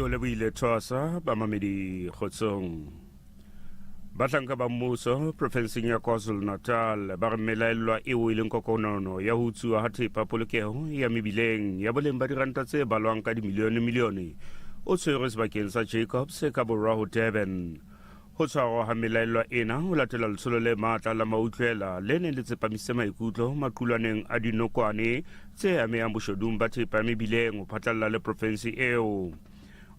Ke o lebohile Thoasa bamamedi kgotsong. Bahlanka ba mmuso profenseng ya KwaZulu-Natal ba re melaellwa eo e leng kokonono ya ho utsuwa ha thepa polokeho ya mebileng ya boleng ba diranta tse balwang ka dimilione-milione o tshwerwe sebakeng sa Jacobs ka borwa ho Durban. Ho tshwarwa ha melaellwa ena ho latela letsholo le matla la mautlwela le neng le tsepamisitse maikutlo maqulwaneng a dinokwane tse amehang boshodung ba thepa ya mebileng ho phatlalla le profensi eo.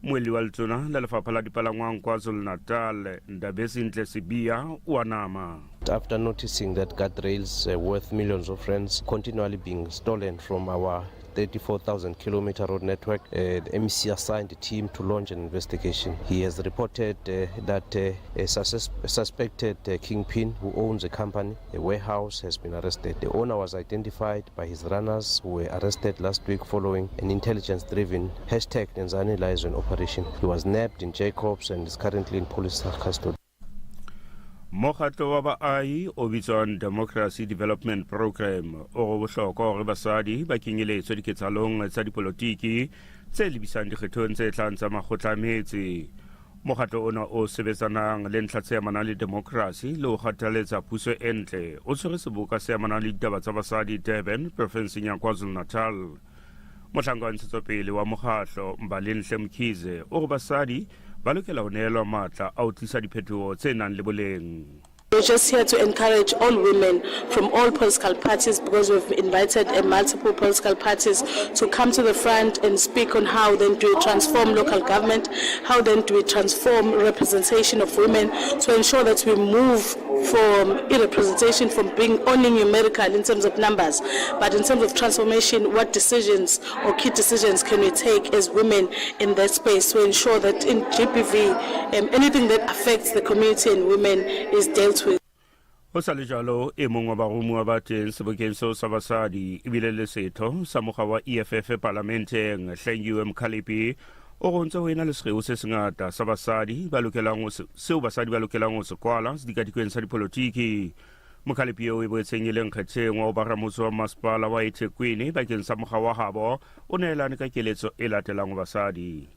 Moeli wa letona la lefapha la dipalangwang KwaZulu-Natal, Ndabezinhle Sibiya, o a nama. After noticing that guardrails worth millions of rands continually being stolen from our 34,000 kilometer road network, the MEC assigned a team to launch an investigation. He has reported that a suspected kingpin who owns a company, a warehouse, has been arrested. The owner was identified by his runners who were arrested last week following an intelligence-driven hashtag Nenzani Liaison operation. He was nabbed in Jacobs and is currently in police custody. Mokgatlo wa baahi o bitswang Democracy Development Program o re bohlokwa hore basadi ba kenyeletswe diketsahalong tsa dipolotiki tse lebisang dikgethong tse tlang tsa makgotla a metse. Mokgatlo ona o sebetsanang le ntlha tse amanang le demokrasi le ho kgathaletsa puso e ntle o tshwere seboka se amanang le ditaba tsa basadi Durban, profenseng ya KwaZulu-Natal. Mohlanka wa ntshetsopele wa mokgatlo Mbalenhle Mkhize o re basadi ba lokela ho nehelwa matla a ho tlisa diphetoho tse nang le boleng. We're just here to encourage all women from all political parties, because we've invited multiple political parties to come to the front and speak on how then do we transform local government, how then do we transform representation of women to ensure that we move from irrepresentation, from being only numerical in terms of numbers, but in terms of transformation, what decisions or key decisions can we take as women in that space to ensure that in GBV, anything that affects the community and women is dealt with. Ho sa le jwalo, e mong wa baromuwa ba teng sebokeng seo sa basadi ebile le setho sa mokga wa EFF palamenteng, Hlengiwe Mkhalipi, o re ho ntse ho ena le sekgeo se sengata sa basadi ba lokelang ho se, seo basadi ba lokelang ho se kwala sedikadikeng sa dipolotiki. Mkhalipi eo e boetseng e le nkgetheng wa ho ba ramotse wa masepala wa eThekwini bakeng sa mokga wa habo, o neelane ka keletso e latelang ho basadi.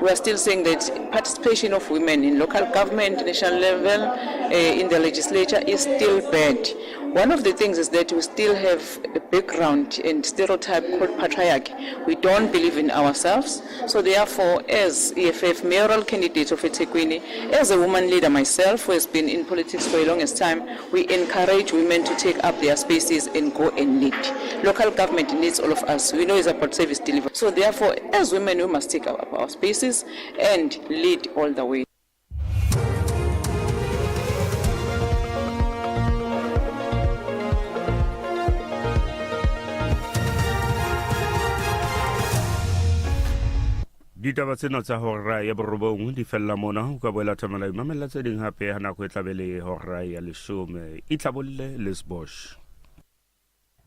We are still saying that participation of women in local government, national level, in the legislature is still bad. One of the things is that we still have a background and stereotype called patriarchy. We don't believe in ourselves. So therefore, as EFF mayoral candidate of eThekwini, as a woman leader myself who has been in politics for a longest time, we encourage women to take up their spaces and go and lead. Local government needs all of us. We know it's about service delivery. So therefore, as women, we must take up our spaces and lead all the way. Ditaba tsena tsa hora ya borobong di fella mona. O ka boela thamela imamella tse ding hape ha nako e tlabe le hora ya leshome. Itlhabolle le Sbosh.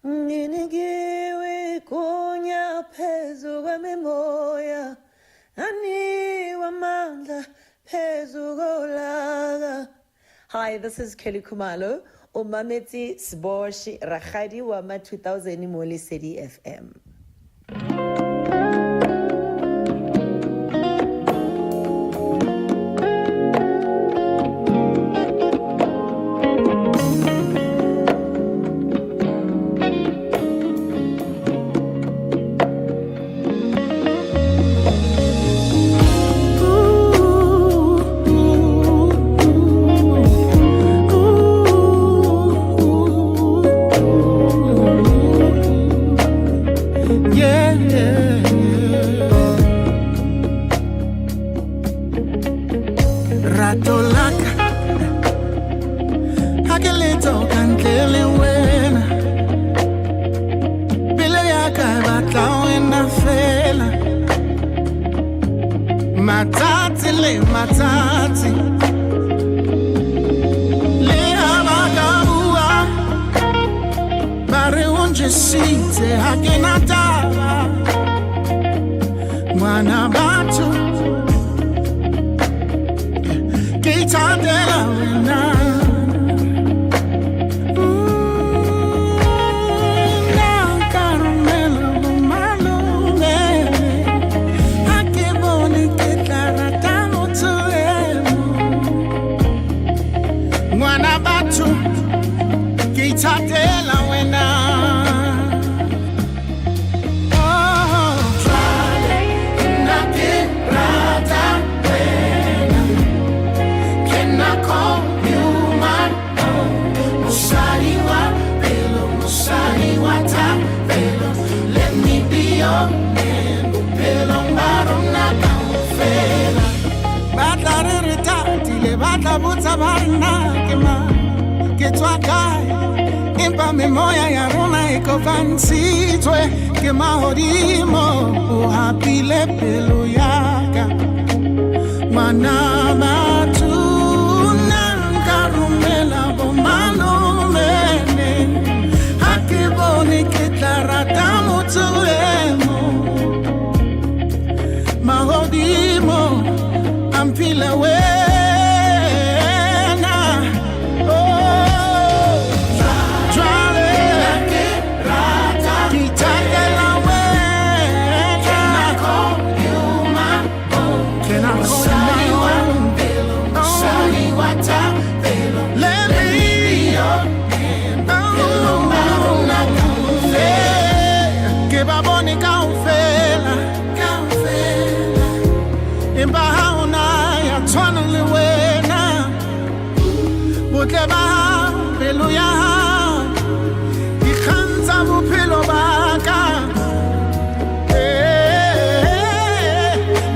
Nginikiwe igunya phezu kwemimoya, anikwa amandla phezu kolaka. Hi, this is Kelly Khumalo, o mametse Sbosh Rakgadi wa ma 2000 mo Lesedi FM. Rato laka ha ke letso ka ntle le wena, pelo ya ka e batla wena fela, matsatsi le matsatsi. Le ha ba ka bua ba re o njesitse, ha ke na taba, ngwana batho ke ithatela wena. Nna ka romela bo malome, ha ke bone taba na ke mang, ke tswa kae, empa memoya ya rona e kopantshitswe ke mahodimo. O hapile pelo ya ka, ngwana batho, nna nka romela bo malome neng? Ha ke bone ke tla rata motho e mong. Mahodimo a mphile wena. Oh, jwale ke ithatela wena. Can I call you my own? Oh, let me be your. Oh, eh, ke ba bone kaofela, empa ha hona ya tshwanang le wena. Botle ba hao, pelo ya hao, di kgantsha bophelo ba ka. Eh,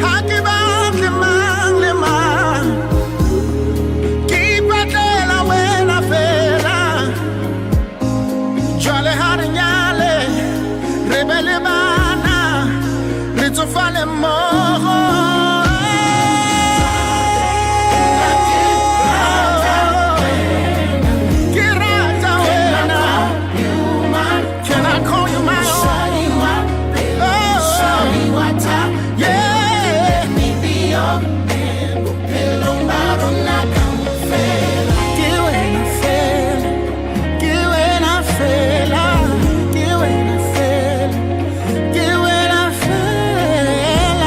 ha ke batle mang le mang, ke ipatlela wena fela. Jwale ha re nyale, re be le bana, re tsofale mmoho. Ke rata wena. Can I call you my own? Oh, yeah. Ke wena fela, ke wena fela, ke wena fela, ke wena fela.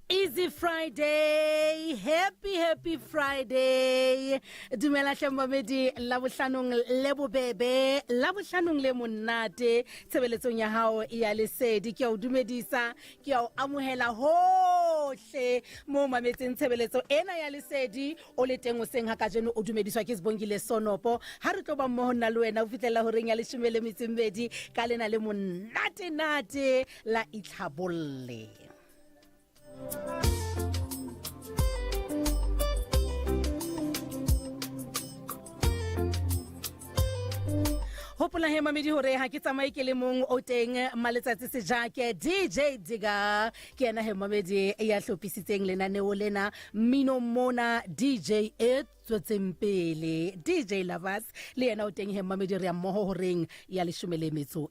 Easy Friday, happy happy Friday. Dumela hle momedi, la bohlanong le bobebe, la bohlanong le monate tshebeletsong ya hao ya Lesedi. Ke a o dumedisa, ke a o amohela hohle mo mametseng tshebeletso ena ya Lesedi o le teng hoseng ha kajeno. O dumediswa ke Sibongile Sonopo. Ha re tlo ba mmoho nna le wena ho fihlela horeng ya 12 ka lena le monate nate la itlhabolle. Hopola he mamedi hore ha ke tsamaye ke le mong, o teng Maletsatsi Sejake, DJ Diga, ke yena he mamedi ya hlophisitseng lenaneo lena mmino mona, DJ e tswetseng pele, DJ Lavas le yena o teng he mamedi, re ya mmoho horeng ya 12.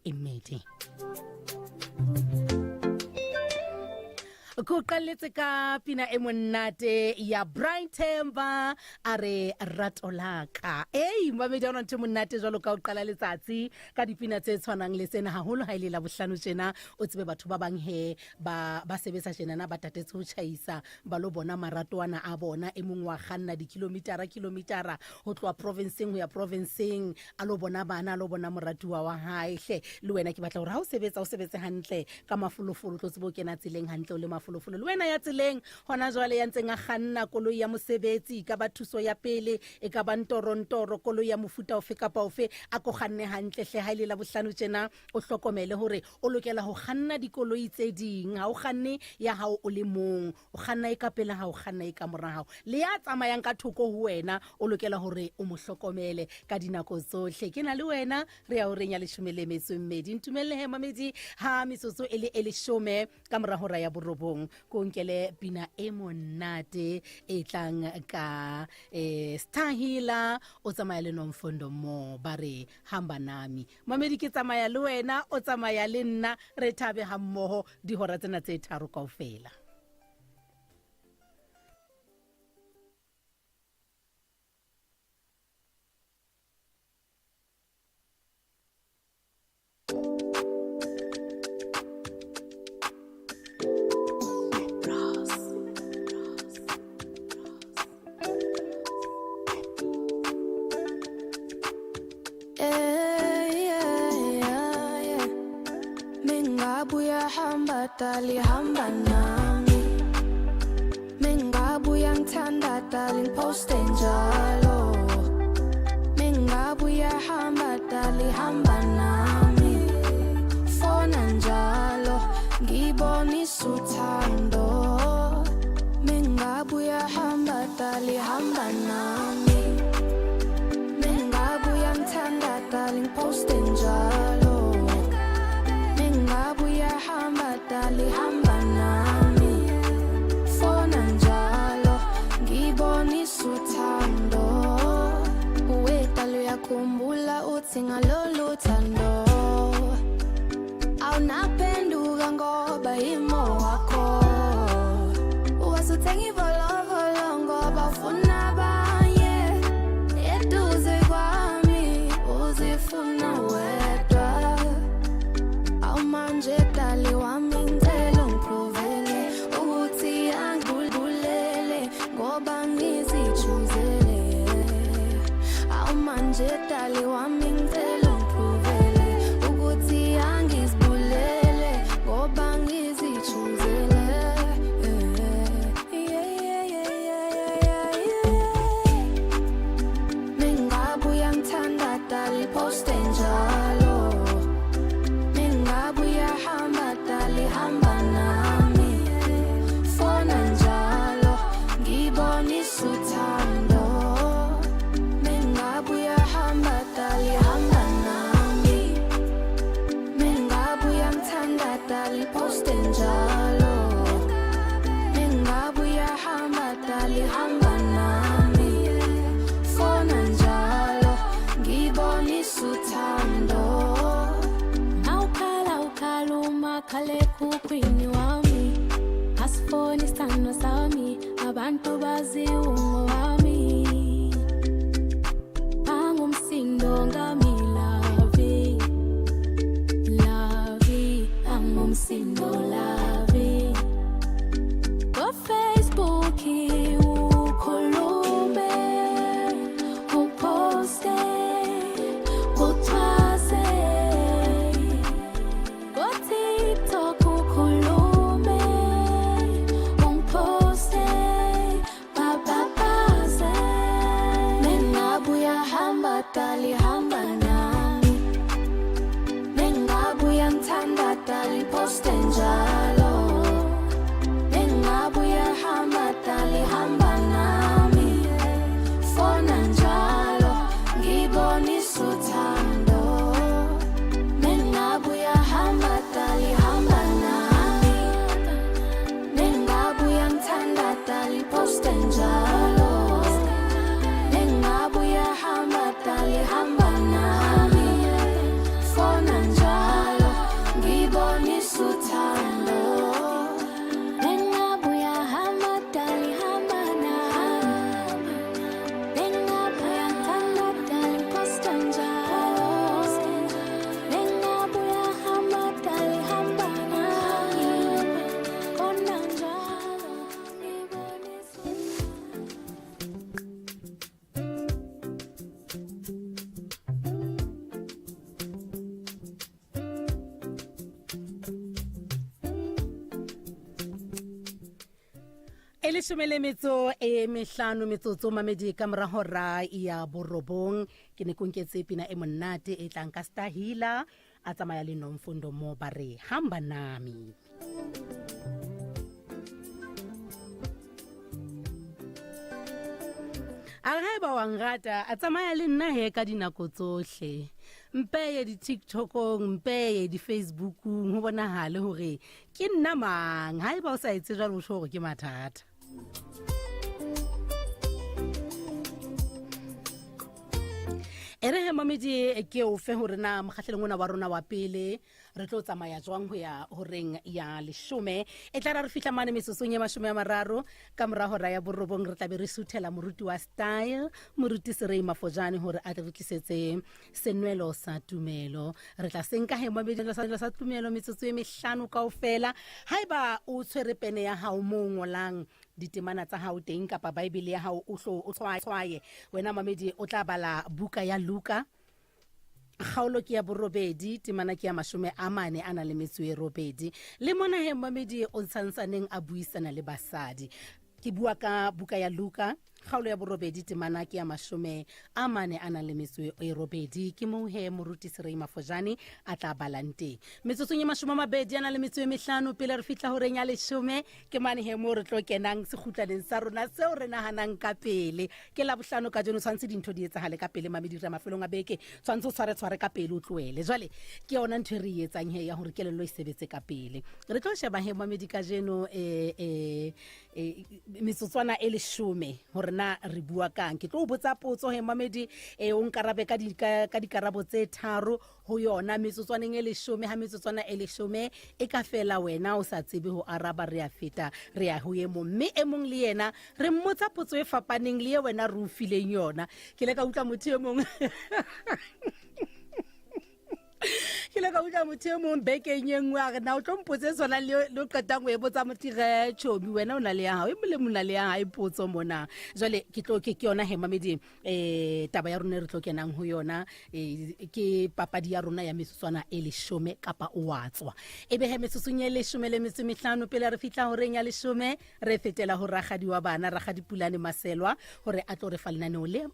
Ko qalletse ka pina e monate ya Brian Themba, a re rato laka. Ei mamedi, ha ona ntho e monate jwalo ka ho qala letsatsi ka dipina tse tshwanang le tsena, haholo ha ile la bohlano tjena. O tsebe batho ba bang he ba sebetsa tjenana, ba tatetse ho tjhaisa ba lo bona maratoana a bona. E mong wa kganna dikilomitara kilomitara ho tloha provinceng ho ya provinceng, a lo bona bana, a lo bona moratuwa wa hae. Hle le wena ke batla hore ha o sebetsa, o sebetse hantle ka mafolofolo, o tlo tsebe o kena tseleng hantle o le mafolofolo. Le wena ya tseleng hona jwale, ya ntseng a kganna koloi ya mosebetsi, e ka ba thuso ya pele, e ka ba ntorontoro, koloi ya mofuta ofe kapa ofe, a ko kganne hantle hle. Ha ile la bohlano tjena, o hlokomele hore o lokela ho kganna dikoloi tse ding, ha o kganne ya hao o le mong, o kganna e ka pele ha o kganna e ka mora hao, le ya tsamayang ka thoko ho wena o lokela hore o mo hlokomele ka dinako tsohle. Ke na le wena re ya horeng ya 12. Ntumelle he mamedi, ha metsotso e le e 10 ka mora hora ya 9, ko nkele pina e monate e tlang ka Stahila, o tsamaya le Nomfundo mo, ba re hamba nami. Mamedi, ke tsamaya le wena, o tsamaya le nna, re thabe ha mmoho dihora tsena tse tharo kaofela. Mengabe uyahamba dali hamba nami. Mengabe uyangithanda dali ngiposte njalo. Mengabe uyahamba dali hamba nami. Fona njalo ngibonisa uthando. Mengabe uyahamba dali hamba nami. Mengabe uyangithanda dali ngiposte njalo. Mengabe uyahamba dali hamba nami. Fona njalo ngibonisa uthando. Uwedala uyakhumbula uthi ngalolu thando awunaphenduka ngoba yimo wakho. Wasuthenga ivolovolo ngoba ufuna abanye eduze kwami uzifuna wedwa. Awumanje dali wami ngicela ungiprovele ukuthi angibulele ngoba ngizijuzele. Awumanje dali wami ngicela ungiprovele ukuthi angizibulele ngoba ngizijuzele. Yeah, yeah, yeah, yeah, yeah, yeah. Mengabe uyangithanda dali poste njalo. Mengabe uyahamba dali hamba nami. Fona njalo ngibonisa uthando. Mengabe uyahamba dali hamba nami. Mengabe uyangithanda dali poste njalo. Mengabe uyahamba dali hamba nami. Fona njalo ngibonisa uthando. Awukhala ukhala umakhalekhukhwini wami, asifoni isithandwa sami, abantu bazi ungowami. Angumsindo ngami lavi lavi, angumsindo lavi. Ko-Facebook ukhulume uposte uthwase. Ko-TikTok ukhulume ungiposte bababaze. Mengabe uyahamba dali hamba nami. Mengabe uyangithanda dali poste njalo. Mengabe uyahamba dali hamba nami. Fona njalo ngibonisa uthando. Mengabe uyahamba dali hamba nami. Mengabe uyangithanda dali poste njalo. Mengabe uyahamba dali hamba nami. Fona njalo ngibonisa uthando. Mengabe uyahamba dali hamba nami. Mengabe uyangithanda dali posta njalo. Mengabe uyahamba dali hamba nami. Fona njalo ngibonisa. E leshome le metso e mehlano metsotso mamedi ka mora hora ya borobong. Ke ne ko nketse pina e monate e tlang ka Stahila a tsamaya le Nomfundo mo ba re hamba nami. A re haeba wa nrata a tsamaya le nna he ka dinako tsohle, mpeye di-TikTokong, mpeye di-Facebookong, ho bonahale hore ke nna mang. Haeba o sa etse jwalo, o tjho hore ke mathata. E re he mamedi ke o fe hore na mokgahlelong ona wa rona wa pele re tlo tsamaya jwang ho ya horeng ya leshome. E tla ra re fihla mane metsotsong e 30 ka mora hora ya borobong, re tla be re suthela moruti wa style, moruti Serei Mafojane, hore a tle re tlisetse senwelo sa tumelo. Re tla senka he mamedi sa tumelo metsotso e mehlano kaofela. Haeba o tshwere pene ya hao moo ngolang ditemana tsa hao teng kapa Bible ya hao, o hlo o tshwaye. Wena mamedi o tla bala buka ya Luka. Kgaolo ke ya borobedi, temana ke ya 48. Le mona he momedi o ntshantsaneng a buisana le basadi. Ke bua ka buka ya Luka, kgaolo ya borobedi, temana ke ya 48. Ke moo he moruti Serei Mafojane a tla balang teng. Metsotsong e 25 pele re fihla horeng ya 10, ke mane he moo re tlo kenang sekgutlaneng sa rona seo re nahanang ka pele. Ke Labohlano kajeno, tshwanetse dintho di etsahale ka pele. Mamedi, re mafelong a beke, tshwanetse o tshware-tshware ka pele, o tlohele. Jwale ke yona ntho e re e etsang he ya hore kelello e sebetse ka pele. Re tlo sheba he mamedi kajeno metsotswana e 10 hore na re bua kang. Ke tlo o botsa potso he mamedi, o nkarabe ka dikarabo tse 3 ho yona metsotswaneng e 10. Ha metsotswana e 10 e ka fela wena o sa tsebe ho araba, re a feta re ya ho e mong, mme e mong le yena re mmotsa potso e fapaneng le ye wena re o fileng yona. Ke ile ka utlwa motho e mong ke ile ka utlwa motho e mong bekeng e nngwe a re, na o tlo mpotse sona le o qetang o e botsa motho ge tšhomi, wena o na le ya hao, e molemo o na le ya hae potso mona. Jwale ke tlo ke yona he mamedi, taba ya rona e re tlo kenang ho yona, ke papadi ya rona ya metsotswana e 10 kapa o wa tswa. E be he metsotsong e 15 pele re fihla horeng ya 10, re fetela ho rakgadi wa bana, Rakgadi Pulane Maselwa, hore a tlo re fa lenaneo le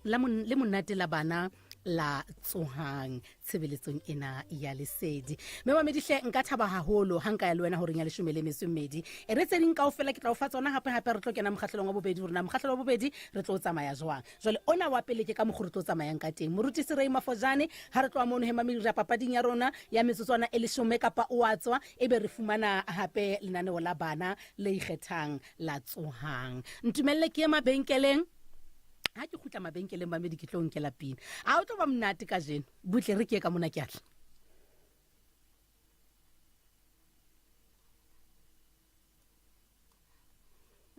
monate la bana la Tsohang tshebeletsong ena ya Lesedi. Mme mamedihle, nka thaba haholo ha nka ya le wena horeng ya 12. E re tse ding kaofela ke tla o fa tsona hape hape re tlo kena mokgahlelong wa bobedi, hore na mokgahlelo wa bobedi re tlo tsamaya jwang. Jwale ona wa pele ke ka mokgwa re tlo tsamayang ka teng. Moruti Serei Mafojane, ha re tloha mono he mamedi, re ya papading ya rona ya metsotswana e 10 kapa o a tswa, e be re fumana hape lenaneo la bana le ikgethang la Tsohang. Ntumelle ke ye mabenkeleng. Ha ke kgutla mabenkeleng mamedi, ke tlo nkela pina. A o tlo ba monate kajeno. Butle re ke ye ka mona, ke atla.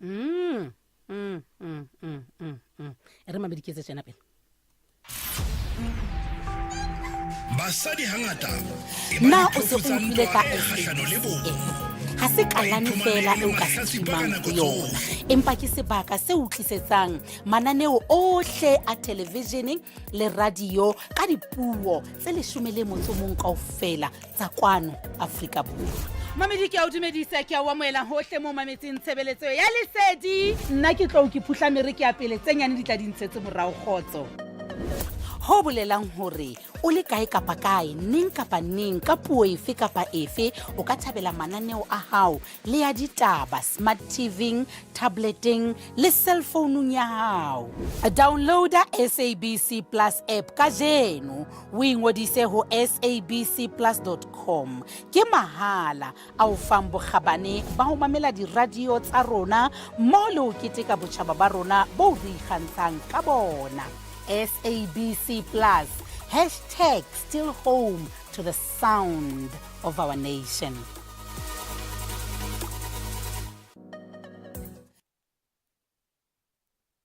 E re mamedi ke etse tjena pele. Basadi hangata e ba Na o se diphofu o tsa utlwile ntwa ka e kgahlano le SABC bong. app? Ha se Ba kalane iphumana feela e le eo ka mahlatsipa ka streamang nako ho yona, tsohle. empa ke sebaka se o tlisetsang mananeo ohle a televishene le radio ka dipuo tse 11 kaofela tsa kwano Afrika Borwa. Mamedi, ke a o dumedisa, ke a o amohela hohle mo mametseng tshebeletso ya Lesedi. Nna ke tlo ke phuhla mere ke ya pele, tse nyane di tla di ntshetse morao. Kgotso. Ho bolelang hore o le kae kapa kae, neng kapa neng, ka puo efe kapa efe, o ka thabela mananeo a hao le ya ditaba smart TV-ing, tableteng le cell founung ya hao. Downloada SABC Plus app kajeno, o ingodise ho sabcplus.com. Ke mahala, a o fang bokgabane ba ho mamela diradio tsa rona mmoho le ho keteka botjhaba ba rona bo re ikgantshang ka bona. SABC Plus, hashtag still home to the sound of our nation.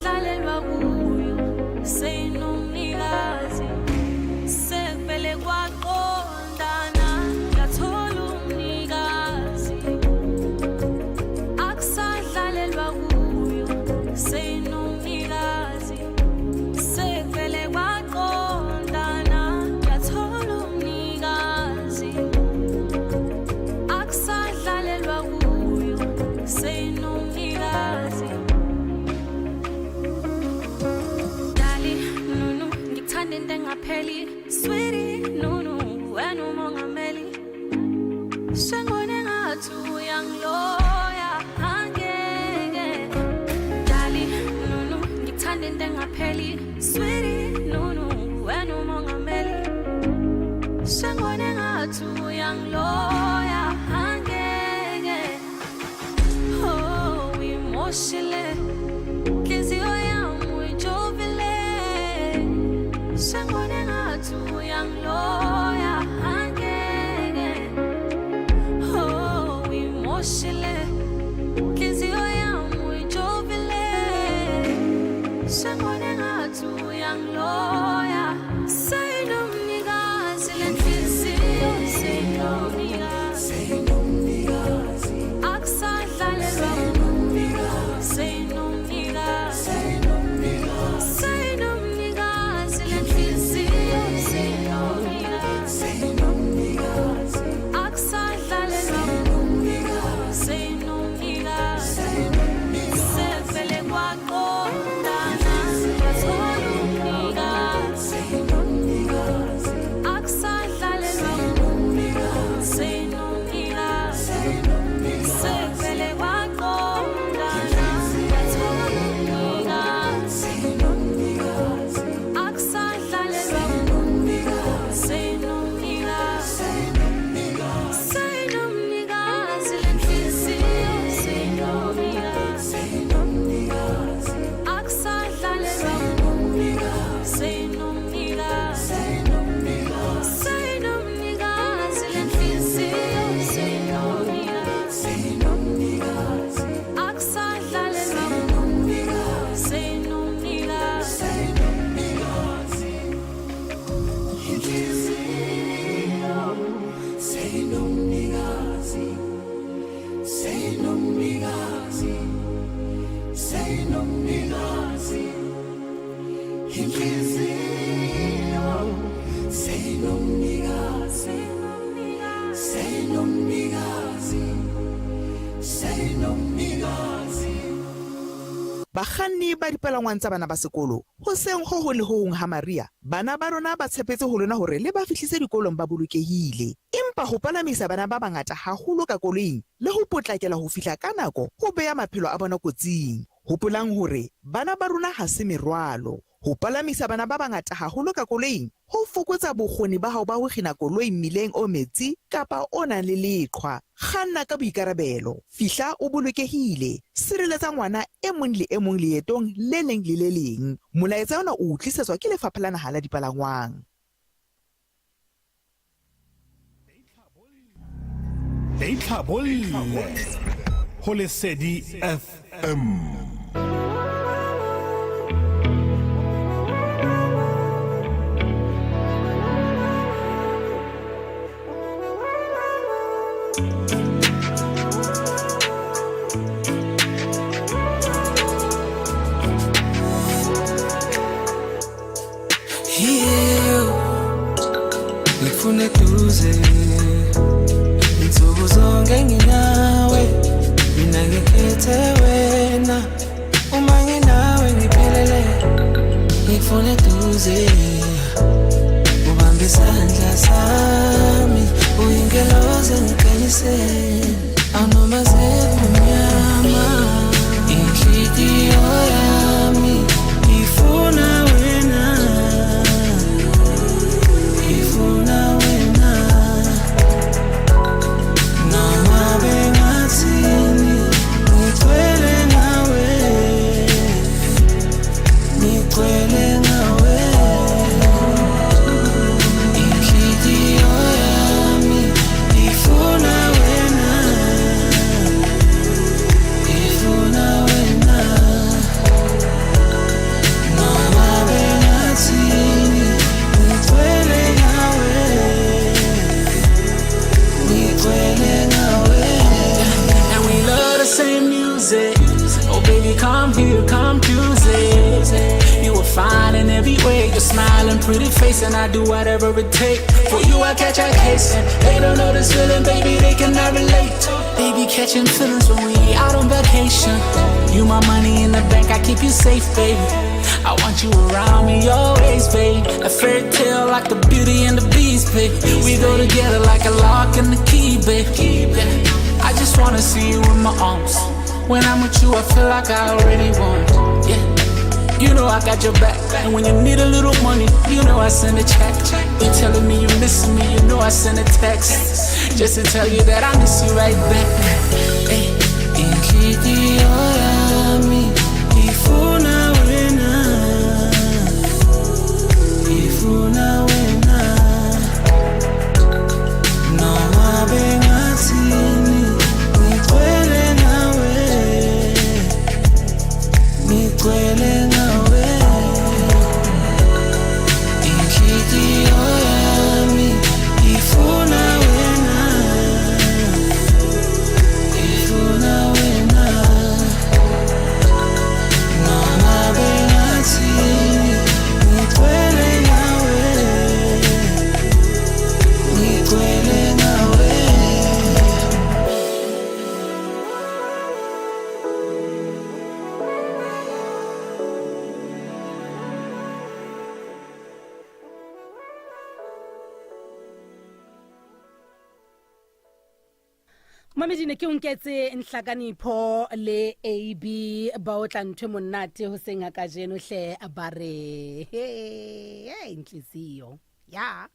Hlalelwa kuyo seyinomnikazi, sekuvele kwaqondana, yathola umnikazi. Akusadlalelwa kuyo seyinomnikazi, sekuvele kwaqondana, yathola umnikazi. Akusadlalelwa kuyo seyinomnikazi. Dali, nunu, ngikuthanda into engapheli. Sweetie, nunu, wena umongameli. Sengibone ngathi uyangiloya, angeke. Dali, nunu, ngikuthanda into engapheli. Sweetie, nunu, wena umongameli. Sengibone ngathi uyangiloya, angeke. Oh, uyimoshile inhliziyo yami, uyijovile. Sengibone ngathi uyangiloya, angeke. Oh, uyimoshile inhliziyo yami, uyijovile. Sengibone ngathi uyangiloya. Seyinomnikazi le nhliziyo, seyinomnikazi. Akusadlalelwa kuyo seyinomnikazi. Seyinomnikazi le nhliziyo, seyinomnikazi. Bakganni ba dipalangwang tsa bana ba sekolo, hoseng ho hong le ho hong ha mariha, bana ba rona ba tshepetse ho lona hore le ba fihlise dikolong ba bolokehile. Empa ho palamisa bana ba bangata haholo ka koloing le ho potlakela ho fihla ka nako ho beha maphelo a bona kotsing. Hopolang hore bana ba rona ha se merwalo. Ho palamisa bana ba bangata haholo ka koloing ho fokotsa bokgoni ba hao ba ho kgina koloi mmileng o metsi kapa o nang le leqhwa. Kganna ka boikarabelo. Fihla o bolokehile. Sireletsa ngwana e mong le e mong leetong le leng le le leng. Molaetsa ona o o tlisetswa ke Lefapha la Naha la Dipalangwang. Itlhabolle ho Lesedi FM. Ngifuna eduze insuku zonke nginawe mina ngikhethe wena uma nginawe ngiphelele ngifuna eduze ubambe isandla sami uyingelozi ngikhanyisele anoma sekumnyama inhliziyo yami ifuna wena ifuna wena noma bengathini ngigcwele ngawe ngigcwele ngawe inhliziyo yami ifuna wena ifuna wena noma bengathini ngigcwele ngawe ngigcwele ngawe. And we love the same music. Oh baby, come here, come choose it. You are fine in every way. Your smiling pretty face, and I do whatever it takes. For you, I catch a case. And they don't know this feeling, baby, they cannot relate. They be catching feelings when we out on vacation. You my money in the bank, I keep you safe, baby. I want you around me always, babe. A fairy tale like the Beauty and the Beast, babe. We go together like a lock and the key, babe. Yeah. I just wanna see you in my arms. When I'm with you, I feel like I already won. Yeah. You know I got your back. And when you need a little money, you know I send a check. You telling me you missing me, you know I send a text. Just to tell you that I miss you right back. Hey. Inhliziyo yami ifuna wena ifuna wena noma bengathini ngigcwele ngawe ngigcwele ngawe inhliziyo yami ifuna wena ifuna wena noma bengathini ngigcwele ngawe ngigcwele ngawe. Mamedine ke o nketse nhlakanipho le ab ba o tla nthwe monate ho seng ha kajeno hle ba re he ntliziyo ya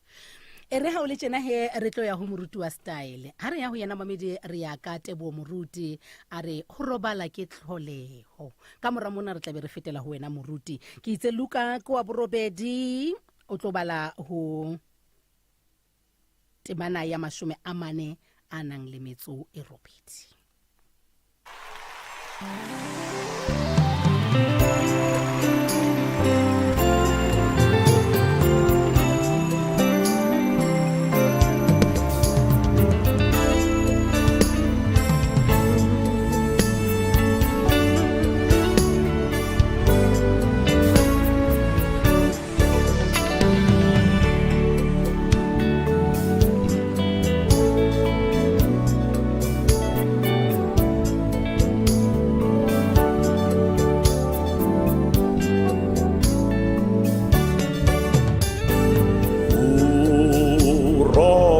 e re ha o le tjena he re tlo ya ho moruti wa style ha re ya ho yena mamedi re ya ka teboho moruti a re ho robala ke tlholeho ka mora mona re tla be re fetela ho wena moruti ke itse luka ke wa borobedi o tlo bala ho temana ya 44 a nang le metso e robedi.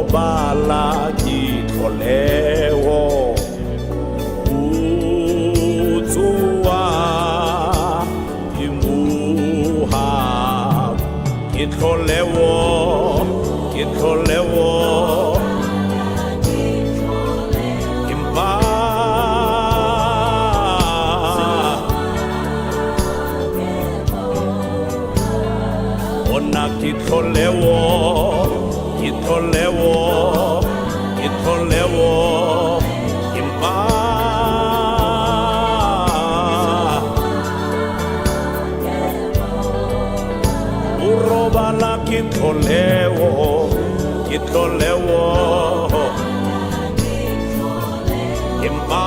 robala ke tlholeho Ho tsoha ke mohau Ke tlholeho ke tlholeho Empa Ona ke tlholeho ke tlholeho ke tlholeho empa O robala ke tlholeho ke tlholeho empa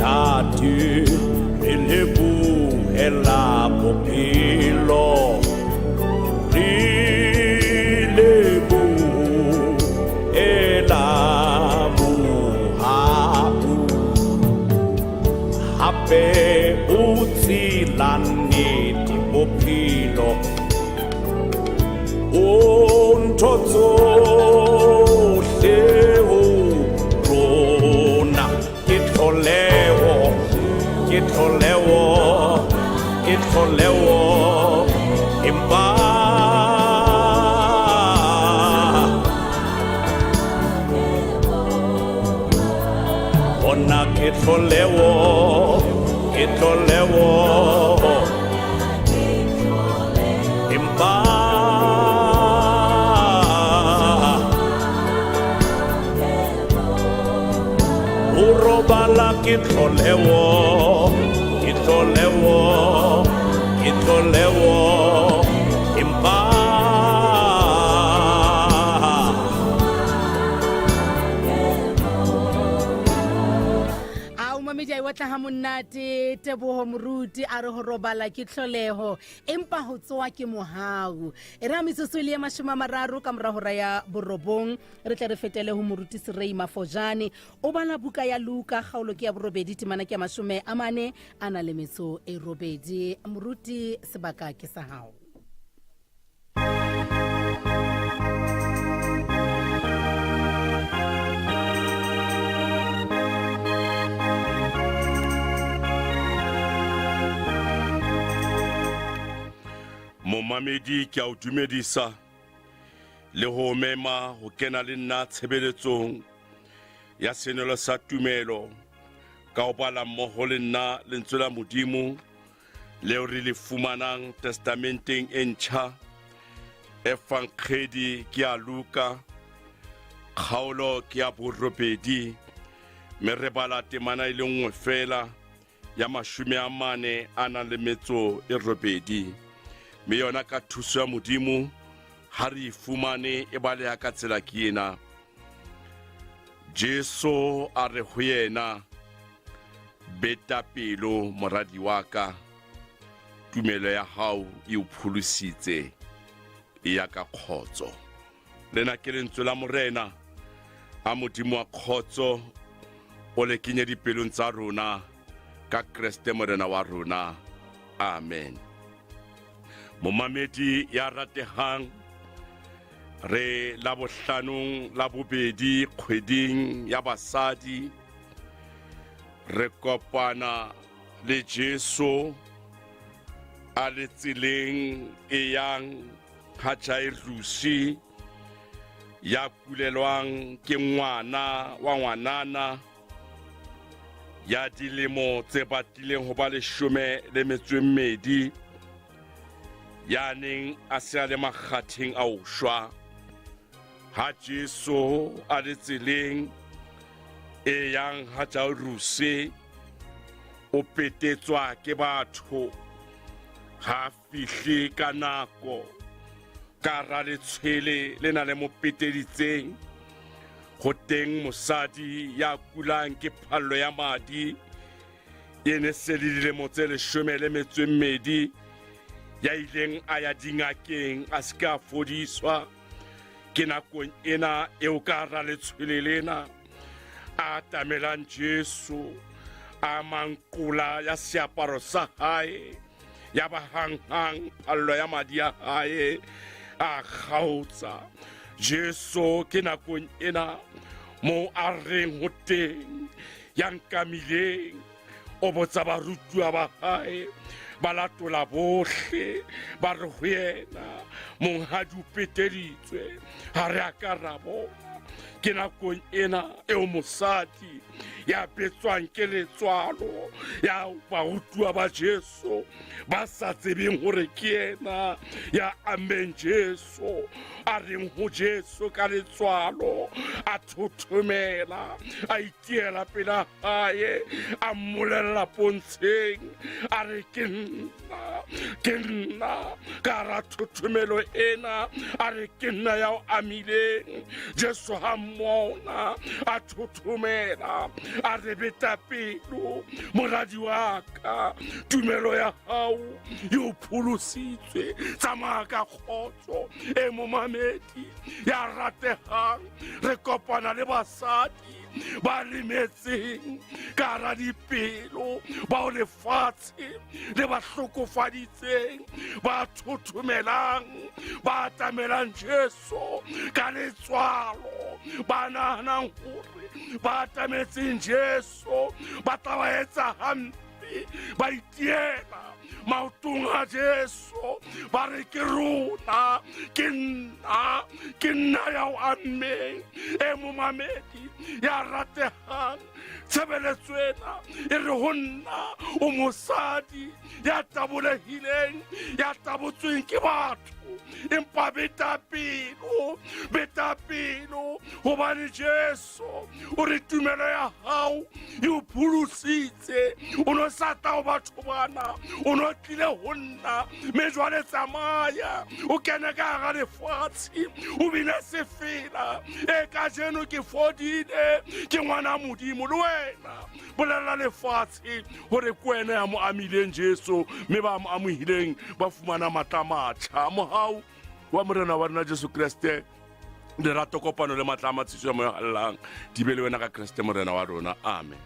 Ntate re lebohela bophelo re lebohela mohau hape o tsela nnete bophelo o ntho tsohle ho rona ke tlholeho ke tlholeho ke tlholeho empa Ona ke tlholeho ke tlholeho empa O robala ke tlholeho ke tlholeho ke tlholeho empa A o mamedi a e otla ha monate Teboho Moruti a re ho robala ke tlholeho empa ho tsoa ke mohau. E re ha metsotso e le ye mashome a mararo ka mora hora ya borobong re tle re fetele ho Moruti Serei Mafojane. O bala buka ya Luka kgaolo ke ya borobedi temana ke ya mashome a mane a na le metso e robedi. Moruti sebaka ke sa hao. Momamedi ke a o dumedisa le ho mema ho kena le nna tshebeletsong ya senwelo sa tumelo ka ho bala mmoho le nna lentswe la Modimo leo re le fumanang testamenteng e ntjha Efankgedi ke ya Luka kgaolo ke ya borobedi mme re bala temana e le nngwe fela ya mashome a mane a nang le metso e robedi mme yona ka thuso ya Modimo ha re e fumane e baleha ka tsela ke ena. Jesu a re ho yena, Beta pelo, moradi wa ka, tumelo ya hao e o pholositse, e ya ka kgotso. Lena ke lentswe la Morena, a Modimo wa kgotso o le kenye dipelong tsa rona ka Kreste Morena wa rona. Amen. Momamedi ya ratehang, re la bohlanong la bobedi kgweding ya basadi, re kopana le Jesu a le tseleng e yang ha Jairusi ya kulelwang ke ngwana wa ngwanana ya dilemo tse batlileng ho ba leshome le metso e mmedi ya neng a se a le makgatheng a ho shwa. Ha Jesu a le tseleng e yang ha Jairuse, o petetswa ke batho, ha fihle ka nako ka ra letshwele le na le mo peteditseng. Ho teng mosadi ya kulang ke phallo ya madi e ne se le dilemo tse leshome le metso e mmedi, ya ileng a ya dingakeng a se ke a fodiswa. Ke nakong ena eo ka ra letshwele lena a atamelang Jesu, A manqola ya seaparo sa hae, ya ba hanghang phallo ya madi a hae a kgaotsa. Jesu ke nakong ena moo a reng ho teng ya nkamileng o botsa barutuwa ba hae ba latola bohle ba re ho yena monghadi o peteditswe ha re a ka ra bona. Ke nakong ena eo mosadi ya betswang ke letswalo ya barutuwa ba Jesu ba sa tsebeng hore ke yena ya ammeng Jesu a reng ho Jesu ka letswalo a thothomela a itiela pela hae a mmolella pontsheng a re ke nna ke nna ka ra thothomelo ena a re ke nna ya o amileng. Jesu ha mmona a thothomela a re beta pelo moradi wa ka tumelo ya hao e o pholositswe tsamaya ka kgotso. E momamedi ya ratehang re kopana le basadi ba lemetseng ka hara dipelo bao lefatshe le ba hlokofaditseng ba thothomelang ba atamelang Jesu ka letswalo ba nahanang hore ba atametseng Jesu ba tla ba etsa hampe ba itiela maotong a Jesu ba re ke rona ke nna ya o ammeng. E momamedi ya ratehang tshebeletso ena e re ho nna o mosadi ya tabolehileng ya tabotsweng ke batho empa beta pelo hobane Jesu o re tumelo ya hao e o pholositse. O no sa tla ho batho bana o no tlile ho nna mme jwale tsamaya o kene ka hara lefatshe o bine sefela. E kajeno ke fodile ke ngwana Modimo le wena bolella lefatshe hore ke wena ya mo amileng Jesu mme ba mo amohileng ba fumana matla a matjha. Mohau wa Morena wa rona Jesu Kreste lerato kopano le matla a matshiso ya moya hallang di be le wena ka Kreste Morena wa rona. Amen.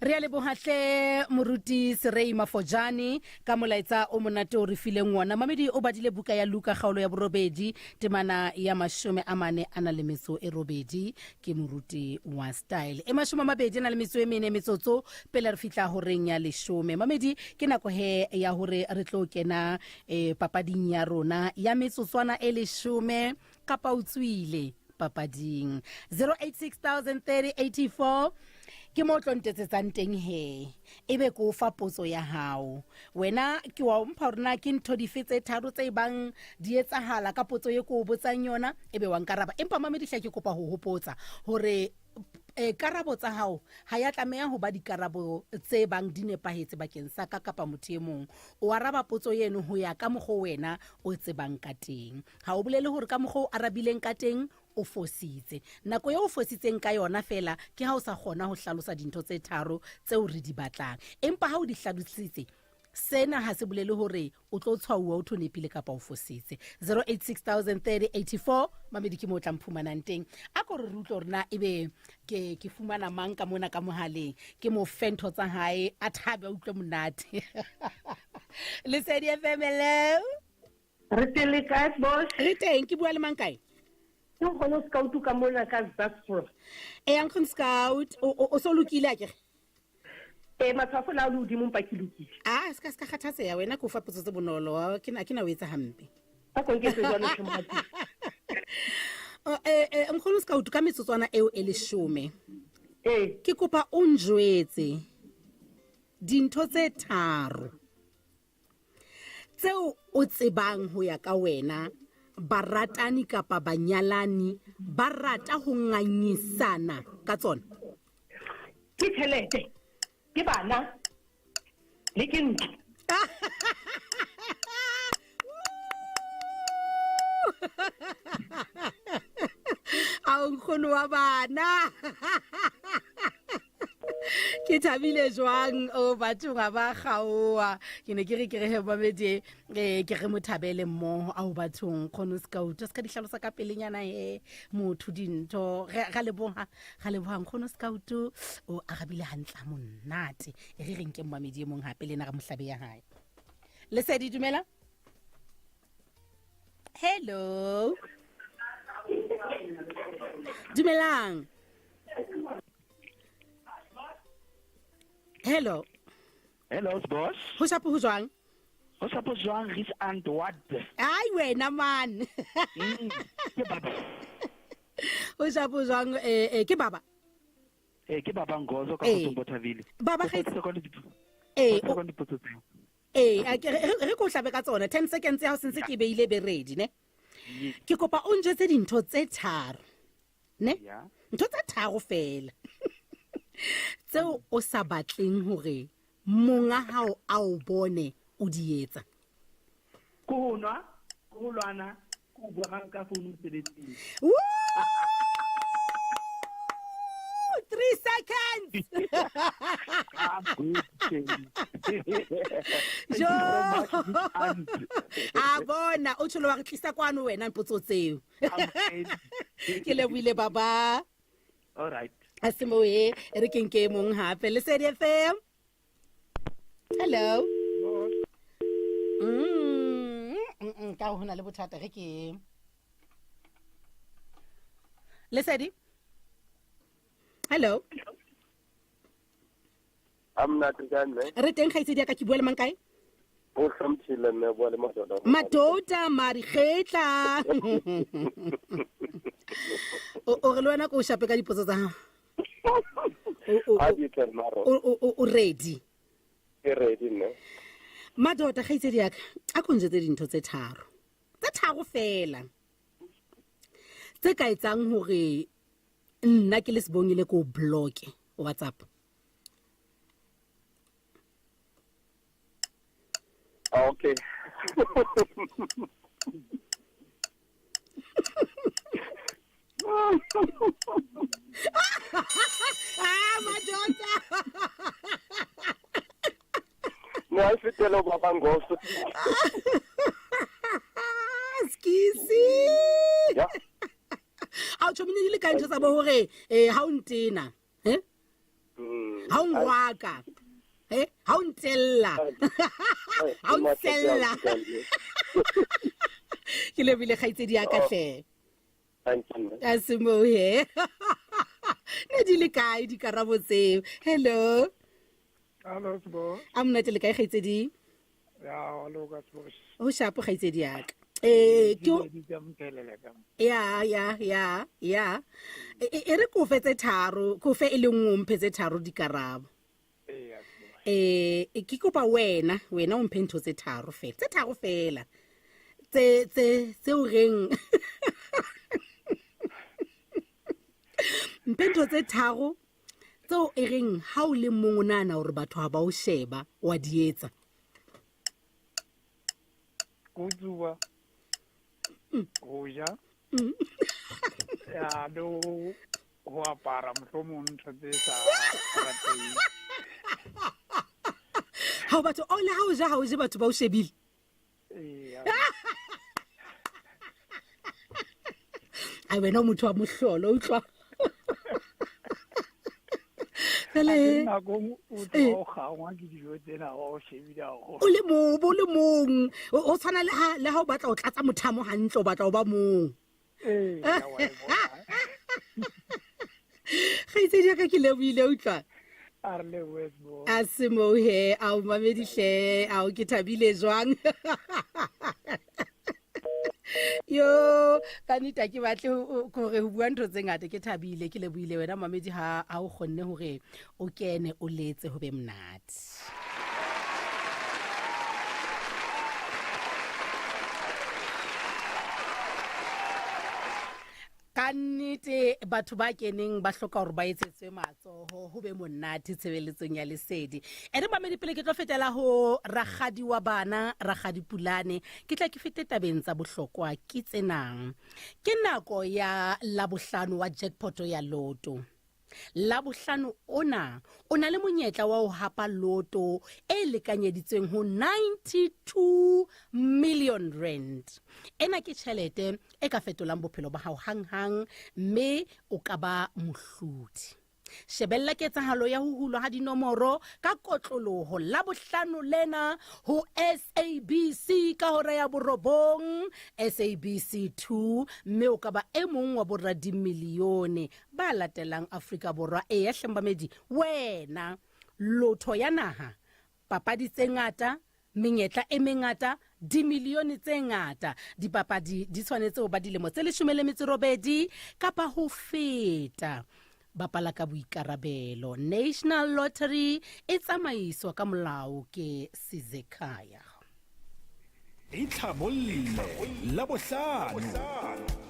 Re a lebohahle moruti Serei Mafojane ka molaetsa o monate o re fileng wona. Mamedi o badile buka ya Luka kgaolo ya borobedi temana ya 48 a na le metso e robedi ke moruti wa style e 20 a na le metso e mene metsotso pele re fihla horeng ya 10. Mamedi ke nako he ya hore re tlo kena papading ya rona ya metsotswana e 10 kapa o tswile papading. 086 ke mo tlo ntetsetsang teng he ebe ke o fa potso ya hao. Wena ke wa mpha hore na ke ntho dife tse tharo tse bang di etsahala ka potso e ko o botsang yona ebe wa nkaraba. Empa mamedi hle ke kopa ho hopotsa hore karabo tsa hao ha ya tlameha ho ba dikarabo tse bang di nepahetse bakeng sa ka kapa motho e mong. O araba potso eno ho ya ka mokgwa wena o tsebang ka teng. Ha o bolele hore ka mokgwa o arabileng ka teng o fositse. Nako eo o fositseng ka yona fela ke ha o sa kgona ho hlalosa dintho tse tharo tseo re di batlang. Empa ha o di hlalositse, sena ha se bolele hore o tlo tshwauwa o thonepile kapa o fositse. 086 mamedi ke mo tla mphumanang teng. A ko re re utlwe hore na ebe ke fumana mang ka mona ka mohaleng. Ke mo fe ntho tsa hae a thabe a utlwe monate. Lesedi FM, hello. Re teng le kae boss? Re teng, ke bua le mang kae? Ke nkgono Scout ka mona ka Zasfro. E nkgono Scout, o so lokile akere? E matshwafo la le hodimo mpa ke lokile. Ah, ska ska kgathatseha wena ke o fa potso tse bonolo, ke na o etsa hampe. Ka ko nketse jwalo hle morati. Nkgono Scout ka metsotswana eo e 10. Ke kopa o njwetse dintho tse tharo tseo o tsebang ho ya ka wena baratani kapa banyalani ba rata ho ngangisana ka tsona. Ke tjhelete, ke bana le ke ntlo. A nkgono wa bana. Ke thabile jwang o bathong ga ba kgaoa. Ke ne ke re ke re he mamedi eh ke re mo thabele mmoho ao bathong kgono scout. Se ka di hlalosa ka pelenyana he motho dintho. Re ga leboha ga leboha nkgono scout o arabile hantle ha monate. E re re nke mmamedi e mong hape le ena re mohlabe ya hae. Lesedi dumela. Hello. Dumelang. Hello. Hello, boss. Ho shapo ho jwang? Ho shapo jwang Ris and what? Ai wena man. Ke baba. Ho shapo jwang eh eh ke baba. Eh ke baba Ngozo ka Eh. go Bothaville. Baba Go ga Eh Eh, dipotso tseo. Ee, a ke- re re ko hlabe ka tsona 10 seconds ya hao sentse ke beile be ready ne. Ke kopa o njwetse dintho tse tharo. Ne? Ya. Ntho tse tharo fela. Tseo o sa batleng hore monga hao a o bone o di etsa. Ko ho nwa, ko ho lwana, ko ho bua ka founu mosebetsing. Woo! 3 seconds. I'm good. Thank Jo. you so much, Miss Aunt. A bona o tsholo wa re tlisa kwano wena mpotso tseo. Ke lebohile baba. All right. A se mo e re ke nke e mong hape Lesedi FM. Hello. Ka ho na le bothata re ke. Lesedi. Hello. A monate kae mme? Re teng kgaitsedi ya ka ke bua le mang kae? O hlomphile mme o bua le Madoda. Madota Marikgetla. O o re le wena ko o shape ka dipotso tsa hao. A di tle maro. O ready. Ke ready mme. Madota kgaitsedi ya ka a ko njwetse dintho tse tharo. Tse tharo fela. Tse ka etsang hore nna ke le Sibongile ko block WhatsApp. Ah, okay. Ah, madota. No, a fetele ho baba Ngozo. Skisi. Ya. A o tjho mine di le kae ntho tsa bo hore eh ha o ntena, eh? Ha o ngwaka. Eh, ha o ntella. Ha o ntsella. Ke lebile kgaitsedi ya ka hle. Thank you. mme. A se mo he. Ne di le kae dikarabo tseo? Hello. Hello, Sbo. A monate le kae kgaitsedi? Ya, hello ka Sbo. Ho shapo kgaitsedi ya ka. Eh, ke o- Di tsa mtelele ka. ya ya ya ya. E re ko fe tse tharo, ko fe e le nngwe o mphe tse tharo dikarabo. Eh, ke kopa wena, wena o mphe ntho tse tharo fela. Tse tharo fela. Tse tse tse o reng. Mphe ntho tse tharo tseo e reng ha o le mong o nahana hore batho ha ba o sheba wa di etsa. Go tsuba. Go ja. Ya le ho apara mohlomong ntho tse sa rateng. Ha o batho o le ha o ja ha o je batho ba o shebile. Ee. Ai wena o motho wa mohlolo utlwa. Fela e Nako e nngwe o tloha o kgangwa ke dijo tsena wa o shebile haholo. O le mong, o le mong. O tshwana le ha le ha o batla o tlatsa mothamo hantle o batla o ba mong. Ee, ya wa e bona. Kgaitsedi ya ka ke lebohile utlwa. A re lebohe Sbo. A se moo he, ao mamedi hle, ao ke thabile jwang. Yo, ka nnete ha ke batle hore ho bua ntho tse ngata, ke thabile, ke lebohile wena mamedi ha o kgonne hore o kene o letse ho be monate. Ka nnete batho ba keneng ba hloka hore ba etsetswe matsoho ho be monate tshebeletsong ya Lesedi. E re mamedi pele ke tlo fetela ho rakgadi wa bana, Rakgadi Pulane. Ke tla ke fete tabeng tsa bohlokwa ke tsenang. Ke nako ya Labohlano wa jackpot ya Lotto. Labohlano ona o na le monyetla wa ho hapa loto e lekanyeditsweng ho 92 million rand. Ena ke tjhelete e ka fetolang bophelo ba hao hanghang mme o ka ba mohlodi. Shebella ketsahalo ya ho hulwa ha dinomoro ka kotloloho Labohlano lena ho SABC ka hora ya borobong, SABC 2, mme o ka ba e mong wa boradimilione ba latelang Afrika Borwa. Eya hle mbamedi, wena lotho ya naha, papadi tse ngata, menyetla e mengata, dimilione tse ngata. Dipapadi di tshwanetse ho ba dilemo tse 18 kapa ho feta. Bapala ka boikarabelo. National Lottery e tsamaiswa ka molao ke Sizekhaya. Itlhabolle Labohlano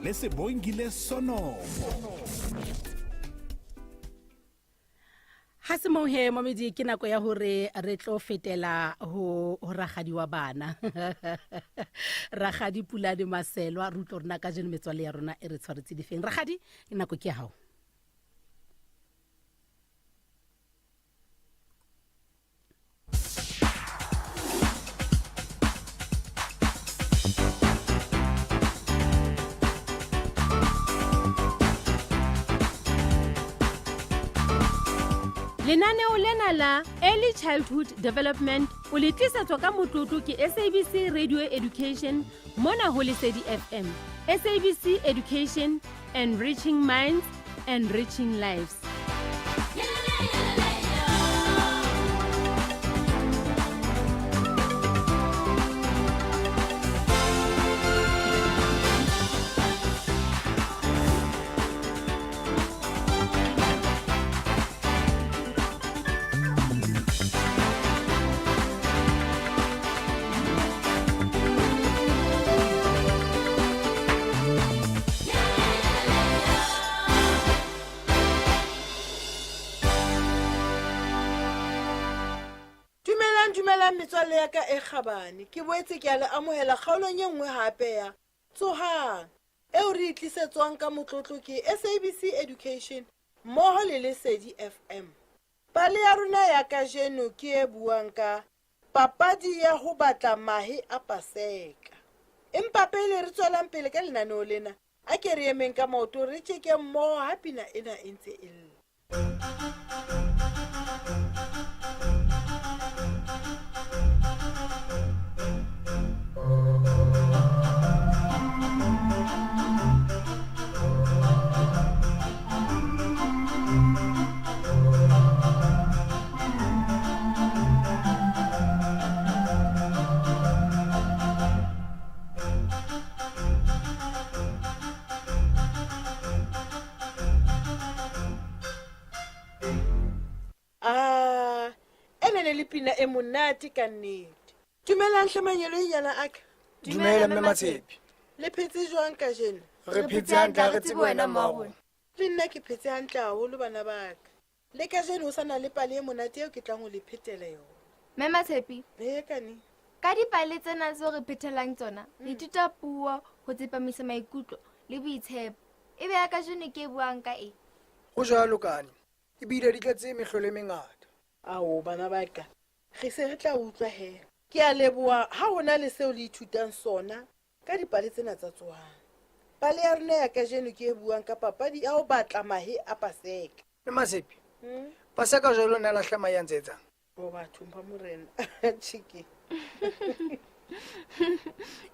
le Sebongile Sonomo. Ha se moo he momedi, ke nako ya hore re tlo fetela ho rakgadi wa bana, Rakgadi Pulane Maselwa. Re utlwe rona kajeno metswalle ya rona e re tshwaretse difeng. Rakgadi, nako ke ya hao. Lenaneo lena la Early Childhood Development o le tlisetswa ka motlotlo ke SABC Radio Education mona ho Lesedi FM. SABC Education, enriching minds, enriching lives. Dumelang, dumelang metswalle ya ka e kgabane. Ke boetse ke a le amohela kgaolong e nngwe hape ya Tsohang, eo re e tlisetswang ka motlotlo ke SABC Education mmoho le Lesedi FM. Pale ya rona ya kajeno ke e buang ka papadi ya ho batla mahe a Paseka. Empa pele re tswelang pele ka lenaneo lena, a ke re emeng ka maoto re tjeke mmoho ha pina ena e ntse e lla. A ene ne le pina e monate ka nnete. Dumelang hle manyeloinyana a ka. Dumela mme Matshepe. Le phetse jwang kajeno? Re phetse hantle, ha re tsebe wena mma rona. Le nna ke phetse hantle haholo bana ba ka. Le kajeno ho sa na le pale e monate eo ke tlang ho le phetela yona. Mme Matshepe. Ee, Kani. Ka dipale tsena tseo re phethelang tsona, re ithuta puo, ho tsepamisa maikutlo le boitshepo. Ebe ya kajeno ke e buang ka eng? Ho jwalo, Kani. Ebile di tletse mehlolo e mengata. Ao, bana ba ka, re se re tla utlwa he. Ke a leboha ha ho na le seo le ithutang sona ka dipale tsena tsa Tsohang. Pale ya rona ya kajeno ke e buang ka papadi ya ho batla mahe a Paseka. Mme Matshepe, Paseka jwale o ne a lahla mahe a ntse etsang? Bo bathong ba morena, tjheke.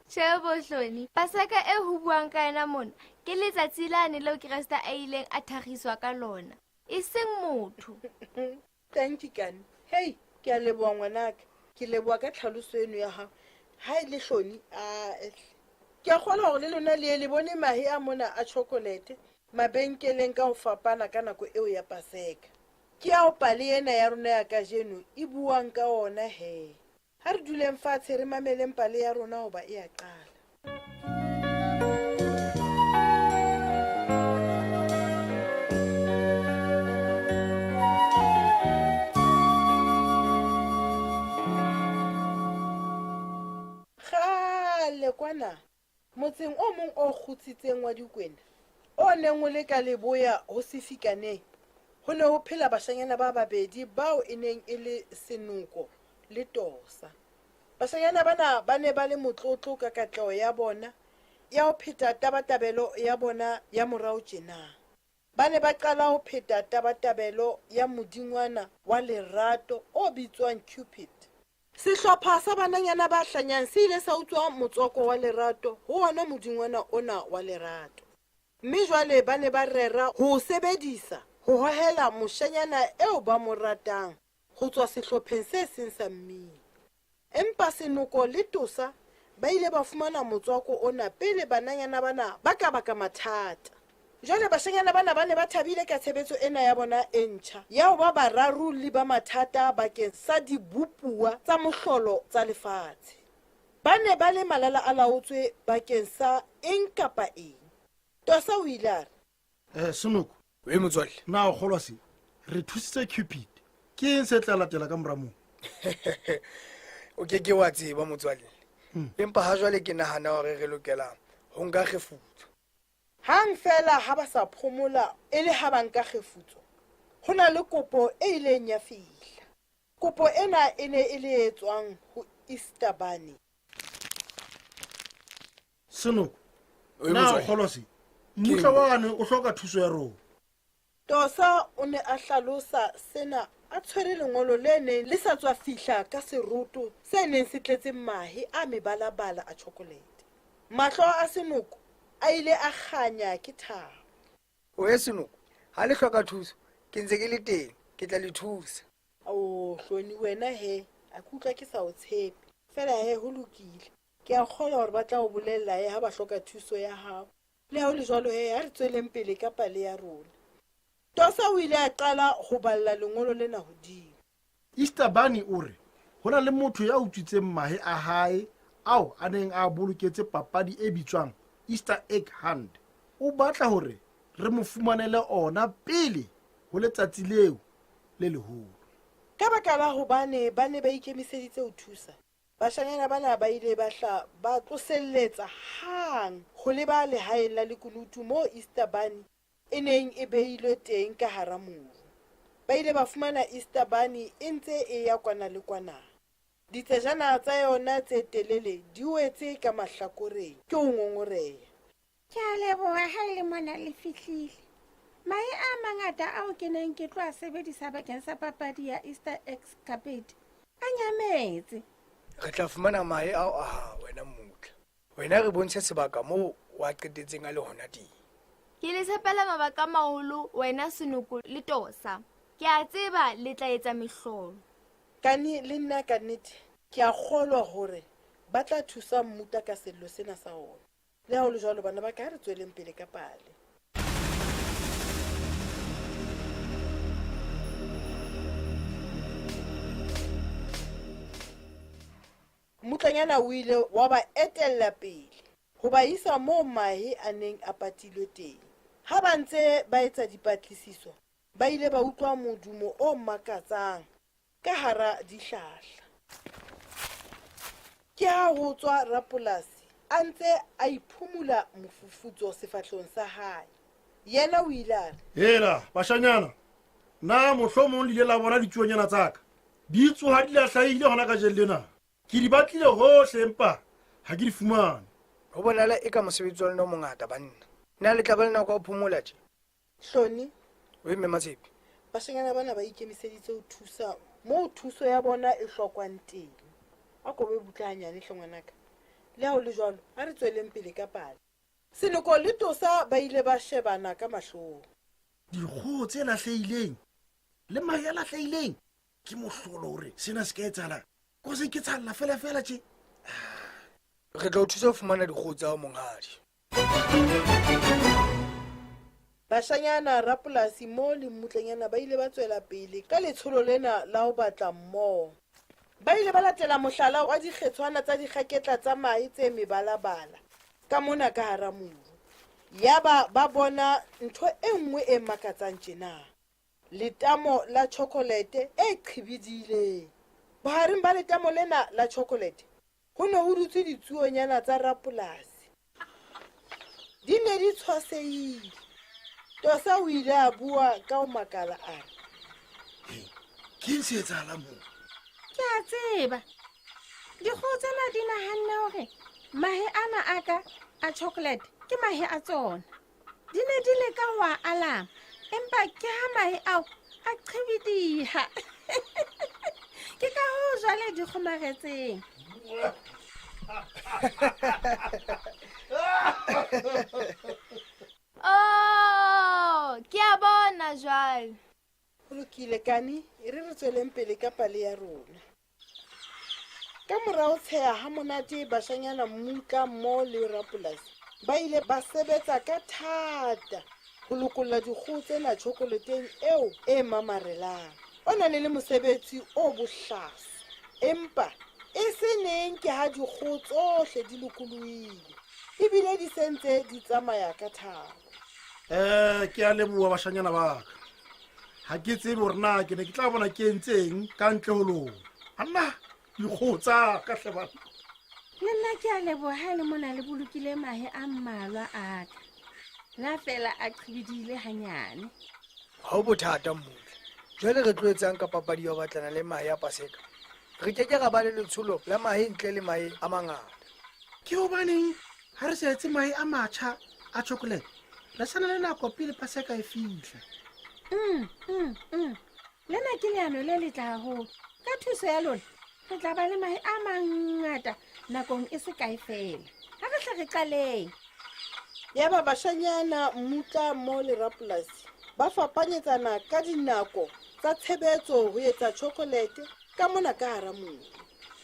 Tjhe bohloni, Paseka e ho buang ka yona mona ke letsatsi lane leo Kreste a ileng a thakgiswa ka lona, e seng motho. Thank you, Kani. Hey, ke a leboha ngwanaka. Ke leboha ka tlhaloso eno ya hao. Ha e le hloni, a ehle. Ke a kgolwa hore le lona le ye le bone mahe a mona a chocolate mabenkeleng ka ho fapana ka nako eo ya Paseka. Ke ao pale ena ya rona ya kajeno e buang ka ona he. Ha re duleng fatshe re mameleng pale ya rona hoba e a qala. Kgale kwana, motseng o mong o kgutsitseng wa Dikwena, o neng o le ka leboya ho Sefikaneng, Ho ne ho phela bashanyana ba babedi bao e neng e le Senoko le Tosa. Bashanyana bana ba ne ba le motlotlo ka katleho ya bona ya ho pheta tabatabelo ya bona ya morao tjena. Ba ne ba qala ho pheta tabatabelo ya modingwana wa lerato o bitswang Cupid. Sehlopha sa bananyana ba hlanyang se ile sa utswa motswako wa lerato ho ona modingwana ona wa lerato. Mme jwale ba ne ba rera ho o sebedisa ho hohela moshanyana eo ba mo ratang ho tswa sehlopheng se seng sa mmino. Empa Senoko le Tosa ba ile ba fumana motswako ona pele bananyana bana ba ka baka mathata. Jwale bashanyana bana ba ne ba thabile ka tshebetso ena ya bona e ntjha ya ho ba bararolli ba mathata bakeng sa dibopuwa tsa mohlolo tsa lefatshe. Ba ne ba le malala a laotswe bakeng sa eng kapa eng. Tosa o ile a re, Senoko. We motswalle. Na o kgolwa se? Re thusitse Cupid. Ke eng se tla latela ka mora moo? O ke ke wa tseba motswalle. Empa ha jwale ke nahana hore re lokela ho nka kgefutso. Hang feela ha ba sa phomola e le ha ba nka kgefutso, ho na le kopo e ileng ya fihla. Kopo ena e ne e le e tswang ho Easter Bunny. Senoko, Oi, na o motswalle. kgolwa se? Mmutla wane o hloka thuso ya rona. Tosa o ne a hlalosa sena a tshwere lengolo le neng le sa tswa fihla ka seroto se neng se tletse mahe a mebalabala a tjhokolete. Mahlo a Senoko a ile a kganya ke thabo. Oe Senoko, ha le hloka thuso, ke ntse ke le teng, ke tla le thusa. O Hloni wena he, a ke utlwa ke sa o tshepe. Feela he ho lokile. Ke a kgolwa hore ba tla o bolella he ha ba hloka thuso ya hao. Le ha ho le jwalo he, ha re tsweleng pele ka pale ya rona. Tosa o ile a qala ho balla lengolo lena hodimo. Easter Bunny o re ho na le motho ya utswitseng mahe a hae ao a neng a boloketse papadi e bitswang Easter Egg Hunt. O batla hore re mo fumanele ona pele ho letsatsi leo le leholo. Ka baka la hobane ba ne ba ikemiseditse ho thusa, bashanyana bana ba ile ba hla ba tloselletsa hang ho leba lehaeng la lekunutu moo Easter Bunny e neng e beilwe teng ka hara moru. Ba ile ba fumana Easter Bunny e ntse e ya kwana le kwana. Ditsejana tsa yona tse telele di wetse ka mahlakoreng ke ho ngongoreha. Ke a leboha ha e le mona le fihlile. Mahe a mangata ao ke neng ke tlo a sebedisa bakeng sa papadi ya Easter Escapade a nyametse. Re tla fumana mahe ao a hao wena mmutla. Wena re bontshe sebaka moo o a qetetseng a le hona teng. Ke le tshepela mabaka a maholo wena Senoko le Tosa. Ke a tseba le tla etsa mehlolo. Kani le nna ka nnete ke a kgolwa hore ba tla thusa mmuta ka sello sena sa ona. Le ha ho le jwalo bana ba ka, ha re tsweleng pele ka pale. Mmutlanyana o ile wa ba etella pele ho ba isa moo mahe a neng a patilwe teng. Ha ba ntse ba etsa dipatlisiso, ba ile ba utlwa modumo o makatsang ka hara dihlahla. Ke ha ho tswa rapolasi a ntse a iphumula mofufutso sefahlehong sa hae. Yena o ile a re, Hela, bashanyana, na mohlomong le ile la bona ditsuonyana tsa ka? Di tsoha di lahlahile hona kajeno lena. Ke di batlile hohle empa ha ke di fumane. Ho bonahala eka mosebetsi wa lona o mongata banna. Na le tla ba le nako ya ho phomola tje? Hloni. Oe mme Matshepe. Bashanyana bana ba ikemiseditse ho thusa moo thuso ya bona e hlokwang teng. A ko be butle hanyane hle ngwanaka. Le ha ho le jwalo, a re tsweleng pele ka pale. Senoko le Tosa ba ile ba shebana ka mahlong. Dikgoho tse lahlehileng le mahe a lahlehileng, ke mohlolo hore sena se ka etsahala. Ko se ke tshalla fela fela tje. Re tla o thusa ho fumana dikgoho tsa hao monghadi. Bashanyana, rapolasi mo le mmutlanyana ba ile ba tswela pele ka letsholo lena la ho batla mmoho. Ba ile ba latela mohlala wa dikgetshwana tsa dikgaketla tsa mahe tse mebalabala ka mona ka hara moru. Yaba ba bona ntho e nngwe e makatsang tjena, letamo la tjhokolete e qhibidileng. Bohareng ba letamo lena la tjhokolete ho ne ho dutse ditsuonyana tsa rapolasi. Di ne di tshwasehile. Tosa o ile a bua ka ho makala a re, Ke eng se etsahalang moo? Ke a tseba. Dikgoho tsena di nahanne hore mahe ana a ka a chocolate ke mahe a tsona. Di ne di leka ho a alama, empa ke ha mahe ao a qhibidiha. Ke ka hoo jwale di kgomaretseng. Oh, ke a bona jwale. Ho lokile Kani, e re re tsweleng pele ka pale ya rona. Ka mora ho tsheha ha monate bashanyana Mmutla mmoho le rapolasi ba ile ba sebetsa ka thata ho lokolla dikgoho tsena tjhokoleteng eo e mamarelang. O na le le mosebetsi o bohlaswa, empa e se neng ke ha dikgoho tsohle di lokolohile ebile di se ntse di tsamaya ka thabo. Um ke a leboha bashanyana ba ka. Ga ke tsebe gore na ke ne ke tla bona ke entseng ka ntle ho lona. Anna dikgoho tsa ka hle bana. Le nna ke a leboha ha e le mona le bolokile mahe a mmalwa a ka. La fela a qhibidile hanyane. Ha ho bothata Mmutla. Jwale re tlo etsang ka papadi ya ho batlana le mahe a Paseka? Re ke ke ra ba le letsholo la mahe ntle le mahe a mangata. Ke hobaneng ha re sa etse mahe a matjha a chocolate? Re sa na le nako pele Paseka e fihla. Lena ke leano le letle haholo. Ka thuso ya lona, re tla ba le mahe a mangata nakong e se kae feela. Ha re hle re qaleng. Yaba bashanyana Mmutla mmoho le rapolasi ba fapanyetsana ka dinako tsa tshebetso ho etsa chocolate ka mona ka hara mobu.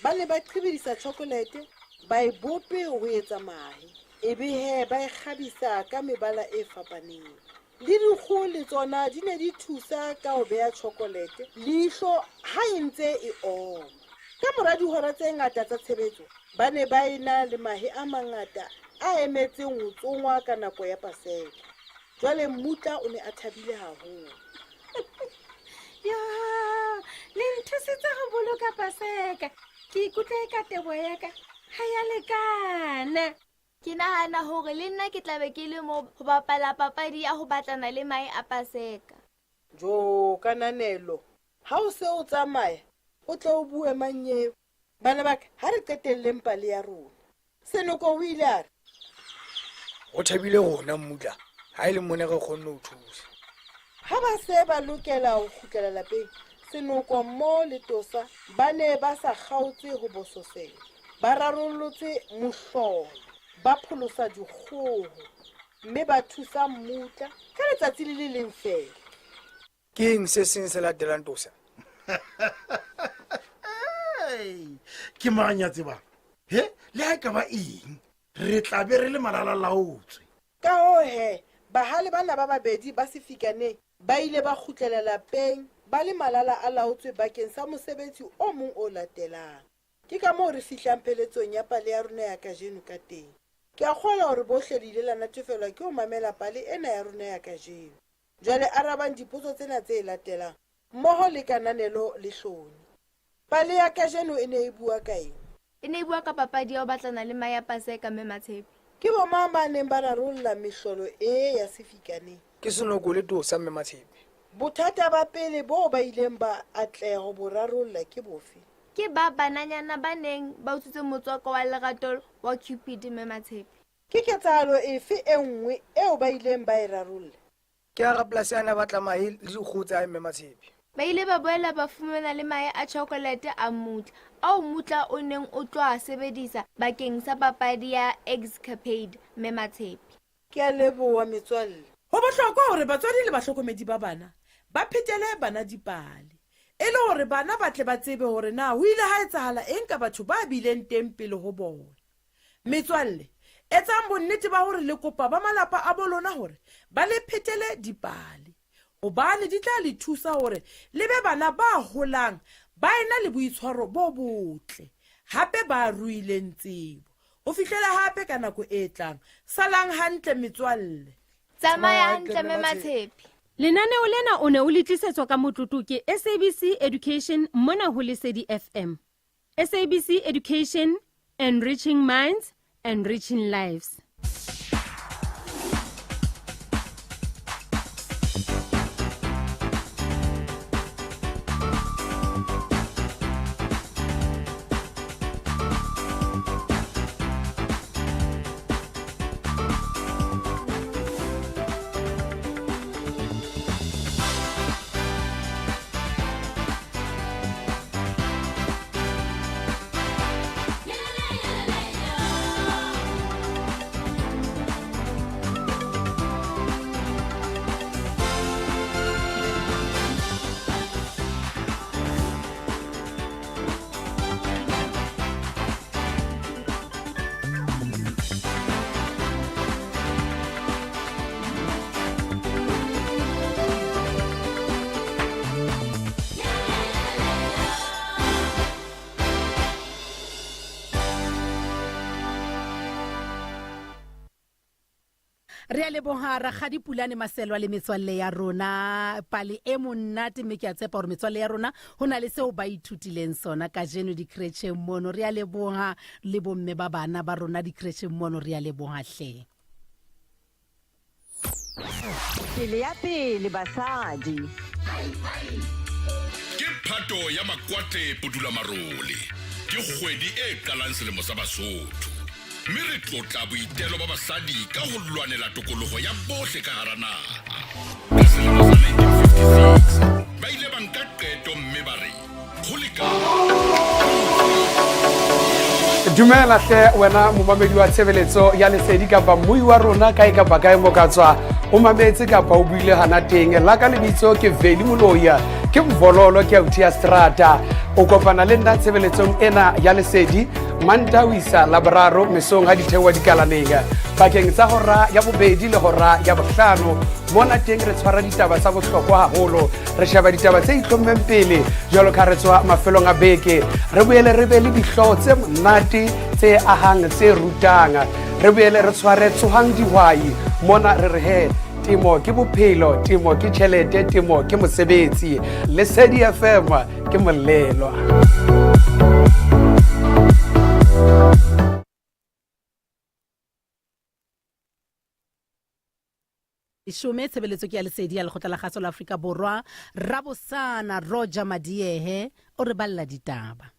Ba ne ba qhibidisa chocolate, ba e bope ho etsa mahe, ebe he ba e kgabisa ka mebala e fapaneng. Le dikgoho le tsona di ne di thusa ka ho beha chocolate leihlo ha e ntse e oma. Ka mora dihora tse ngata tsa tshebetso, ba ne ba ena le mahe a mangata a emetseng ho tsongwa ka nako ya Paseka. Jwale Mmutla o ne a thabile haholo. Yo, le nthusitse ho boloka Paseka. Ke ikutlwa e ka teboho ya ka ha ya lekana. Ke nahana hore le nna ke tla be ke le moo ho bapala papadi ya ho batlana le mahe a Paseka. Jo, kananelo. Ha o se o tsamaya, o tle o bue manyeo. Bana ba ka, ha re qetelleng pale ya rona. Senoko o ile a re, Ho thabile rona Mmutla, ha e le mona re kgonne ho thusa. Ha ba se ba lokela ho kgutlela lapeng, Senoko mmoho le Tosa ba ne ba sa kgaotse ho bososela. Ba rarollotse mohlolo, ba pholosa dikgoho mme ba thusa Mmutla ka letsatsi le le leng feela. Ke eng se seng se latelang Tosa? Ke mang ya tsebang? He, le ha e ka ba eng, re tla be re le malalalaotswe. Ka hoo he, bahale bana ba babedi ba sefikaneng ba ile ba kgutlela lapeng ba le malala a laotswe bakeng sa mosebetsi o mong o latelang. Ke ka moo re fihlang pheletsong ya pale ya rona ya kajeno ka teng. Ke a kgolwa hore bohle le ile la natefelwa ke ho mamela pale ena ya rona ya kajeno. Jwale arabang dipotso tsena tse latelang mmoho le kananelo le Hloni. Pale ya kajeno e ne e bua ka eng? E ne e bua ka papadi ya ho batlana le mahe a Paseka, Mme Matshepe. Ke bomang ba neng ba rarolla mehlolo ee ya sefikaneng? Ke Senoko le Tosa, Mme Matshepe. Bothata ba pele boo ba ileng ba atleha ho bo rarolla ke bofe? Ke ba bananyana ba neng ba utswitse motswako wa lerato wa Cupid, Mme Matshepe. Ke ketsahalo efe e nngwe eo ba ileng ba e rarolla? Ke ha rapolasi a ne a batla mahe le dikgoho tsa hae, Mme Matshepe. Ba ile ba boela ba fumana le mahe a chocolate a Mmutla, ao Mmutla o neng o tlo a sebedisa bakeng sa papadi ya Eggscapade, Mme Matshepe. Ke a leboha metswalle. Ho bohlokwa hore batswadi le bahlokomedi ba bana ba phetele bana dipale e le hore bana ba tle ba tsebe hore na ho ile ha etsahala eng ka batho ba bileng teng pele ho bona. Metswalle, etsang bonnete ba hore le kopa ba malapa a bo lona hore ba le phetele dipale hobane di tla le thusa hore le be bana ba holang ba ena le boitshwaro bo botle hape ba ruileng tsebo. Ho fihlela hape ka nako e tlang, salang hantle metswalle. Tsamaya hantle Mme Matshepe. Lenaneo lena o ne o le tlisetswa ka motlotlo ke SABC Education mona ho Lesedi FM. SABC Education, enriching minds, enriching lives. Re a leboha Rakgadi Pulane Maselwa le metswalle ya rona. Pale e monate mme ke a tshepa hore metswalle ya rona ho na le seo ba ithutileng sona kajeno dikretjheng mono. Re a leboha le bomme ba bana ba rona dikretjheng mono, re a leboha hle. Pele ya pele basadi. Ke Phato ya Makwate Pudulamarole. Ke kgwedi e qalang selemo sa Basotho. Mme re tlotla boitelo ba basadi ka ho lwanela tokoloho ya bohle ka hara naha. Ka selemo sa 1956 ba ile ba nka qeto mme ba re ho lekane. Dumela hle wena momamedi wa tshebeletso ya lesedi kapa mmui wa rona kae kapa kae mo ka tswa o mametse kapa o buile hana teng. La ka lebitso ke Veli Moloia, ke Mvololo, ke authi ya strata. O kopana le nna tshebeletsong ena ya lesedi Mantaha ho isa Laboraro mesong ha di theoha dikalaneng pakeng tsa hora ya bobedi le hora ya bohlano. Mona teng re tshwara ditaba tsa bohlokwa haholo, re sheba ditaba tse itlhommeng pele jwalo ka re tswa mafelong a beke, re boele re be le dihlooho tse monate tse ahang tse rutang, re boele re tshware tsohang dihwai. Mona re re he temo ke bophelo, temo ke tjhelete, temo ke mosebetsi. Lesedi FM ke molelwa. Leshome tshebeletso ke ya lesedi ya lekgotla la kgaso la Afrika Borwa. Rabosana Roger Madiehe o re balla ditaba.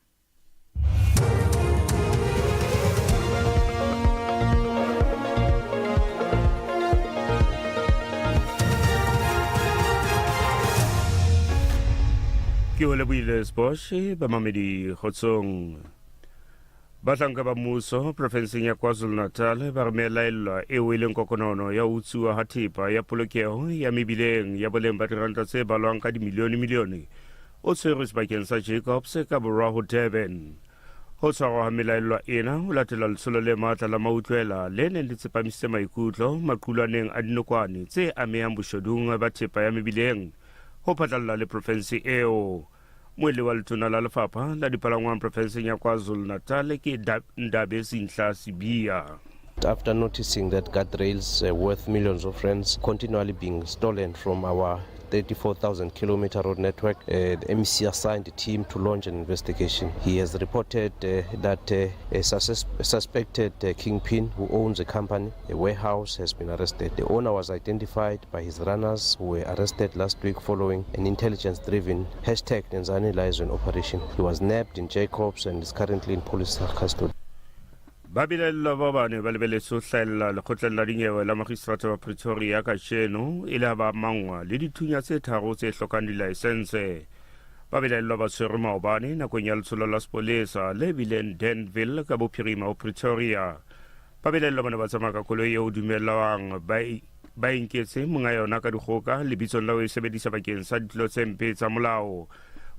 Ke o lebohile Sbosh bamamedi kgotsong. Bahlanka ba mmuso profenseng ya KwaZulu-Natal ba re melaellwa eo e leng kokonono ya ho utsuwa ha thepa ya polokeho ya mebileng ya boleng ba diranta tse balwang ka dimilione-milione o tshwerwe sebakeng sa Jacobs ka borwa ho Durban. Ho tshwarwa ha melaellwa ena ho latela letsholo le matla la mautlwela le neng le tsepamisitse maikutlo maqulwaneng a dinokwane tse amehang boshodung ba thepa ya mebileng ho phatlalla le profense eo. Moeli wa letona la lefapha la dipalangwang profenseng ya KwaZulu-Natal ke Ndabezinhla Sibiya. After noticing that guardrails worth millions of rands continually being stolen from our 34,000 kilometer road network, the MEC assigned a team to launch an investigation. He has reported that a suspected kingpin who owns a company, a warehouse, has been arrested. The owner was identified by his runners who were arrested last week following an intelligence-driven hashtag Nenzani Liaison operation. He was nabbed in Jacobs and is currently in police custody. Babelaellwa ba bane ba lebeletswe ho hlahella lekgotleng la dinyewe la magistrata wa Pretoria kajeno e le ha ba amangwa le dithunya tse tharo tse hlokang dilaesense. Babelaellwa ba tshwerwe maobane nakong ya letsholo la sepolesa le bileng Danville ka bophirima ho Pretoria. Babelaellwa ba ne ba tsamaya ka koloi eo dumellwang ba e ba e nketse monga yona ka dikgoka lebitsong la ho e sebedisa bakeng sa ditlolo tse mpe tsa molao.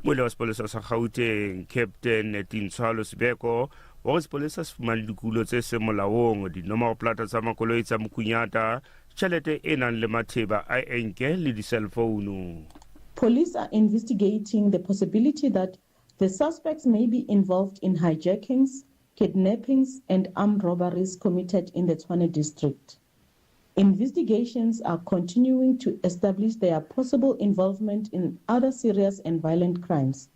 Moele wa sepolesa sa Gauteng, Captain Tintshwalo Sibeko, o re sepolesa se fumane dikulo tse seng molaong, dinomoroplata tsa makoloi tsa mokunyata, tjhelete e nang le matheba a enke le diselfounu. Police are investigating the possibility that the suspects may be involved in hijackings, kidnappings and armed robberies committed in the Tshwane district. Investigations are continuing to establish their possible involvement in other serious and violent crimes.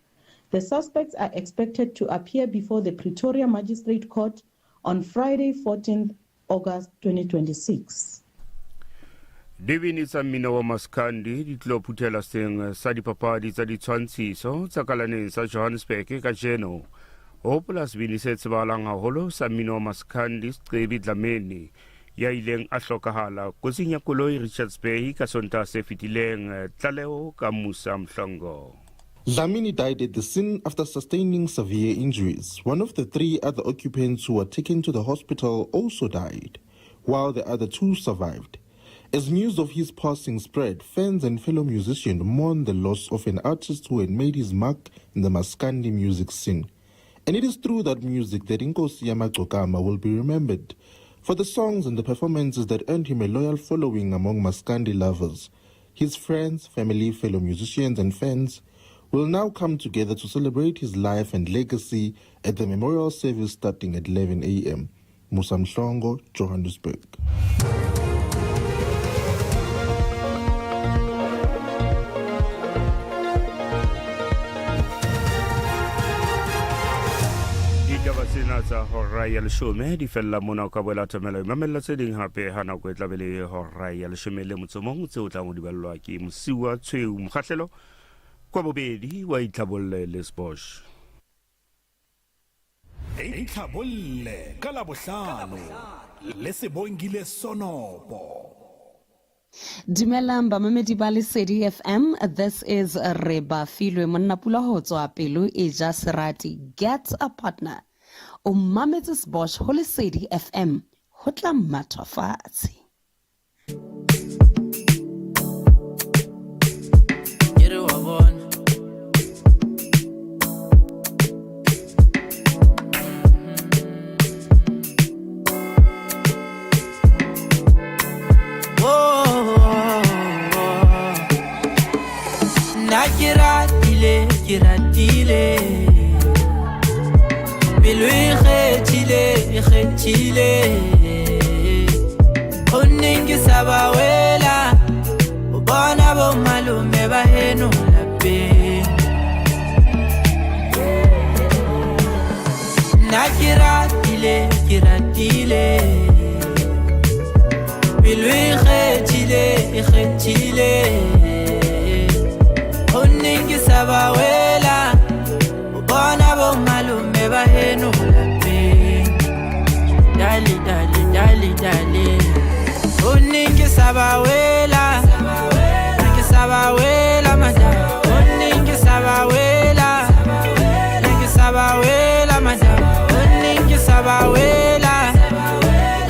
The suspects are expected to appear before the Pretoria Magistrate Court on Friday, 14th August 2026. Dibini tsa mmino wa maskandi di tlo phuthela seng sa dipapadi tsa ditshwantshiso tsa kalaneng sa Johannesburg kajeno. Ho hopola sebini se tsebahalang haholo sa mmino wa maskandi Scebi Dlamini ya ileng a hlokahala kotsing ya koloi Richards Bay ka Sontaha se fetileng. Tlaleho ka Musa Mhlongo. Dlamini died at the scene after sustaining severe injuries. One of the three other occupants who were taken to the hospital also died, while the other two survived. As news of his passing spread, fans and fellow musicians mourned the loss of an artist who had made his mark in the Maskandi music scene. And it is through that music that Inkosi Yamagcokama will be remembered for the songs and the performances that earned him a loyal following among Maskandi lovers. His friends, family, fellow musicians and fans will now come together to celebrate his life and legacy at the memorial service starting at 11 a.m. Musa Mhlongo, Johannesburg. Ditaba tsena tsa hora ya leshome di fella mona. O ka boela thomela mamella tse ding hape ha nako e tlabe le hora ya leshome le motso mong, tseo tlang ho di ballwa ke Mosiwa Tshweu. Mokgahlelo kwa bobedi wa Itlhabolle le Sbosh. Itlhabolle ka Labohlano le Sebongile Sonopo. Dumelang bamamedi ba Lesedi FM, this is Rebafilwe Monnapula ho tswa Pelo e ja Serati. Get a partner. O mametse Sbosh ho Lesedi FM, ho tla mathwa fatshe. Ke re wa bona. Nna ke ratile, ke ratile, pelo e kgethile, e kgethile. Go nneng ke sa ba wela, o bona bo malome ba heno lapeng. Nna ke ratile, ke ratile, pelo e kgethile, e kgethile. Go nneng ke sa ba wela, o bona bo malome ba heno lapeng. Dale, dale, dale, dale. Go nneng ke sa ba wela, ke sa ba wela madam. Go nneng ke sa ba wela, ke sa ba wela madam. Go nneng ke sa ba wela,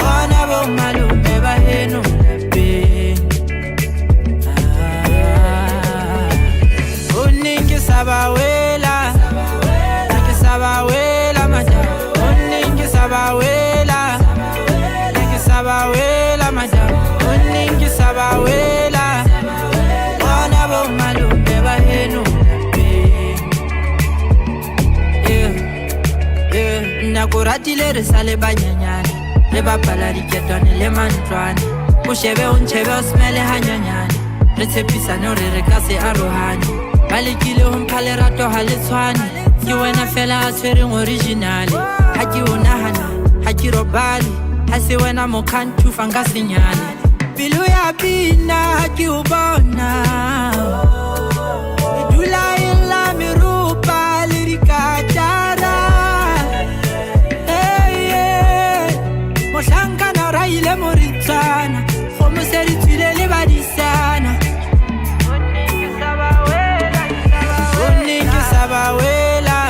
bona bo malome ba heno lapeng. Ah, go nneng ke sa ba wela, ke sa ba wela madam. Go nneng ke sa ba wela, ke sa ba wela madam. Go nneng ke sa ba wela, bona bo malome ba heno lapeng. Yeah, yeah. Nna ko ratile re sa le banyenyane, re bapala diketwane le mantlwane. O shebe o ntjhebe o smele hanyanyane, re tshepisane hore re ka se arohane. Ba lekile ho mpha lerato ha le tshwane, ke wena fela a tshwereng original. Ha ke o nahana ha ke robale, ha se wena mokhantufa nka senyane. Pelo ya pina ha ke o bona, e dula e lla meropa le dikatara. Hey, yeah. Mohlankana o raile moritswana, kgomo se di tswile le badisana. Ho nneng ke sa ba wela,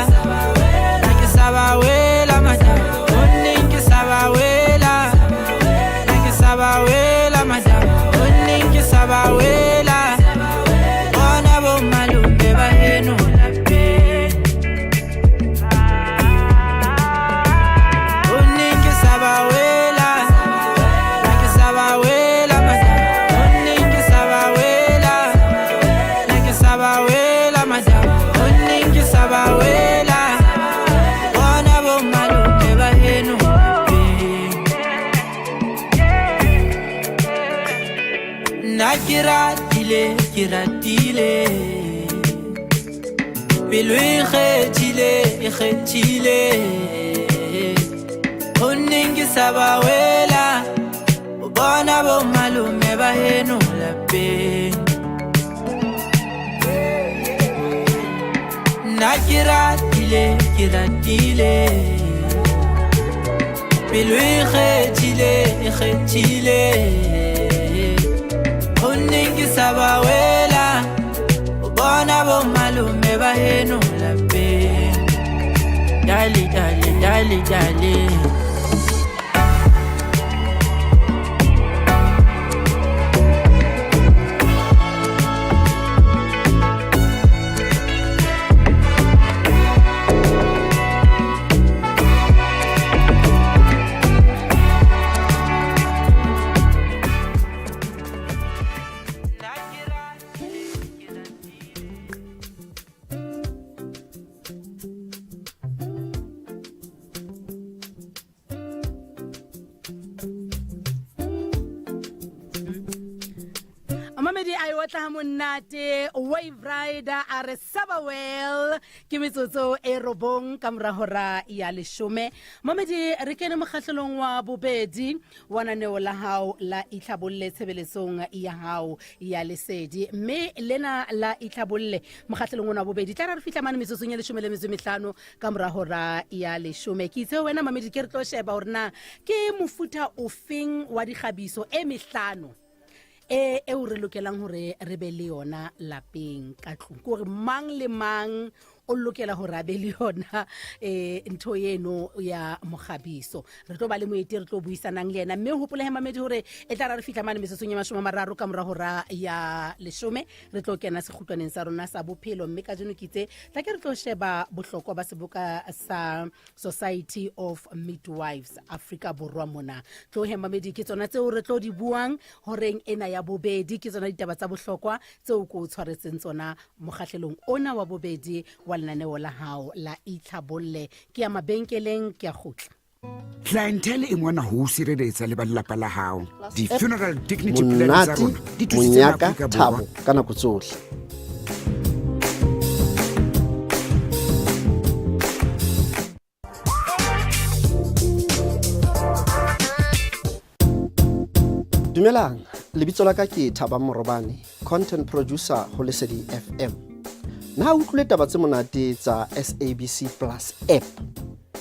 ke sa ba wela madam. Ho nneng ke sa ba wela, ke sa ba wela madam. Ho nneng ke sa ba wela, bona bo malome ba heno lapeng. Ho nneng ke sa ba wela, ke sa ba wela madam. Ho nneng ke sa ba wela, ke sa ba wela madam. Ho nneng ke sa ba wela, bona bo malome ba heno lapeng. Nna ke ratile, ke ratile, pelo e kgethile, e kgethile. Ho nneng ke sa ba wela, o bona bo malome ba heno lapeng. Nna ke ratile, ke ratile, pelo e kgethile, e kgethile. Ho nneng ke sa ba wela, o bona bo malome ba heno lapeng. Dale, dale, dale, dale. otla monate Wave Rider a re Sabawell ke metsotso e robong ka mora hora ya leshome. Mamedi re kene mokgahlelong wa bobedi wa naneo la hao la itlhabolle tshebeletsong ya hao ya lesedi, mme lena la itlhabolle mokgahlelong ona wa bobedi tla re fihla mane metsotsong ya leshome le metso e mehlano ka mora hora ya leshome. Ke itse wena mamedi ke re tlo sheba hore na ke mofuta ofeng wa dikgabiso e mehlano e eo re lokelang hore re be le yona lapeng ka tlung, ke hore mang le mang o lokela hore a be le yona ntho eno ya mokgabiso. Re tlo ba le moeti re tlo buisanang le yena, mme hopole he mamedi hore e tla ra re fihla mane metsotsong ya 30 ka mora hora ya leshome re tlo kena sekgutlwaneng sa rona sa bophelo. Mme kajeno ke itse tla ke re tlo sheba bohlokwa ba seboka sa Society of Midwives Afrika Borwa mona. Tlo he mamedi ke tsona tseo re tlo di buang horeng ena ya bobedi, ke tsona ditaba tsa bohlokwa tseo ko tshwaretseng tsona mokgahlelong ona wa bobedi wa lenaneo la hao la itlhabolle. Ke ya mabenkeleng, ke ya kgutla. Clientele e mona ho o sireletsa le ba lelapa la hao. Di-funeral dignity plan tsa Monate, rona di thusitse monyaka, Maafrika Borwa thabo ka nako tsohle. Dumelang, lebitso la ka ke Thabang Morobane, content producer ho Lesedi FM. Na o utlwile taba tse monate tsa SABC Plus app?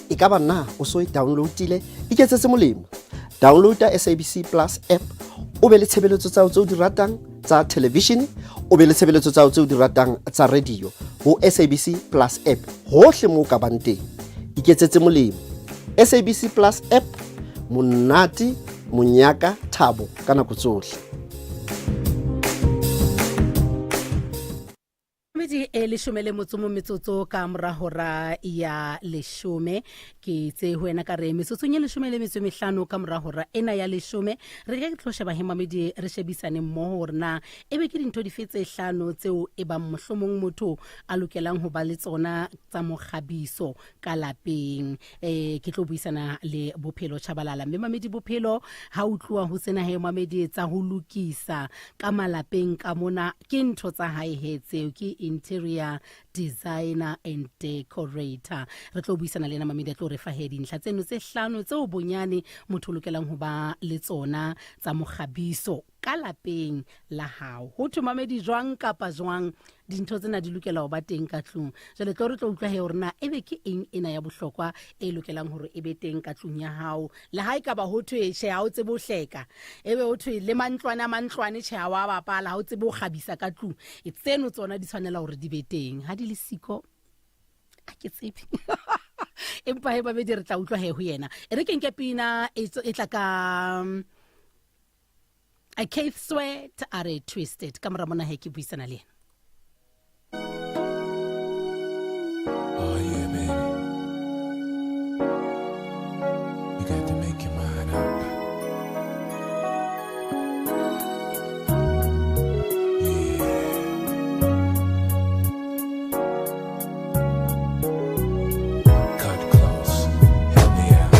E ka ba na o so e downloadile? Iketsetse molemo. Downloada SABC Plus app, o be le tshebeletso tsa hao tseo di ratang tsa television, o be le tshebeletso tsa hao tseo di ratang tsa radio ho SABC Plus app hohle moo o ka bang teng. Iketsetse molemo. SABC Plus app, monate, monyaka, thabo ka nako tsohle. Medi e leshome le motso mo metsotso ka mora hora ya leshome. Ke tse ho wena ka re metsotsong e leshome le metso e mehlano ka mora hora ena ya leshome re ke tlo sheba he mamedi re shebisane mmoho hore na ebe ke dintho dife tse hlano tseo e bang mohlomong motho a lokelang ho ba le tsona tsa mokgabiso ka lapeng. Ke tlo buisana le Bophelo Chabalala, mme mamedi Bophelo ha utluwa ho sena he mamedi tsa ho lokisa ka malapeng ka mona ke ntho tsa hae he tseo, ke interior designer and decorator. Re tlo buisana le yena mamedi a tlo re fa he dintlha tseno tse hlano tseo bonyane motho o lokelang ho ba le tsona tsa mokgabiso ka lapeng la hao. Ho thwe mamedi jwang kapa jwang dintho tsena di lokela ho ba teng ka tlung. Jwale tlo re tlo utlwa he hore na ebe ke eng ena ya bohlokwa e lokelang hore e be teng ka tlung ya hao. Le ha e ka ba ho thwe tjhe ha o tsebe ho hleka, ebe ho thwe le mantlwane a mantlwane tjhe ha wa bapala, ha o tsebe ho kgabisa ka tlung, e tseno tsona di tshwanela hore di be teng. Ha di le siko a ke tsebe. Empa he babedi re tla utlwa he ho yena. E re ke nke pina e tla ka A Keith Sweat a re Twisted. Ka mora mona he ke buisana le yena. Oh yeah, baby. You got to make your mind up. Yeah. Cut close. Help me out.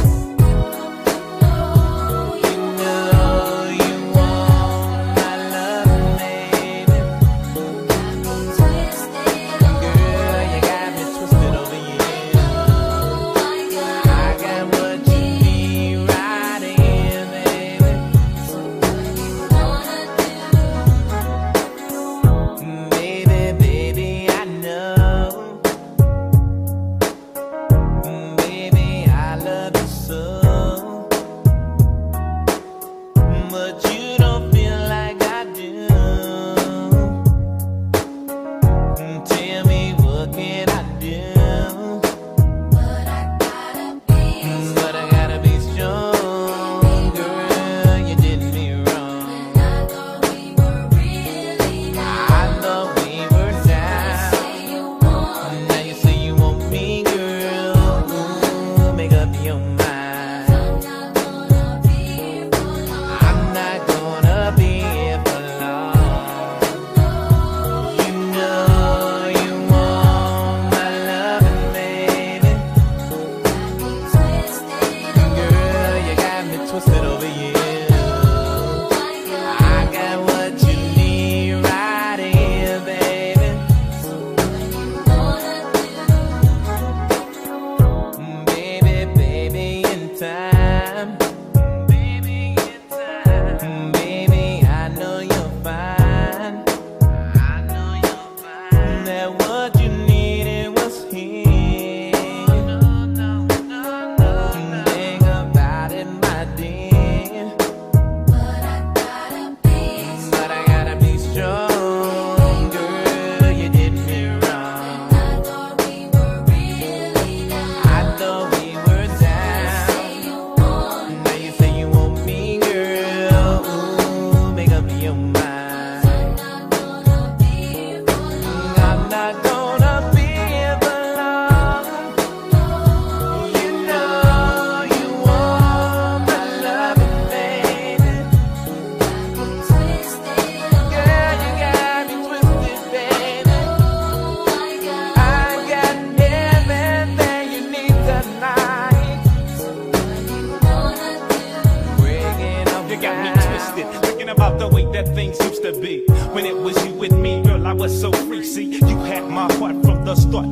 You know you want my love, baby.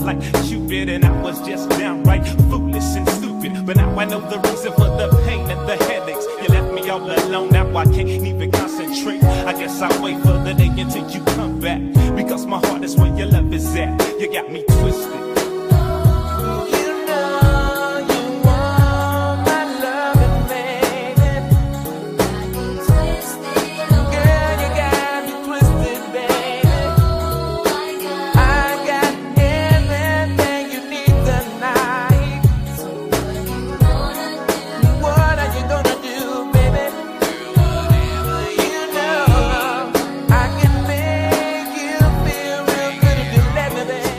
like Cupid, and I was just downright foolish and stupid. But now I know the reason for the pain and the headaches. You left me all alone, now I can't even concentrate. I guess I'll wait for the day until you come back. Because my heart is where your love is at. You got me twisted. You know you want my loving, baby. Girl, you got me twisted, baby. I got everything you need tonight. What are you gonna do, baby? You know I can make you feel real good if you let me, baby.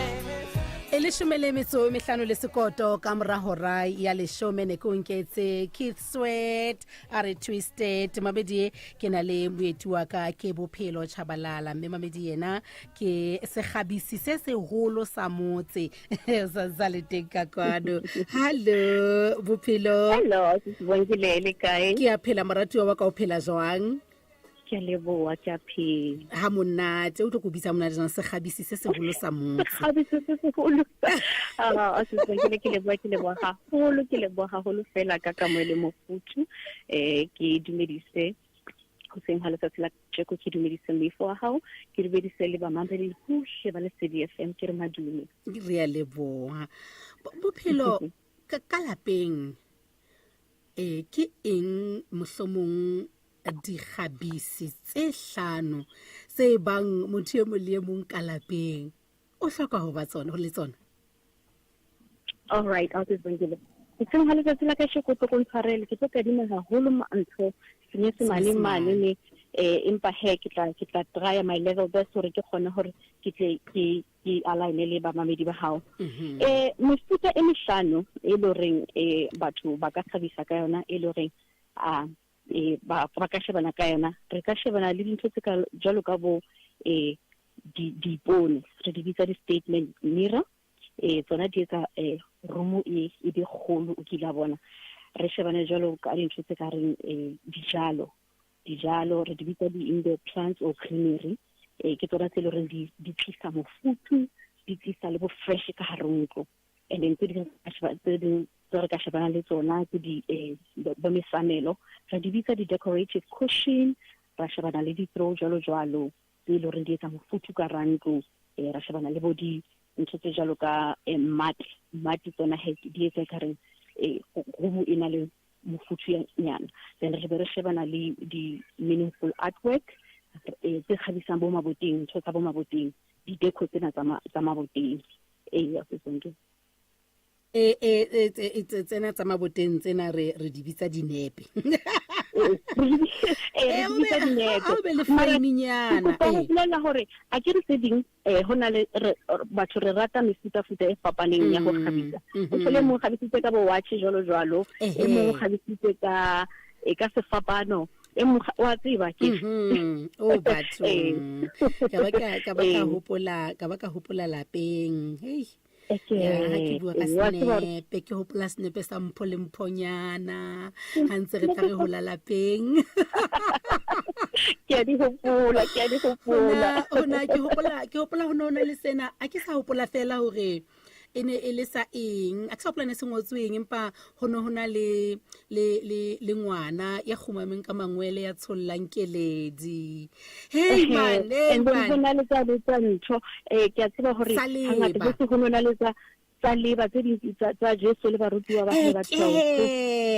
E leshome le metso e mehlano le sekoto ka mora hora ya leshome ne ke o nketse Keith Sweat a re twisted. Mamedi, ke na le moeti wa ka ke Bophelo Chabalala, mme mamedi yena ke sekgabisi se seholo sa motse sa sa le teng ka kwano. Hallo Bophelo. Hello, sisi Bonkile, le kae? Ke a phela moratuwa wa ka, o phela jwang? Ke a leboha, ke a phela. Ha monate, o tlo ko bitsa monate jang sekgabisi se seholo sa motse? Sekgabisi se seholo. Ah, sisi Bonkile, ke leboha, ke leboha haholo, ke leboha haholo fela ka kamohelo e mofuthu. Ke dumedise hoseng ha letsatsi la kajeko, ke dumedise moifo wa hao, ke dumedise le bamamedi bohle ba Lesedi FM, ke re madume. Re a leboha. Bophelo, ka lapeng, ke eng mohlomong dikgabisi tse hlano tse bang motho e mong le e mong ka lapeng o hloka ho ba tsona, ho le tsona? All right, I'll just bring it. Hoseng ha letsatsi la kasheko, tlo ko ntshwarele, ke tlo kadima haholo ntho senyesemane mane ne, empa he, ke tla try my level best hore ke kgone hore ke tle ke align le bamamedi ba hao. Mefuta e mehlano e le horeng, batho ba ka kgabisa ka yona, e le horeng, ba ka shebana ka yona. Re ka shebana le dintho tse ka jwalo ka bo, diipone, re di bitsa di-statement mirror. Tsona di etsa, room e be kgolo, o kile wa bona. Re shebane jwalo ka dintho tse ka reng, dijalo, dijalo re di bitsa di-indoor plants or greenery. Ke tsona tse e leng horeng di tlisa mofuthu, di tlisa le bo fresh ka hare ho ntlo. And then tse ding tse ding tse re ka shebana le tsona ke di, bo mesamelo, re di bitsa di-decorative cushion. Ra shebana le di-throw jwalo jwalo tse e leng horeng di etsa mofuthu ka hara ntlo. Ra shebana le bo di ntho tse jwalo ka, mat, mat tsona he di etsa ekareng, room e na le mofuthu nyana. Then re be re shebana le di meaningful artwork, tse kgabisang bo maboteng, ntho tsa bo maboteng, di-deco tsena tsa maboteng. Ya setsonke. Tsena tsa maboteng tsena re di bitsa dinepe. Re di bitsa dinepe. Ha o be le Mara frame-nyana, ke kopa ho eh. bolela hore a ke re tse ding, ho na le batho re rata mefutafuta e fapaneng ya ho kgabisa. O thole mong kgabisitse ka bo watch jwalo jwalo, e mong o kgabisitse ka sefapano, e mong wa tseba ke. O batho. Ka ba ka, ka ba ka hopola, ka ba ka hopola lapeng. Hei. Ya, ha ke bua ka Wa tseba hore senepe, ke hopola senepe sa Mpho le Mphonyana ha ntse re tla re hola lapeng. Ke a di hopola, ke a di hopola. Hona, hona, ke hopola, ke hopola ho ne ho na le sena, a ke sa hopola fela hore e ne e le sa eng, a ke sa hopola ne se ngotsweng, empa ho ne ho na le ngwana ya kgumameng ka mangwele ya tshollang keledi. Hey, man, hey, And then man. ho na le tsa le tsa ntho, ke a tseba hore Sa leba. hangata ho se ho no na le tsa leba tse ding tsa Jesu le barutiwa ba hae ba tshwao.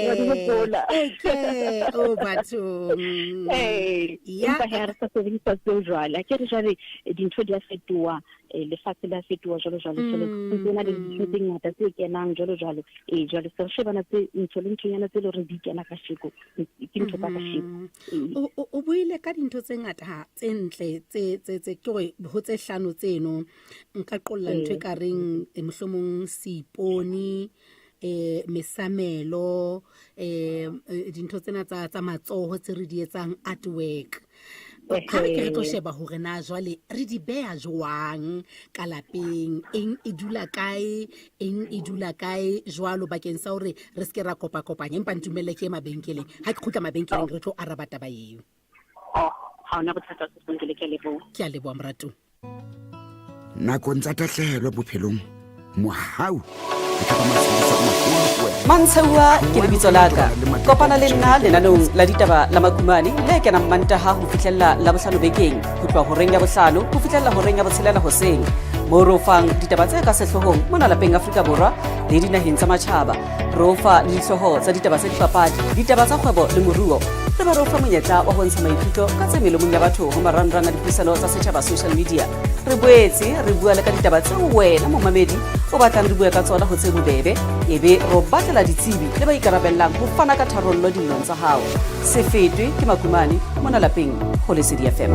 Wa di hopola. Eke, oh, bathong. Ya. Empa he, re sa sebedisa tseo jwale. A ke re jwale, dintho di a fetoha, lefatshe le a fetoha jwalo jwalo. Jwale ho ntse ho na le dintho tse ngata tse kenang jwalo jwalo. Jwale se re shebana tse ntho le nthonyana tse leng hore di kena kasheko, ke ntho tsa kasheko. O buile ka dintho tse ngata ha, tse ntle, tse, tse, tse, ke hore ho tse hlano tseno, nka qolla ntho e ka reng, mohlomong seipone, mesamelo, dintho tsena tsa matsoho tse re di etsang artwork. Ha re ke re tlo sheba hore na jwale re di beha jwang ka lapeng, eng e dula kae, eng e dula kae jwalo, bakeng sa hore re se ke ra kopa-kopanya. Empa ntumelle ke ye mabenkeleng, ha ke kgutla mabenkeleng re tlo araba taba eo. Oh, ha hona bothata, Sesonke, ke a leboha. Ke a leboha, moratuwa. Nakong tsa tahlehelo bophelong, Mohau e ka ba matshediso a maholo ho wena. Mantsheuwa ke lebitso la ka. Kopana le nna lenaneong la ditaba la Makumane le kenang Mantaha ho fihlella Labohlano bekeng ho tloha horeng ya bohlano ho fihlella horeng ya botshelela hoseng moo re o fang ditaba tse ka sehloohong mona lapeng Afrika Borwa le dinaheng tsa matjhaba. Re o fa le dihlooho tsa ditaba tsa dipapadi, ditaba tsa kgwebo le moruo. Re be re o fa monyetla wa ho ntsha maikutlo ka tse melomong ya batho ho marangrang a dipuisano tsa setjhaba social media. Re boetse re bua le ka ditaba tseo wena momamedi o batlang re bue ka tsona ho tse bobebe, ebe re o batlela ditsebi le ba ikarabellang ho fana ka tharollo dillong tsa hao. Se fetwe ke makumane mona lapeng ho Lesedi FM.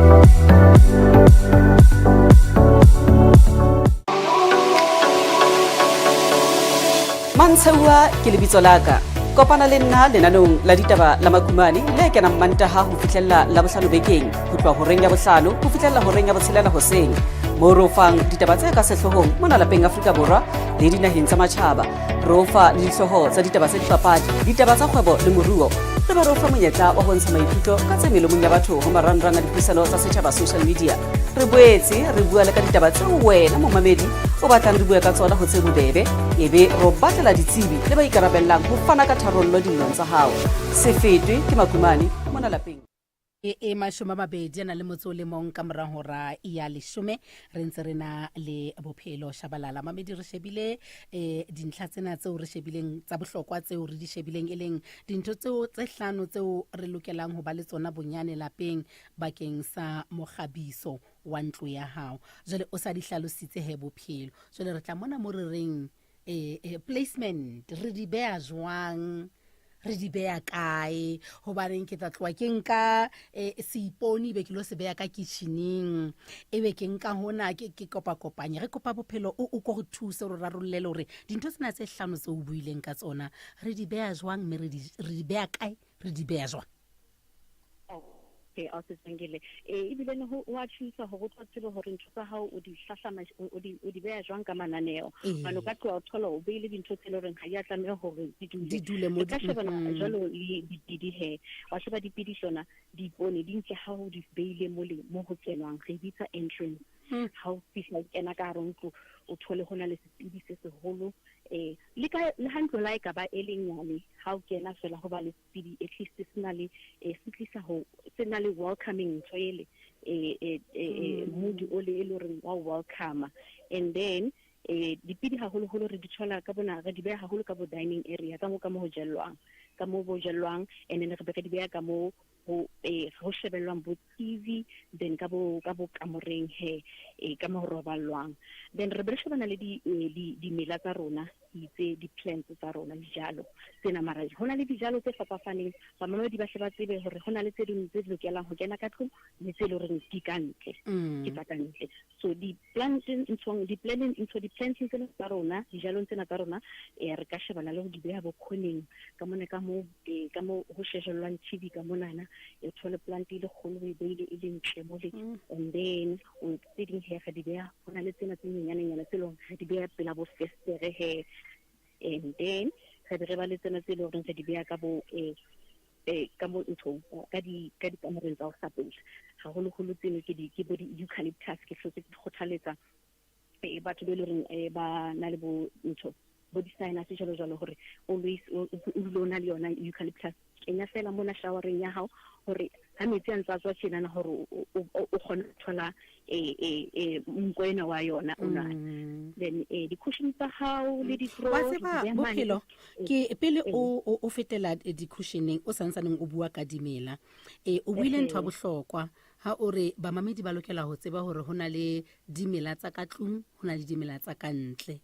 Mantsheuwa ke lebitso la ka. Kopana le nna lenaneong la ditaba la Makumane le kenang Mantaha ho fihlella Labohlano bekeng ho tloha horeng ya bohlano ho fihlella horeng ya botshelela hoseng moo re o fang ditaba tse ka sehloohong mona lapeng Afrika Borwa le dinaheng tsa matjhaba. Re o fa le dihlooho tsa ditaba tsa dipapadi, ditaba tsa kgwebo le moruo. Re be re o fa monyetla wa ho ntsha maikutlo ka tse melomong ya batho ho marangrang a dipuisano tsa setjhaba social media. Re boetse re bua le ka ditaba tseo wena momamedi o batlang re bue ka tsona ho tse bobebe, ebe re o batlela ditsebi le ba ikarabellang ho fana ka tharollo dillong tsa hao. Se fetwe ke makumane mona lapeng. E, e mashome a mabedi a na le motso o le mong ka mora hora ya leshome re ntse re na le bophelo shabalala mamedi re shebile um dintlha tsena tseo re shebileng tsa bohlokwa tseo re di shebileng e leng dintho tseo tse hlano tseo re lokelang ho ba le tsona bonyane lapeng bakeng sa mokgabiso wa ntlo ya hao jwale o sa di hlalositse he bophelo jwale re tla mona mo re reng eh, placement re di beya jwang re di beya kae gobaneng ke tla tloa ke nka eh, seipone be ke lo se beya ka kitcheneng e be ke nka hona ke ke kopakopanye re kopa bophelo o o ko re thuse re rarollele gore dintho tsena tse hlano tse o buileng ka tsona re di beya jwang mme re di beya kae re di beya jwang Okay, a se tsengile. Eh ebile ne ho wa thusa hore o tlo tsebe hore ntho tsa hao o di hlahlama o di o di beha jwang ka mananeo. Hobane o ka tloha o thola o beile dintho tse leng hore ha di a tlameha hore di dule. Di dule mo Re ka shebana mm-hmm. jwalo le dipidi he. Wa sheba dipidi tsona diipone di ntle ha o di beile mole mo ho kenwang re bitsa entrance. Ha o fihla o kena ka hare ho ntlo o thole ho na le sepidi se seholo eh le ka le ha ntlo la e ka ba e le nyane ha o kena fela ho ba le sepidi at least se na le eh, se tlisa ho se na le welcoming ntho ele eh, eh, eh, mood o le e le horeng wa welcome and then eh dipidi haholoholo re di thola ka bona re di beha haholo ka bo dining area ka mo ka mo ho jellwang ka mo bo jellwang and then re be re di beha ka mo ho eh ho shebellwang bo TV then ka bo ka bo kamoreng he eh ka mo ho roballwang then re be re shebana le di eh, di dimela tsa rona itse di-plants tsa rona dijalo tsena mara ho na le dijalo tse fapafaneng bamamedi ba hle ba tsebe hore ho na le tse ding tse lokelang ho kena ka tlung le tse leng horeng di ka ntle ke tsa ka ntle so di-plant nthong di-planning ntho di-planting tsena tsa rona dijalong tsena tsa rona eh, re ka shebana le ho di beha bokhoneng ka mona ka mo eh, ka mo ho shejellwang TV ka monana e thole plant e le kgolo o e beile e le ntle mole and then o tse ding he re di beha ho na le tsena tse nyenyanenyana tse leng re di beha pela bo festere he and then re be re ba le tsena tse leng horeng re di beha ka bo eh, eh, ka mo nthong ka di ka dikamoreng tsa ho hlapela haholoholo tseno ke di ke bo di-eucalyptus ke hlotse ke di kgothaletsa eh, batho be e le horeng eh, ba na le bo ntho bo di-sinus jalo jalo hore always o dule o na le yona eucalyptus kenya fela mona showereng ya hao hore ha metsi a ntse a tswa tjenana hore o kgone ho thola nko ena wa yona o nwa then di-cushion tsa hao le di-throw wa tseba bophelo ke pele o fetela di-cushioneng o santsaneng o bua ka dimela o buile ntho ya bohlokwa ha o re bamamedi ba lokela ho tseba hore ho na le dimela tsa ka tlung ho na le dimela tsa ka ntle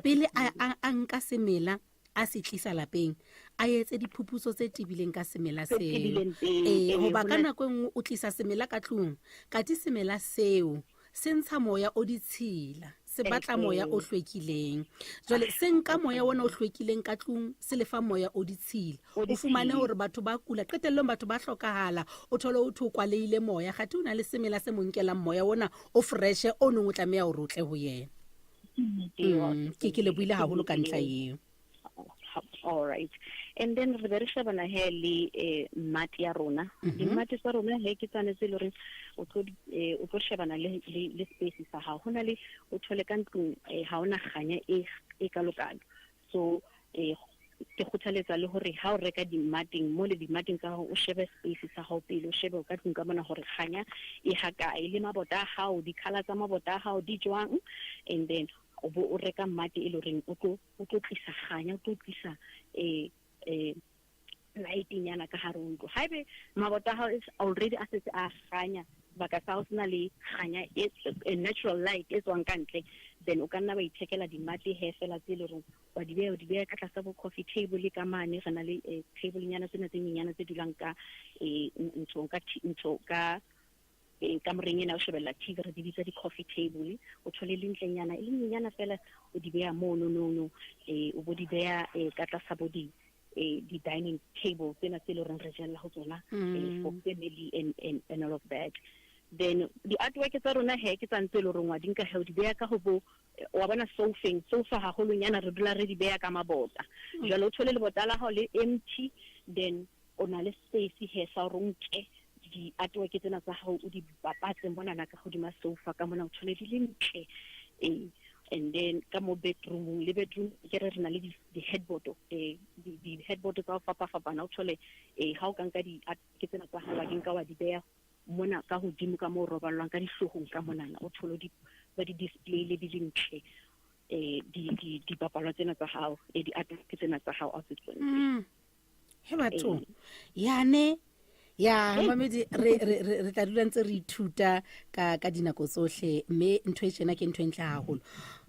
pele a nka semela a se tlisa lapeng a etse diphuputso tse tebileng ka semela seo ee hoba ka nako e nngwe o tlisa semela ka tlung kati semela seo se ntsha moya o ditshila se batla moya o hlwekileng jwale se nka moya ona o hlwekileng ka tlung se lefa moya o ditshila o fumane hore batho ba kula qetellong batho ba hlokahala o thole o thwe o kwaleile moya kgathe o na le semela se mo nkelang moya ona o freshe o neng o tlameha hore o tle ho yena ke ke lebohile haholo ka ntlha eo. All right. And then re be re shebana he le mat ya rona. Di-mat tsa rona he ke tsane tse e le horeng o tlo o tlo shebana le space sa hao. Ho na le o thole ka ntlong ha ona kganya e kalokalo. So ke kgothaletsa le hore ha o reka di-mateng mo le di-mateng tsa hao, o shebe space sa hao pele, o shebe o ka tlung ka mona hore kganya e ha kae, le mabota a hao, di-colour tsa mabota a hao di jwang, and then o bo o reka mmate e le horeng o tlo tlisa kganya, o tlo tlisa lighting-nyana ka hare ho ntlo. Haebe mabota a hao already a setse a kganya, sebaka sa hao se na le kganya e natural light e tswang ka ntle, then o ka nna wa ithekela dimate he fela tse le horeng wa di beha, o di beha ka tlasa bo coffee table ka mane. Re na le table-nyana tsena tse nyenyana tse dulang ka nthong, ka ntho ka kamoreng ena o shebella TV, re di bitsa di-coffee table. O thole le ntlenyana e le nyenyana fela, o di beha mono nono, o bo di beha ka tlasa bo di-dining table tsena tse le horeng re jella ho tsona for family and all of that. Then di-artwork tsa rona he ke tsa ntse e le horeng wa di nka he, o di beha ka ho bo wa bona sofeng, sofa haholonyana re dula re di beha ka mabota. Jwale o thole lebota la hao le empty, then o na le space he sa hore o nke di-artwork tsena tsa hao, o di bapatse monana ka hodima sofa ka mona, o thole di le ntle. And then ka mo bedroom, le bedroom ke re re na le di-headboard, di-headboard tsa ho fapafapana. O thole ha o ka nka di-artwork tsena tsa hao, wa di nka wa di beha mona ka hodimo ka moo roballwang ka dihloohong ka monana, o thole ba di-display le di le ntle, dipapalwa tsena tsa hao, di-artwork tsena tsa hao a se tsone. He batho, yane ya mamedi, re tla dula ntse re ithuta ka dinako tsohle, mme ntho e tjena ke ntho e ntle haholo.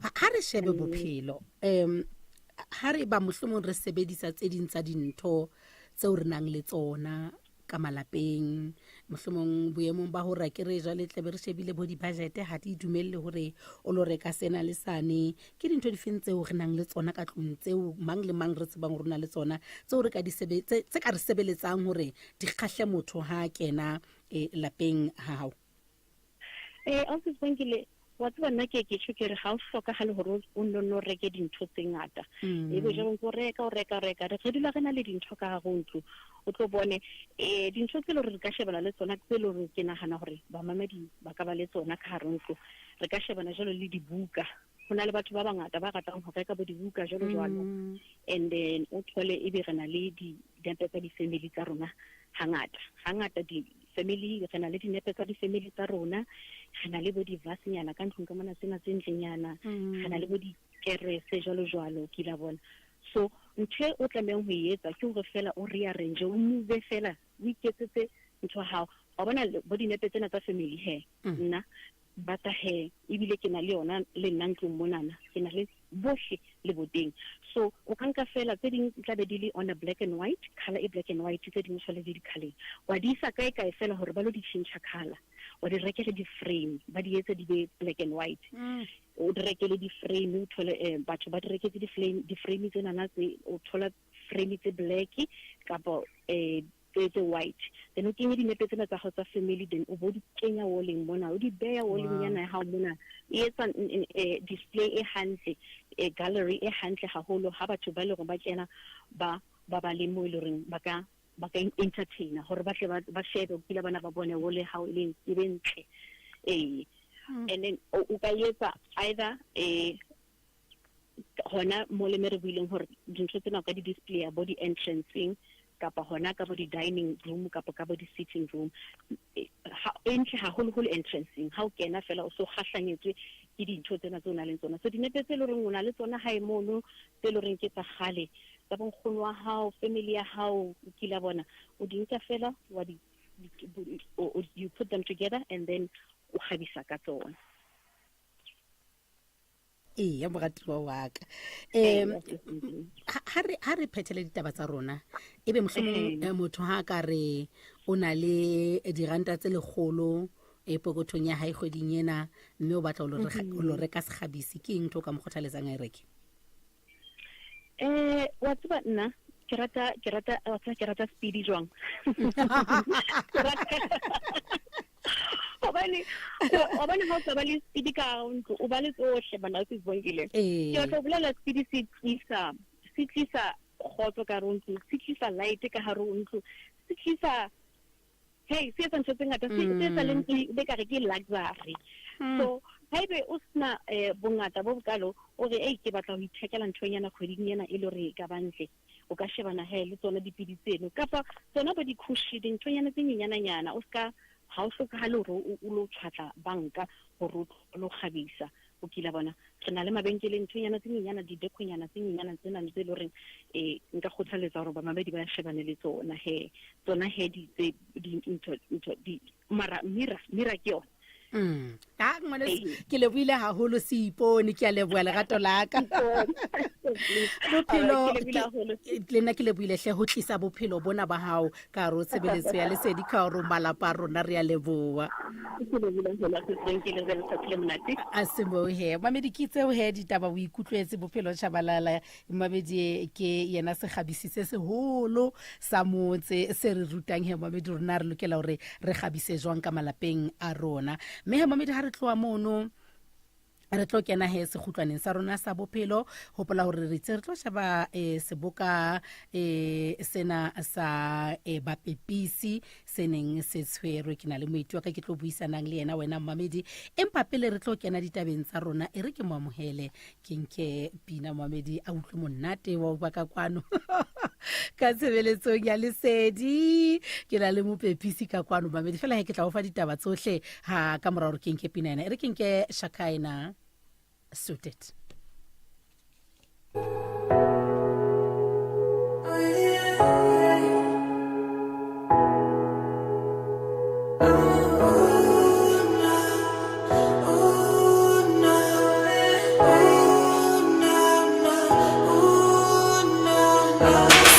Ha re shebe bophelo, ha re ba mohlomong re sebedisa tse ding tsa dintho tseo re nang le tsona ka malapeng, mohlomong boemong ba hore ke re jwale tlabe re shebile bo di-budget ha di dumelle hore o lo reka sena le sane, ke dintho difeng tseo re nang le tsona ka tlung tseo mang le mang re tsebang hore re na le tsona, tseo re ka di tse ka re sebeletsang hore di kgahle motho ha kena lapeng ha hao? Ausi Sibongile, wa tseba nna ke tjho ke re ha o hlokahale hore o nno nno reke dintho tse ngata. Ebe jwale o reka, o reka, o reka, re dula re na le dintho ka hare ho ntlo. O tlo bone dintho tse leng hore re ka shebana le tsona, tse leng hore ke nahana hore bamamedi ba ka ba le tsona ka hare ho ntlo. Re ka shebana jwalo le dibuka. Ho na le batho ba bangata ba ratang ho reka bo dibuka jwalo jwalo. And then o thole ebe re na le dinepe tsa di-family tsa rona hangata. Hangata di-family, re na le dinepe tsa di-family tsa rona, re na le bo di-vase-nyana ka ntlong ka mona tsena tse ntlenyana, re na le bo dikerese jwalo jwalo, ke la bona. So ntho e o tlamehang ho e etsa ke hore fela o rearrange, o move fela, o iketsetse ntho ya hao. Wa bona bo dinepe tsena tsa family he, nna batla he, ebile ke na le yona le nna ntlong monana, ke na le bohle le boteng. So o ka nka fela tse ding tla be di le on a black and white, color e black and white, tse ding tshwale di di-coloreng. Wa di isa kae kae fela hore ba lo di tjhentjha color, wa di rekele di-frame, ba di etse di be black and white. O di rekele di-frame, o thole batho ba di reketse di-frame tsenana tse, o thola frame tse black kapa tse white, then o kenye dinepe tsena tsa hao tsa family, then o bo di kenya wall-eng mona, o di beha wall-eng yana ya hao mona. E etsa display e hantle, gallery e hantle haholo ha batho ba le hore ba kena ba le mo e le horeng ba ka entertainer hore ba tle ba shebe pila bana ba bone wall ya hao e leng e be ntle. And then o ka etsa either hona mo le me re buileng hore dintho tsena o ka di display bo di entranceng kapa hona ka bo di dining room kapa ka bo di sitting room. E ntle haholoholo entranceng, ha o kena fela o so kgahlanyetswe ke dintho tsena tse o nang le tsona. So dinepe tse leng hore o na le tsona hae mono, tse leng hore ke tsa kgale tsa bonkgono wa hao, family ya hao, o kila bona, o di nka fela wa di, di, o, o, you put them together and then o kgabisa ka tsona. Eya, moratuwa wa ka. Ha re phethele ditaba tsa rona, ebe mohlomong, motho ha ka re o na le diranta tse lekgolo e pokothong ya hae kgweding ena, mme o batla ho lo reka sekgabisi, ke eng ntho o ka mo kgothaletsang a e reke? Wa tseba nna ke rata, ke rata, wa tseba ke rata speedy jwang? Ke rata hobane, wa bona ha o sa ba le speedy ka hare ho ntlo, o ba le tsohle bana, o se Sibongile. Ke batla ho bolela speedy se tlisa, se tlisa kgotso ka hare ho ntlo, se tlisa light ka hare ho ntlo, se tlisa hey, se etsa ntho tse ngata, se etsa le ntlo e be kare ke luxury. So haebe o sena bongata bo bokalo, o re ei ke batla ho ithekela nthonyana kgweding ena e le hore e ka ba ntle, o ka shebana he le tsona dipidi tseno kapa tsona bo di-cushion, dinthonyana tse nyenyananyana. O ska ha o hlokahale hore o lo tshwatla banka hore o lo kgabisa. O kila bona re na le mabenkele, nthonyana tse nyenyana, didekonyana tse nyenyana tsena tse le horeng nka kgothaletsa hore bamamedi ba shebane le tsona he, tsona he di tse di ntho ntho di mara mira mira ke yona. A ngwaneso, ke lebohile haholo Seipone, ke a leboha lerato la ka. Bophelo le nna ke lebohile hle ho tlisa bophelo bona ba hao ka hare ho tshebeletso ya Lesedi, ka hore malapa a rona re a leboha. A se moo he mamedi, ke tseo he ditaba o ikutlwetse Bophelo Chabalala. Mamedi ke yena sekgabisi se seholo sa motse se re rutang he mamedi rona re lokela hore re kgabise jwang ka malapeng a rona. Mme he mamedi, ha re tloha mono re tlo kena he sekgutlwaneng sa rona sa bophelo. Hopola hore re itse re tlo sheba seboka sena sa bapepisi se neng se tshwerwe. Ke na le moeti wa ka ke tlo buisanang le yena, wena mmamedi, empa pele re tlo kena ditabeng tsa rona, e re ke mo amohele, ke nke pina mmamedi a utlwe monate wa ba ka kwano ka tshebeletsong ya Lesedi. Ke na le mopepisi ka kwano mamedi, fela he ke tla o fa ditaba tsohle ha ka mora hore ke nke pina ena. E re ke nke Shakaina, Suited.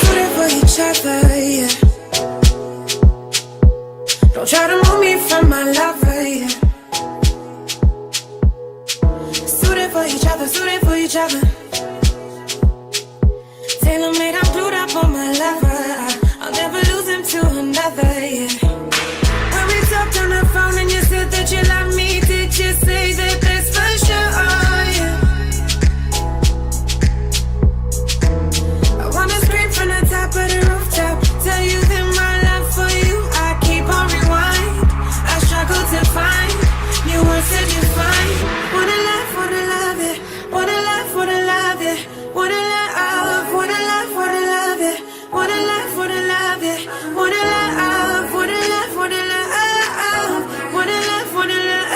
Suited for each other, yeah. Don't try to move me from my lover, yeah. Suited for each other, suited for each other. Tailor made, I'm glued up on my lover. I'll never lose him to another, yeah. When we talked on the phone and you said that you love me, did you say that that's for sure? Yeah. I wanna scream from the top of the rooftop, tell you that my love for you I keep on rewind. I struggle to find new words to define. Wanna love it, wanna love it, wanna love, wanna love, wanna love it, wanna love, wanna love it, wanna love, wanna love, wanna love, wanna love, wanna love.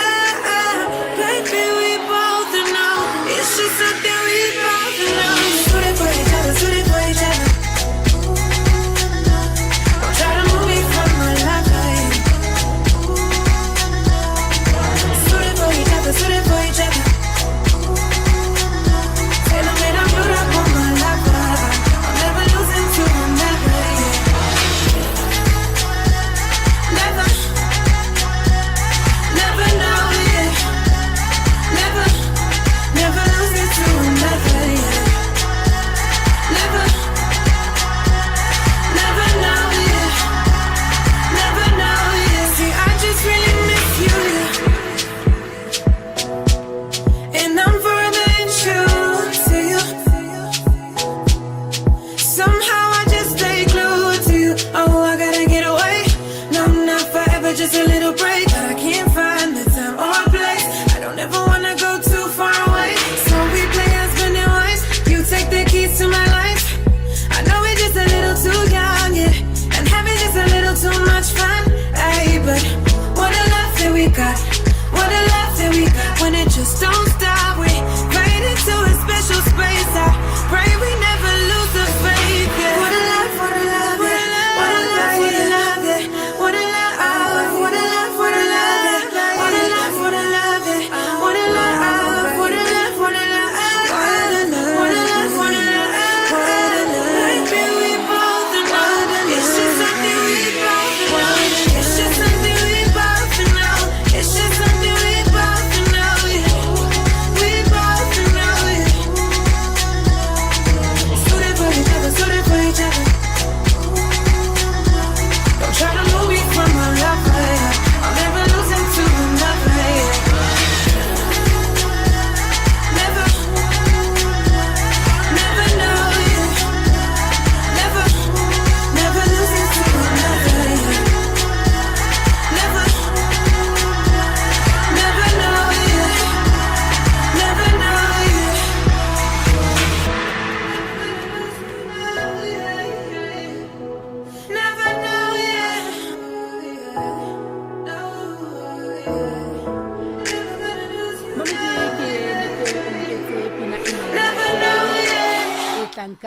Baby, we both know it's just something we both know. Suited for each other, suited for each other. Don't try to move me from my lover. Suited for each other, suited for each other. Tailor made, I'm glued up on my lover. I'll never lose him to another. Yeah.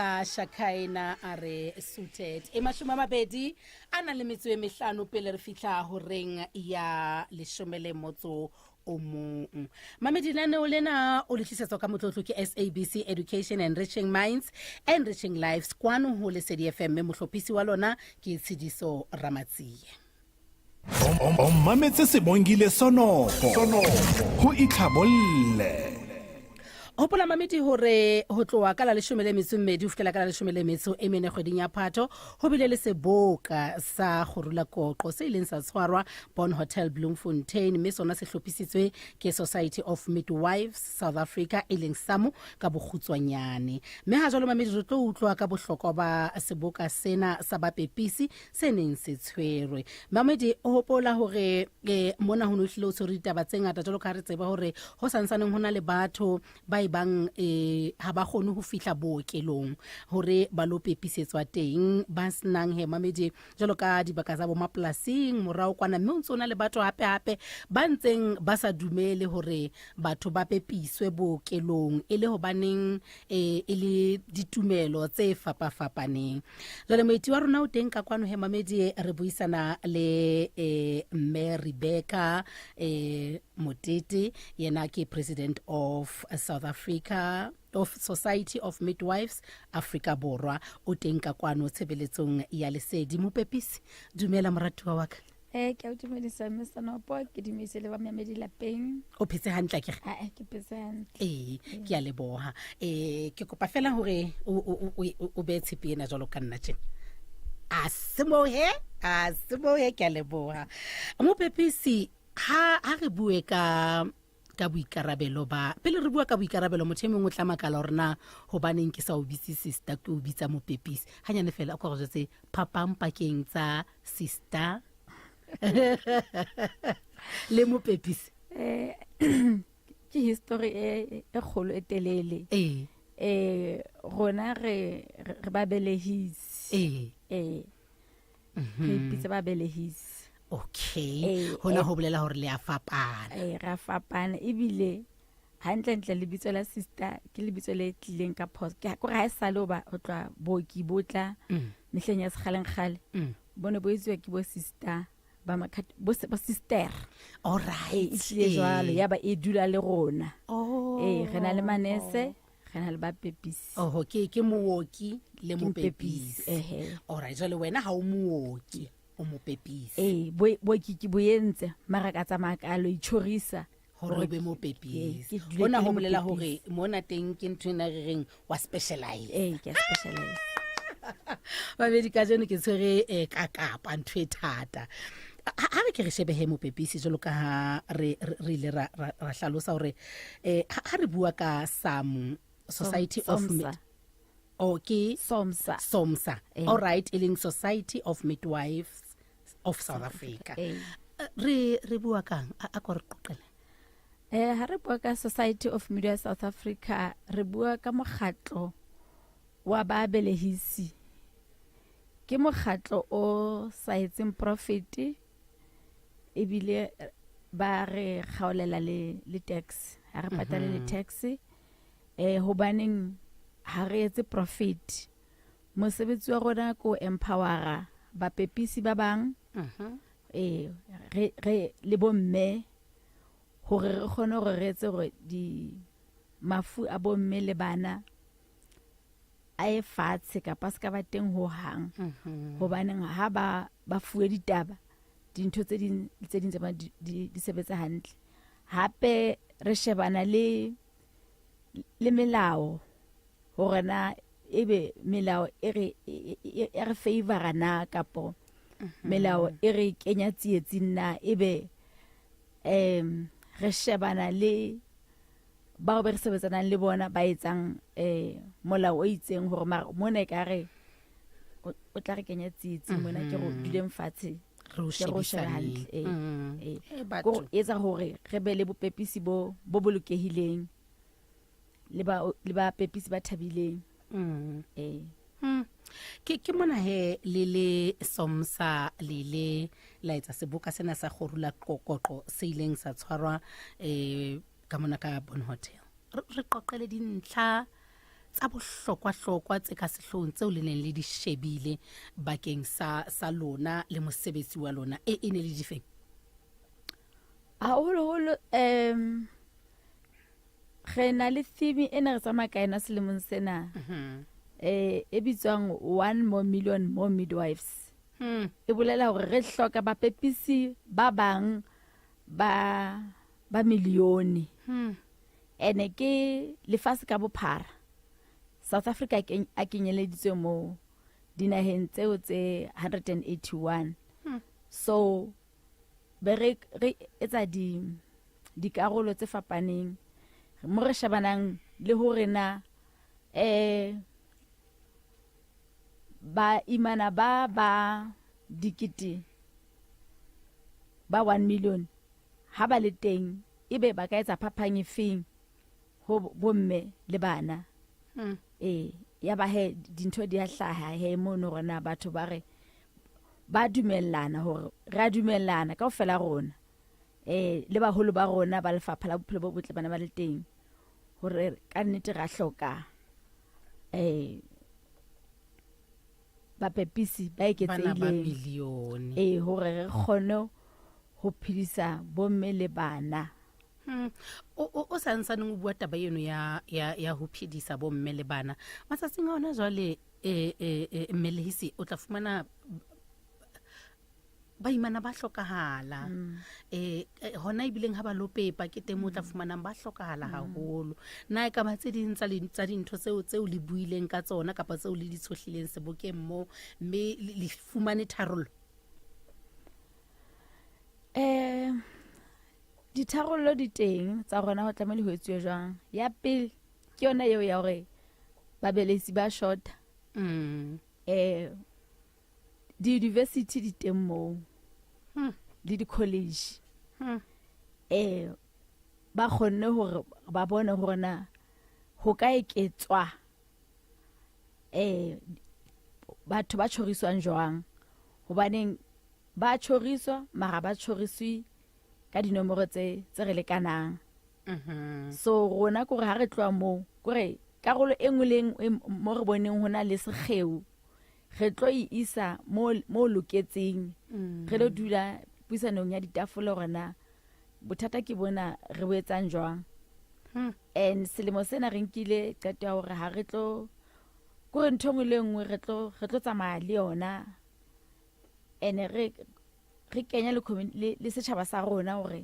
Ka Shakaina a re suited. E 20 a nang le metso e mehlano pele re fihla horeng ya 11. Mamedi lenaneo lena o le tlisetswa ka motlotlo ke SABC Education, Enriching Minds, Enriching Lives, kwano ho Lesedi FM, mme mohlophisi wa lona ke Tshidiso Ramatsie. O mametse Sebongile Sonopo ho itlhabolle. Hopola mamedi hore ho tloha ka la 12 ho fihlela ka la 14 kgweding ya Phato ho bile le seboka sa Kgorula Koqo se ileng sa tshwarwa Bon Hotel Bloemfontein, mme sona se hlophisitswe ke Society of Midwives South Africa, e leng SAMU ka bokgutswanyane. Mme ha jwalo mamedi re tlo utlwa ka bohlokwa ba seboka sena sa bapepisi se neng se tshwerwe. Mamedi, o hopola hore mona ho no hlile o tshwere ditaba tse ngata, jwalo ka ha re tseba hore ho santsaneng ho na le batho ba e bang ha ba kgone ho fihla bookelong hore ba lo pepisetswa teng, ba senang he mamedi jwalo ka dibaka tsa bo mapolasing morao kwana, mme o ntse o na le batho hape hape ba ntseng ba sa dumele hore batho ba pepiswe bookelong e le hobaneng e le ditumelo tse fapafapaneng. Jwale moeti wa rona o teng ka kwano he mamedi, re buisana le mme Rebecca Motete, yena ke president of South Africa of Society of Midwives Afrika Borwa, o teng ka kwano tshebeletsong ya Lesedi. Mopepisi, dumela moratuwa wa ka. Ke a o dumedisa mme Sanopo, ke dumedise le bamamedi lapeng. O phetse hantle akere? Ae, ke phetse hantle. Ee, ke a leboha. Ke kopa fela hore o behe tshepe ena jwalo ka nna tjena. A se moo he, a se moo he, ke a leboha. Mopepisi, ha re bue ka boikarabelo ba pele re bua ka boikarabelo, motho e mongwe o tla makala hore na hobaneng ke sa o bitse sister, ke o bitsa mopepisi. Hanyane fela o ka go jwetse phapang pakeng tsa sister le mopepisi. Ke history e kgolo e telele. Rona re ba belehisi. Re ipitsa ba belehisi. Okay. Hona ho bolela hore le a fapana. Re a fapana ebile hantlentle lebitso la sister ke lebitso le tlileng ka phoso. Ke kore ha e sale hoba ho tloha booki bo tla mehleng ya sekgaleng-kgale. Bo ne bo etsuwa ke bo sister ba bo sister. All right. E tlile jwalo, ya ba e dula le rona. Re na le manese, re na le bapepisi. Oho, ke mooki le Ke mopepisi. mopepisi, ehe. All right, jwale wena ha o mooki, o mopepisi. Booki ke bo entse, mara ka tsamaya ka lo itjhorisa hore o be mopepisi. Ke dule Hona ke le ho bolela mopepisi. hore mona teng ke ntho ena re reng wa specialize. Ke a specialize. Babedi kajeno ke tshwere ka kapa ntho e thata. Ha re ke re shebehe mopepisi jwalo ka ha re ile ra hlalosa hore ha re bua ka SAMU, Society of SOMSA. Oh, ke SOMSA. SOMSA. All right, e leng Society of Midwives of South Africa. Re bua kang? A ko re qoqele. Ha re bua ka Society of Midwives South Africa, re bua ka mokgatlo wa babelehisi. Ke mokgatlo o sa etseng profit, ebile ba re kgaolela le tax. Ha re patale le tax. Hobaneng ha re etse profit. Mosebetsi wa rona ke ho empowera bapepisi ba bang. Re le bomme hore re kgone hore re etse hore di mafu a bomme le bana a ye fatshe kapa a se ka ba teng ho hang. Hobaneng ha ba fuwe ditaba, dintho tse ding le tse ding tse bang di sebetsa hantle. Hape re shebana le melao hore na ebe melao e re, e, e, e re favora na kapo melao e re kenya tsietsing na, ebe re shebana le bao be re sebetsanang le bona ba etsang molao o itseng hore mara mona ekare o tla re kenya tsietsing mona, ke re duleng fatshe, Re o ke re o shebe shebisaneng. hantle, Batho. Ke hore etsa hore re be le bopepisi bo bolokehileng le ba pepisi ba thabileng. Ke mona he le le SOMSA le le la etsa seboka sena sa Kgorula Qoqo se ileng sa tshwarwa ka mona ka Bon Hotel. Re qoqele dintlha Tsa bohlokwa-hlokwa tse ka sehloohong tseo le neng le di shebile bakeng sa sa lona le mosebetsi wa lona e e ne le difeng? Haholoholo um re na le theme e ne re tsamaya ka yona selemong sena eh e bitswang one more million more midwives. E bolela hore re hloka bapepisi ba bang ba ba milione. Ene ke lefatshe ka bophara South Africa a kenyeleditswe moo dinaheng tseo tse 181. So be re re etsa di dikarolo tse fapaneng mo re shebanang le hore na eh ba imana ba ba dikete ba 1 million ha ba le teng ebe ba ka etsa phaphang efeng ho bomme le bana. Ee, ya ba he dintho di a hlaha he mono hore na batho ba re ba dumellana hore re a dumellana kaofela rona eh le baholo ba rona ba lefapha la bophelo bo botle bana ba le teng hore ka nnete ra hloka eh bapepisi ba Bana ba eketsehileng milione. ee hore re kgone ho phedisa bomme le bana. O o o santsaneng o bua taba eno ya ya ya ho phedisa bomme le bana. Matsatsing a hona jwale eh eh eh, mmelehisi o tla fumana baimana ba hlokahala. Eh eh, hona ebileng ha ba lo pepa ke teng mo o tla fumanang ba hlokahala haholo. Na e ka ba tse ding tsa lin- tsa dintho tseo tseo le buileng ka tsona kapa tseo le di tshohlileng sebokeng moo mme le le fumane tharollo? Eh ditharollo di teng tsa rona ho tlamehile ho etsuwe jwang. Ya pele ke yona eo ya hore babelesi ba shota. Eh di-university di teng moo le di-college. Eh ba kgonne hore ba bone hore na ho ka eketswa eh batho ba tjhoriswang jwang, hobaneng ba tjhoriswa mara ba tjhoriswe ka dinomoro tse tse re lekanang. So rona kore ha re tloha moo kore karolo e nngwe le e nngwe mo re boneng ho na le sekgeo re tlo e isa mo mo loketseng. Re lo dula puisanong ya ditafole hore na bothata ke bona re bo etsang jwang. And selemo sena re nkile qeto ya hore ha re tlo kore ntho e nngwe le e nngwe re tlo re tlo tsamaya le yona and re re kenya le le, le setjhaba sa rona hore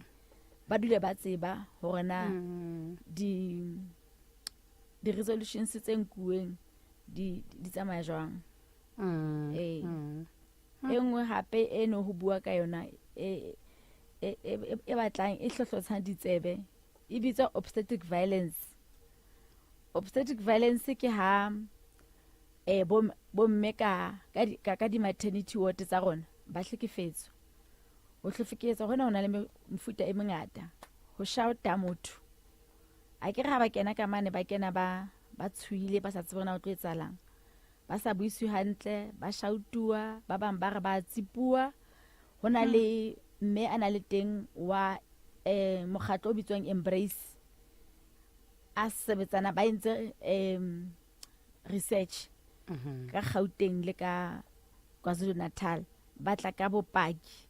ba dule ba tseba hore na di di resolutions tse nkuweng di di tsamaya jwang. Ee. E nngwe hape e no ho bua ka yona e e e e batlang e hlohlotshang ditsebe e bitswa obstetric violence. Obstetric violence ke ha eh bomme ka ka di ka, ka di maternity ward tsa rona ba hlekefetswa. Ho hlekefetswa hona ho na le mefuta e mengata. Ho shouta motho. A ke re ha ba kena ka mane ba kena ba ba tshohile ba sa tsebe hore na ho tlo etsahalang. Ba sa buiswe hantle, ba shautuwa, ba bang ba re ba tsipuwa. Ho na le mme a na le teng wa eh mokgatlo o bitswang Embrace. A sebetsana ba entse research ka Gauteng le ka KwaZulu Natal ba tla ka bopaki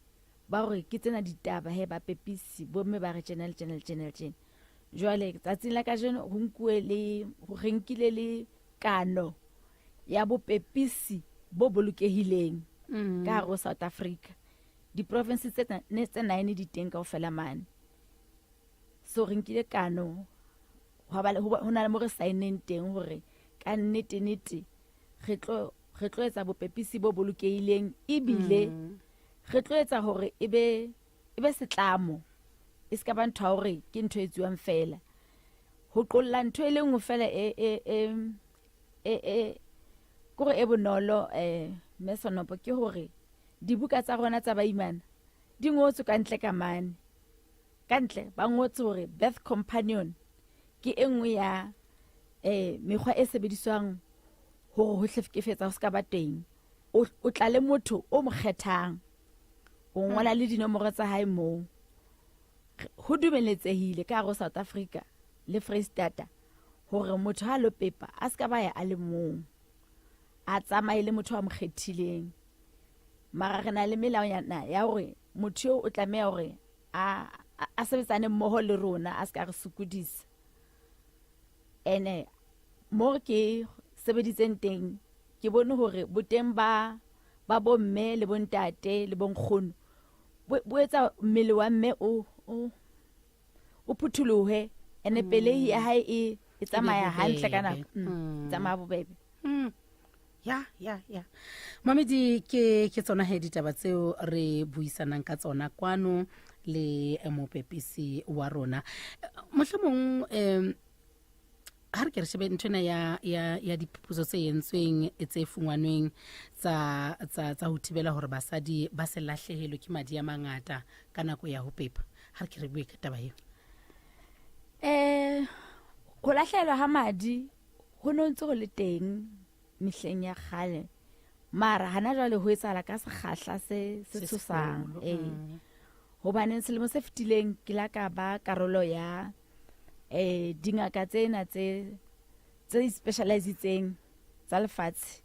ba hore ke tsena ditaba he ba pepisi bomme ba re tjena le tjena le tjena le tjena. Jwale tsatsing la kajeno ho nkuwe le re nkile le kano ya bopepisi bo bolokehileng ka hare ho South Africa. Diprovince tse ne tse 9 di teng kaofela mane. So re nkile kano hwa ba le ho na le mo re saenneng teng hore ka nnete nnete re tlo re tlo etsa bopepisi bo bolokehileng ebile re tlo etsa hore ebe ebe setlamo e ska ba ntho ya hore ke ntho e etsuwang fela. Ho qolla ntho e le nngwe fela e e e e e kore e bonolo eh mme Sonopo ke hore dibuka tsa rona tsa baimana di ngotswe ka ntle ka mane. Ka ntle ba ngotse hore birth companion ke e nngwe ya eh mekgwa e sebediswang hore ho hlekefetsa ho ska ba teng. O o tla le motho o mo kgethang. O ngola le dinomoro tsa hae moo. Ho dumeletsehile ka hare ho South Africa le Freistata Hore motho ha lo pepa a ska ba ya a le mong, a tsamaye le motho a mo kgethileng. Mara re na le melaonyana ya hore motho eo o tlameha hore a sebetsane mmoho le rona, a ska re sokodisa. Ene mo ke sebeditseng teng, ke bone hore boteng ba bomme le bontate le bonkgono bo etsa mmele wa mme o phutholohe, ene pelehi ya hae e tsamaya hantle ka nako. Tsamaya bobebe. Ya, mamedi, ke tsona he ditaba tseo re buisanang ka tsona kwano le mopepisi wa rona. Mohlomong ha re ke re shebe nthwena ya diphuputso tse entsweng, tse fungwanweng tsa ho thibela hore basadi ba se lahlehelwe ke madi a mangata ka nako ya ho pepa. Ha re ke re bue ka taba eo. Ho lahlehelwa ha madi ho no ntse ho le teng mehleng ya kgale, mara hana jwale ho etsahala ka sekgahla se tshosang. Ee. Hobaneng selemo se fetileng ke la ka ba karolo ya dingaka tsena tse specializitseng tsa lefatshe,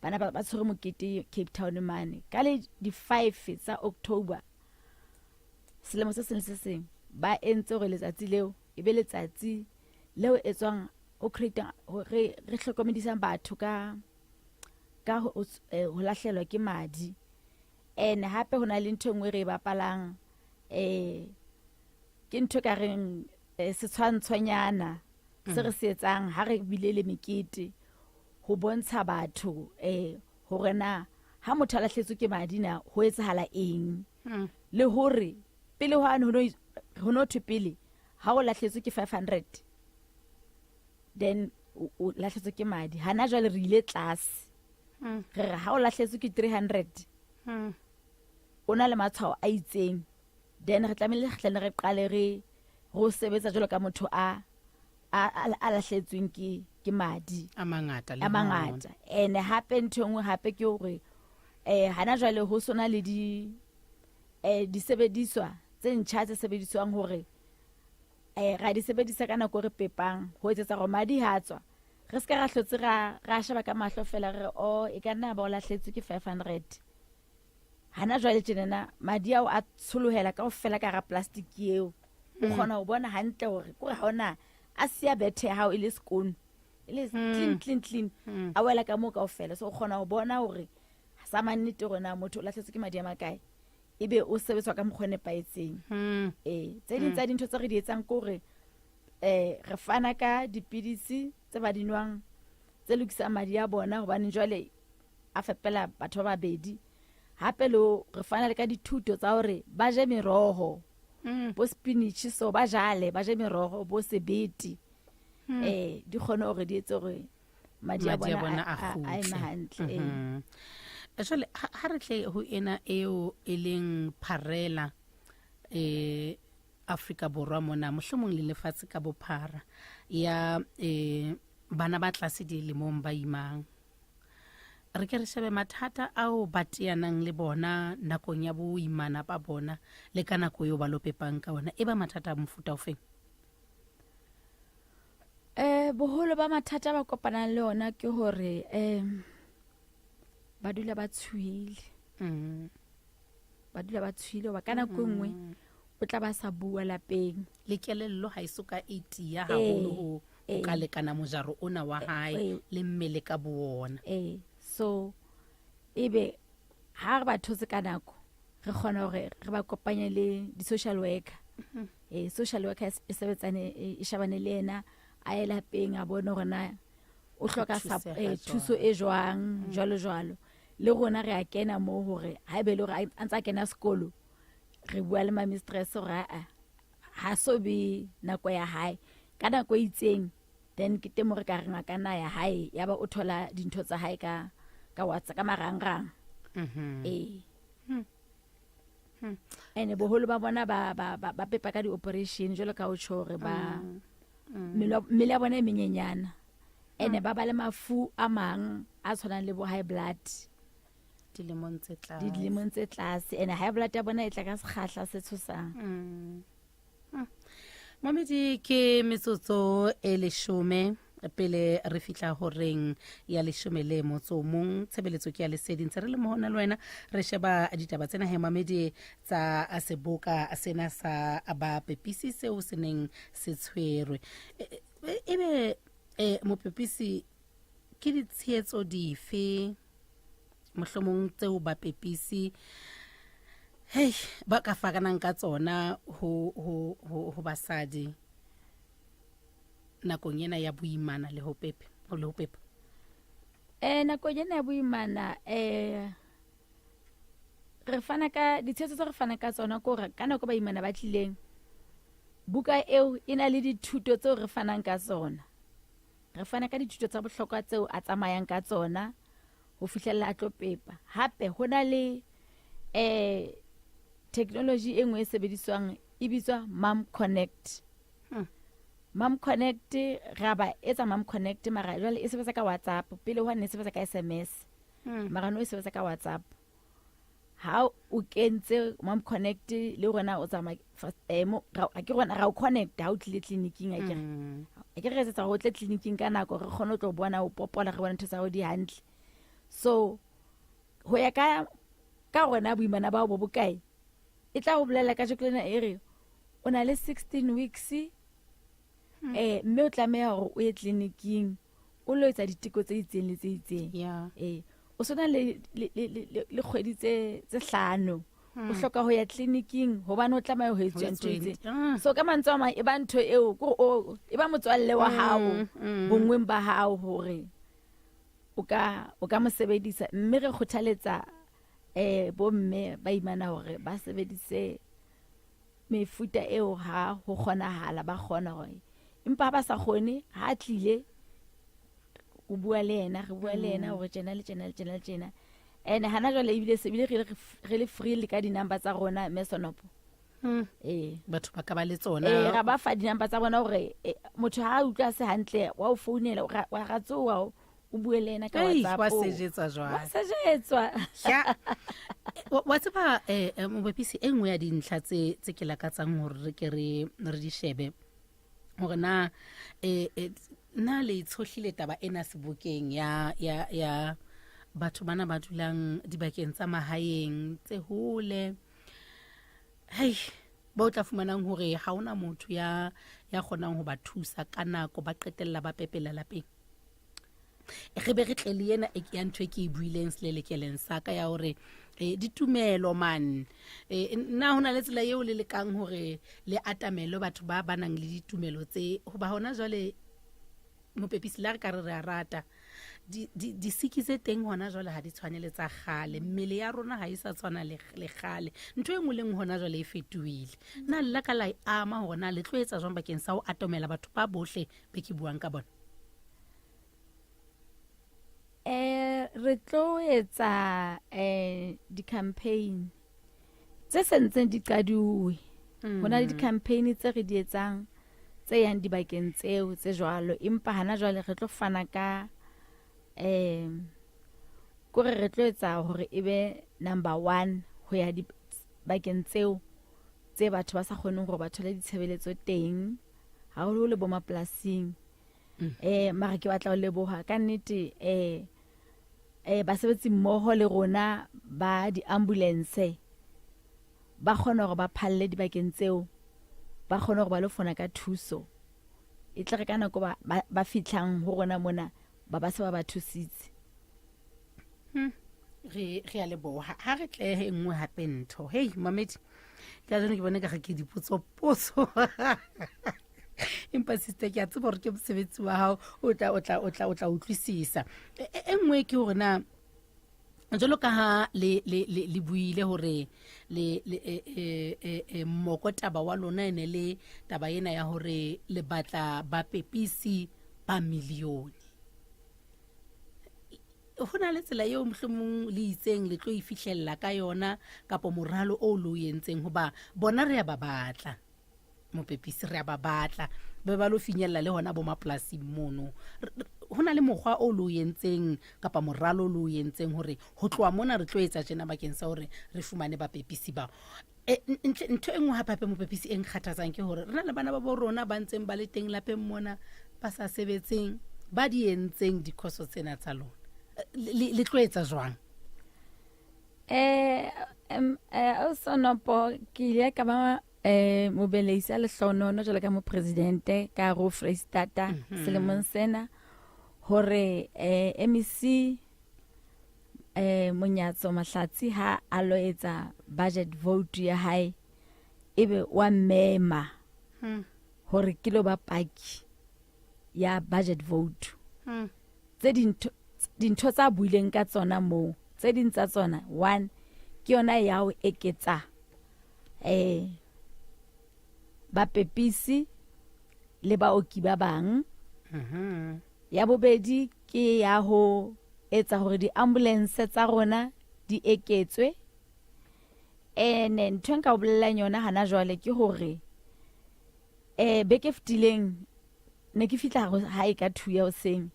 bana ba tshwere mokete Cape Town mane ka le di-5 tsa October selemo se seng le se seng. Ba entse hore letsatsi leo e be letsatsi leo etswang o create re hlokomedisang batho ka ho lahlehelwa ke madi. And hape ho na le ntho e nngwe re e bapalang, ke ntho ka reng setshwantshonyana se re se etsang ha re bile le mekete ho bontsha batho hore na ha motho a lahletswe ke madi na ho etsahala eng, le hore pele hwane ho no thwe pele ha o lahletswe ke 500, then o lahletswe ke madi. Hana jwale re ile tlase, re re ha o lahletswe ke 300, o na le matshwao a itseng, then re tlamehile re tlane re qale re go sebetsa jwalo ka motho a lahletsweng ke madi a mangata le a mangata. Ene hape ntho e nngwe hape ke hore hana jwale ho sona le di disebediswa tse ntjha tse sebediswang hore ra di sebedisa ka nako re pepang, ho etsetsa hore madi ha tswa re se ka ra hlotse ra sheba ka mahlo fela, re re o e ka nna ba o lahletswe ke 500. Hana jwale tjenana madi ao a tsholohela kaofela ka hara plastic eo, o kgona ho bona hantle hore kore ha ona a siya bethe ya hao e le sekono, e le clean, clean, clean, a wela ka moo kaofela. So o kgona ho bona hore sa mannete hore na motho o lahletswe ke madi a makae, ebe o sebetswa ka mokgwa o nepahetseng. Tse ding tsa dintho tse re di etsang ke hore re fana ka dipidisi tse ba di nwang tse lokisang madi a bona, hobane jwale a fepela batho ba babedi. Hape le re fana le ka dithuto tsa hore ba je meroho, bo spinach, so ba jale, ba je meroho, bo sebete, di kgone hore di etse hore madi a bona a eme hantle. Jwale ha re tle ho ena eo e leng pharela Afrika Borwa mona, mohlomong le lefatshe ka bophara, ya bana ba tlase dilemong ba imang. Re ke re shebe mathata ao ba teanang le bona nakong ya boimana ba bona le ka nako eo ba lo pepang ka ona. E ba mathata a mofuta ofeng? Boholo ba mathata ba kopanang le ona ke hore ba dula ba tshohile. Ba dula ba tshohile hoba ka nako e nngwe o tla ba sa bua lapeng. Le kelello ha e so ka e tiya haholo ho ka lekana mojaro ona wa hae le mmele ka bo ona. So ebe ha re ba thotse ka nako, re kgona hore re ba kopanye le di-social worker. Social worker e sebetsane, e shabane le yena, a ye lapeng, a bone hore na o hloka thuso e jwang, jwalo jwalo. Le rona re a kena moo hore haebe le hore a ntse a kena sekolo, re bua le ma-mistress hore aa ha so be nako ya hae ka nako e itseng, then ke teng mo re ka reng a ka nna ya hae, ya ba o thola dintho tsa hae ka WhatsApp, ka marangrang. Ene boholo ba bona ba pepa ka di-operation, jwalo ka o tjho hore ba mmele ya bona e menyenyana, ene ba ba le mafu a mang a tshwanang le bo high blood. Dilemong tse tlase. Dilemong tse tlase, ene high blood ya bona e tla ka sekgahla se tshosang. Momedi ke metsotso e leshome pele re fihla horeng ya leshome le motso o mong. Tshebeletso ke ya Lesedi, ntse re le mohona le wena re sheba ditaba tsena he mamedi tsa seboka sena sa bapepisi seo se neng se tshwerwe. Ebe mopepisi ke ditshehetso dife mohlomong tseo bapepisi hei ba ka fakanang ka tsona ho, ho, ho, ho basadi nakong ena ya boimana le ho pepa, le ho pepa? Nakong ena ya boimana re fana ka ditshehetso tse re fana ka tsona ke hore ka nako baimana ba tlileng, buka eo e na le dithuto tseo re fanang ka tsona. Re fana ka dithuto tsa bohlokwa tseo a tsamayang ka tsona ho fihlella a tlo pepa. Hape ho na le technology e nngwe e sebediswang e bitswa Mom Connect. Mom Connect, ra ba etsa Mom Connect, mara jwale e sebetsa ka WhatsApp. Pele ho ne e sebetsa ka SMS. Mara no e sebetsa ka WhatsApp. Ha o kentse Mom Connect le rona o tsamaya mo, ra, ke rona ra o connect ha o tlile tleliniking, akere. Akere re etsetsa hore o tle tleliniking ka nako, re kgone ho tlo bona o popola, re bone ntho tsa hao di hantle. So ho ya ka rona boimana bao bo bokae, e tla o bolella ka jeko lena e re o na le 16 weeks, mme o tlameha hore o ye tleliniking o lo etsa diteko tse itseng le tse itseng. O sona le kgwedi tse hlano. O hloka ho ya tleliniking hobane o tlameha ho etswa ntho e itseng. So ka mantswe a mang e ba ntho eo, ke hore e ba motswalle wa hao, bonngweng ba hao hore o ka mo sebedisa. Mme re kgothaletsa bomme ba imana hore ba sebedise mefuta eo ha ho kgonahala, ba kgona hore, empa ha ba sa kgone, ha a tlile o bua le yena, re bua le yena hore tjena le tjena le tjena le tjena. And hana jwale ebile se bile re le free le ka di-number tsa rona, mme Sonopo. Batho ba ka ba le tsona. Ra ba fa di-number tsa bona hore motho ha a utlwa se hantle, wa o founela, wa ra tsoha, o bue le yena ka Ei, WhatsApp. wa sejetswa jwale. Wa sejetswa. Ya. Wa tseba, mobapisi, e nngwe ya dintlha tse ke lakatsang hore re ke re di shebe hore na le tshohlile taba ena sebokeng ya batho bana ba dulang dibakeng tsa mahaeng tse hole. Hei, ba o tla fumanang hore ha hona motho ya kgonang ho ba thusa ka nako, ba qetella ba pepela lapeng. Re be re tle le ena e ya ntho e ke e buileng selelekeleng sa ka ya hore, ditumelo man. Nna hona le tsela eo le lekang hore le atamele batho ba nang le ditumelo tse, hoba hona jwale mopepisi la re ka re re a rata. Disiki tse teng hona jwale ha di tshwane le tsa kgale. Mmele ya rona ha e sa tshwana le kgale. Ntho e nngwe le nngwe hona jwale e fetohile. Na le la ka la e ama hore na le tlo etsa jwang bakeng sa ho atomela batho ba bohle be ke buang ka bona? Re tlo etsa di-campaign tse sentseng di qaduwe. Ho na le di-campaign tse re di etsang tse yang dibakeng tseo tse jwalo, empa hana jwale re tlo fana ka, kore re tlo etsa hore e be number 1 ho ya dibakeng tseo tse batho ba sa kgoneng hore ba thole ditshebeletso teng, haholoholo bo mapolasing. Mara ke batla ho leboha ka nnete, basebetsi mmoho le rona ba di-ambulance ba kgona hore ba phalle dibakeng tseo, ba kgone hore ba lo fona ka thuso. E tle re ka nako ba fihlang ho rona mona, ba ba se ba ba thusitse. Re a leboha. Ha re tlehe e nngwe hape ntho. Hei, mamedi, ka jeno ke bone ka re ke dipotso potso. Empa sister, ke a tseba hore ke mosebetsi wa hao, o tla utlwisisa. E nngwe ke hore na jwalo ka ha le buile hore moko taba wa lona e ne le taba ena ya hore le batla bapepisi ba milione. Ho na le tsela eo mohlomong le itseng le tlo e fihlella ka yona, kapo moralo o lo entseng, hoba bona re a ba batla. Mopepisi re a ba batla, ba ba lo finyella le hona bo mapolasing mono. Ho na le mokgwa o lo entseng kapa moralo o lo entseng hore ho tloha mona re tlo etsa tjena bakeng sa hore re fumane bapepisi bao. Eh, ntho e nngwe gape-gape mopepisi e nkgathatsang ke gore re na le bana ba bo rona ba ntseng ba le teng lapeng mona ba sa sebetseng ba di entseng dikhoso tsena tsa lona. Eh, le tlo etsa jwang? Um Ausonopo, ke ile ka ba um mobeleisi a lehlonono jalo ka mopresidente ka go Freistata selemong sena hore MEC Monyatso Mahlatsi ha a lo etsa budget vote ya hae ebe wa mema hore ke lo ba paki ya budget vote. Tse dintho tsa buileng ka tsona moo, tse ding tsa tsona, one ke yona ya ho eketsa bapepisi le baoki ba bang. Ya bobedi ke ya ho etsa hore di-ambulance tsa rona di eketswe. Ene ntho e nka o bolellang yona hana jwale ke hore beke e fetileng ne ke fihla hae ka 2 ya hoseng,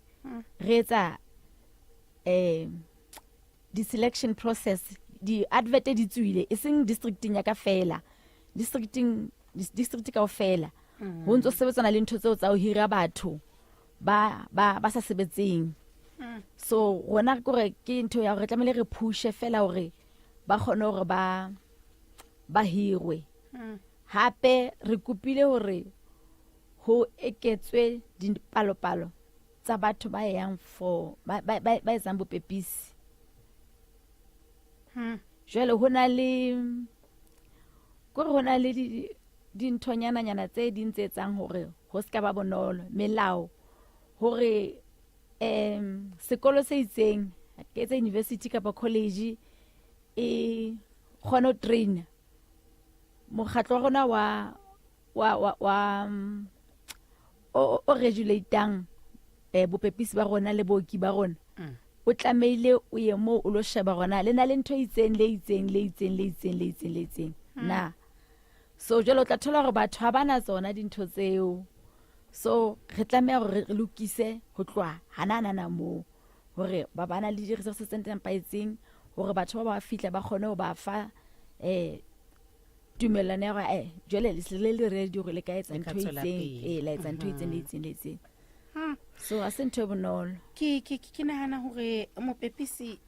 re etsa di-selection process, di-advert di tswile, e seng districting ya ka fela, districting district kaofela. Ho ntso sebetsana le ntho tseo tsa ho hira batho ba ba ba sa sebetseng. So rona ke hore ke ntho ya hore re tlamehile re pushe fela hore ba kgone hore ba ba hirwe. Hape re kopile hore ho eketswe dipalopalo tsa batho ba yang for ba ba ba ba etsang bopepisi. Jwale ho na le kore ho na le dinthonyananyana tse ding tse etsang hore ho ska ba bonolo, melao hore sekolo se itseng, ke etse university kapa college e kgone ho train mokgatlo wa rona wa wa wa wa o regulatang bopepisi ba rona le booki ba rona. O tlamehile o ye moo o lo sheba rona le na le ntho e itseng le itseng le itseng le itseng le itseng le itseng na. So jwale o tla thola hore batho ha bana tsona dintho tseo, so re tlameha hore re lokise ho tloha hana hana moo hore ba bana le di-resources tse nepahetseng hore batho ba ba fihla ba kgone ho ba fa tumellano ya hore jwale le se le le ready hore le ka etsa Le ka ntho e tswela itseng, pele. la etsa ntho e itseng le itseng le itseng. So ha se ntho e bonolo. Ke nahana hore mopepisi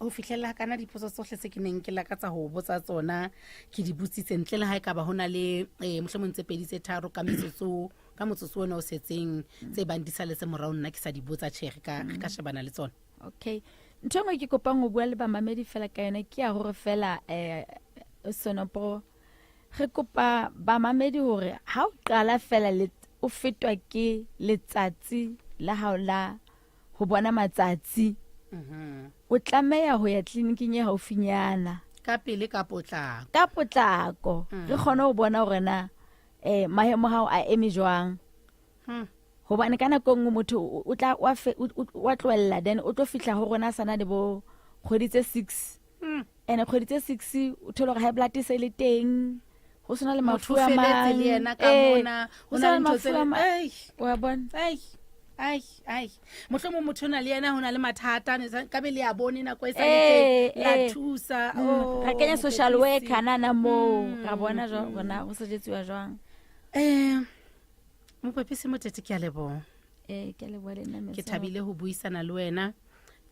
ho fihlella kana dipotso tsohle tse ke neng ke lakatsa ho botsa tsona ke di botsitse, ntle le ha ekaba ho na le mohlomong tse pedi tse tharo ka metsotso, ka motsotso ona o setseng tse bang di saletse morao nna ke sa di botsa, tjhe, re ka shebana le tsona. Okay, ntho e nngwe ke kopang ho bua le bamamedi fela ka yona ke ya hore fela Sonopo, re kopa bamamedi hore ha o qala fela o fetwa ke letsatsi la hao la ho bona matsatsi, o tlameha ho ya tleliniking e haufinyana ka pele, ka potlako, ka potlako, re kgone ho bona hore na maemo hao a eme jwang. Hobane ka nako e nngwe motho o tla wa fe, o, o, wa tlohella, then o tlo fihla ho rona sana le bo kgwedi tse 6. Ene kgwedi tse 6 o thole hore high blood e se le teng, ho sena le Motho mafu a o feletse mang. le yena ka mona, Ho ho sena na le le ntho tse mafu a le- mang. Ei. Wa bona? Ei, ai, ai. Mohlomong motho o na le yena ho na le mathata, ne sa-, ka be le a bone nako e sa le teng, la thusa. Oh, Ra kenya social mopepisi. worker nana moo, ra bona jwang hore na ho sejetsiwa jwang. Mopepisi Motete, ke a leboha. Ke a leboha le nna, Ke Mesa. thabile ho buisana le wena.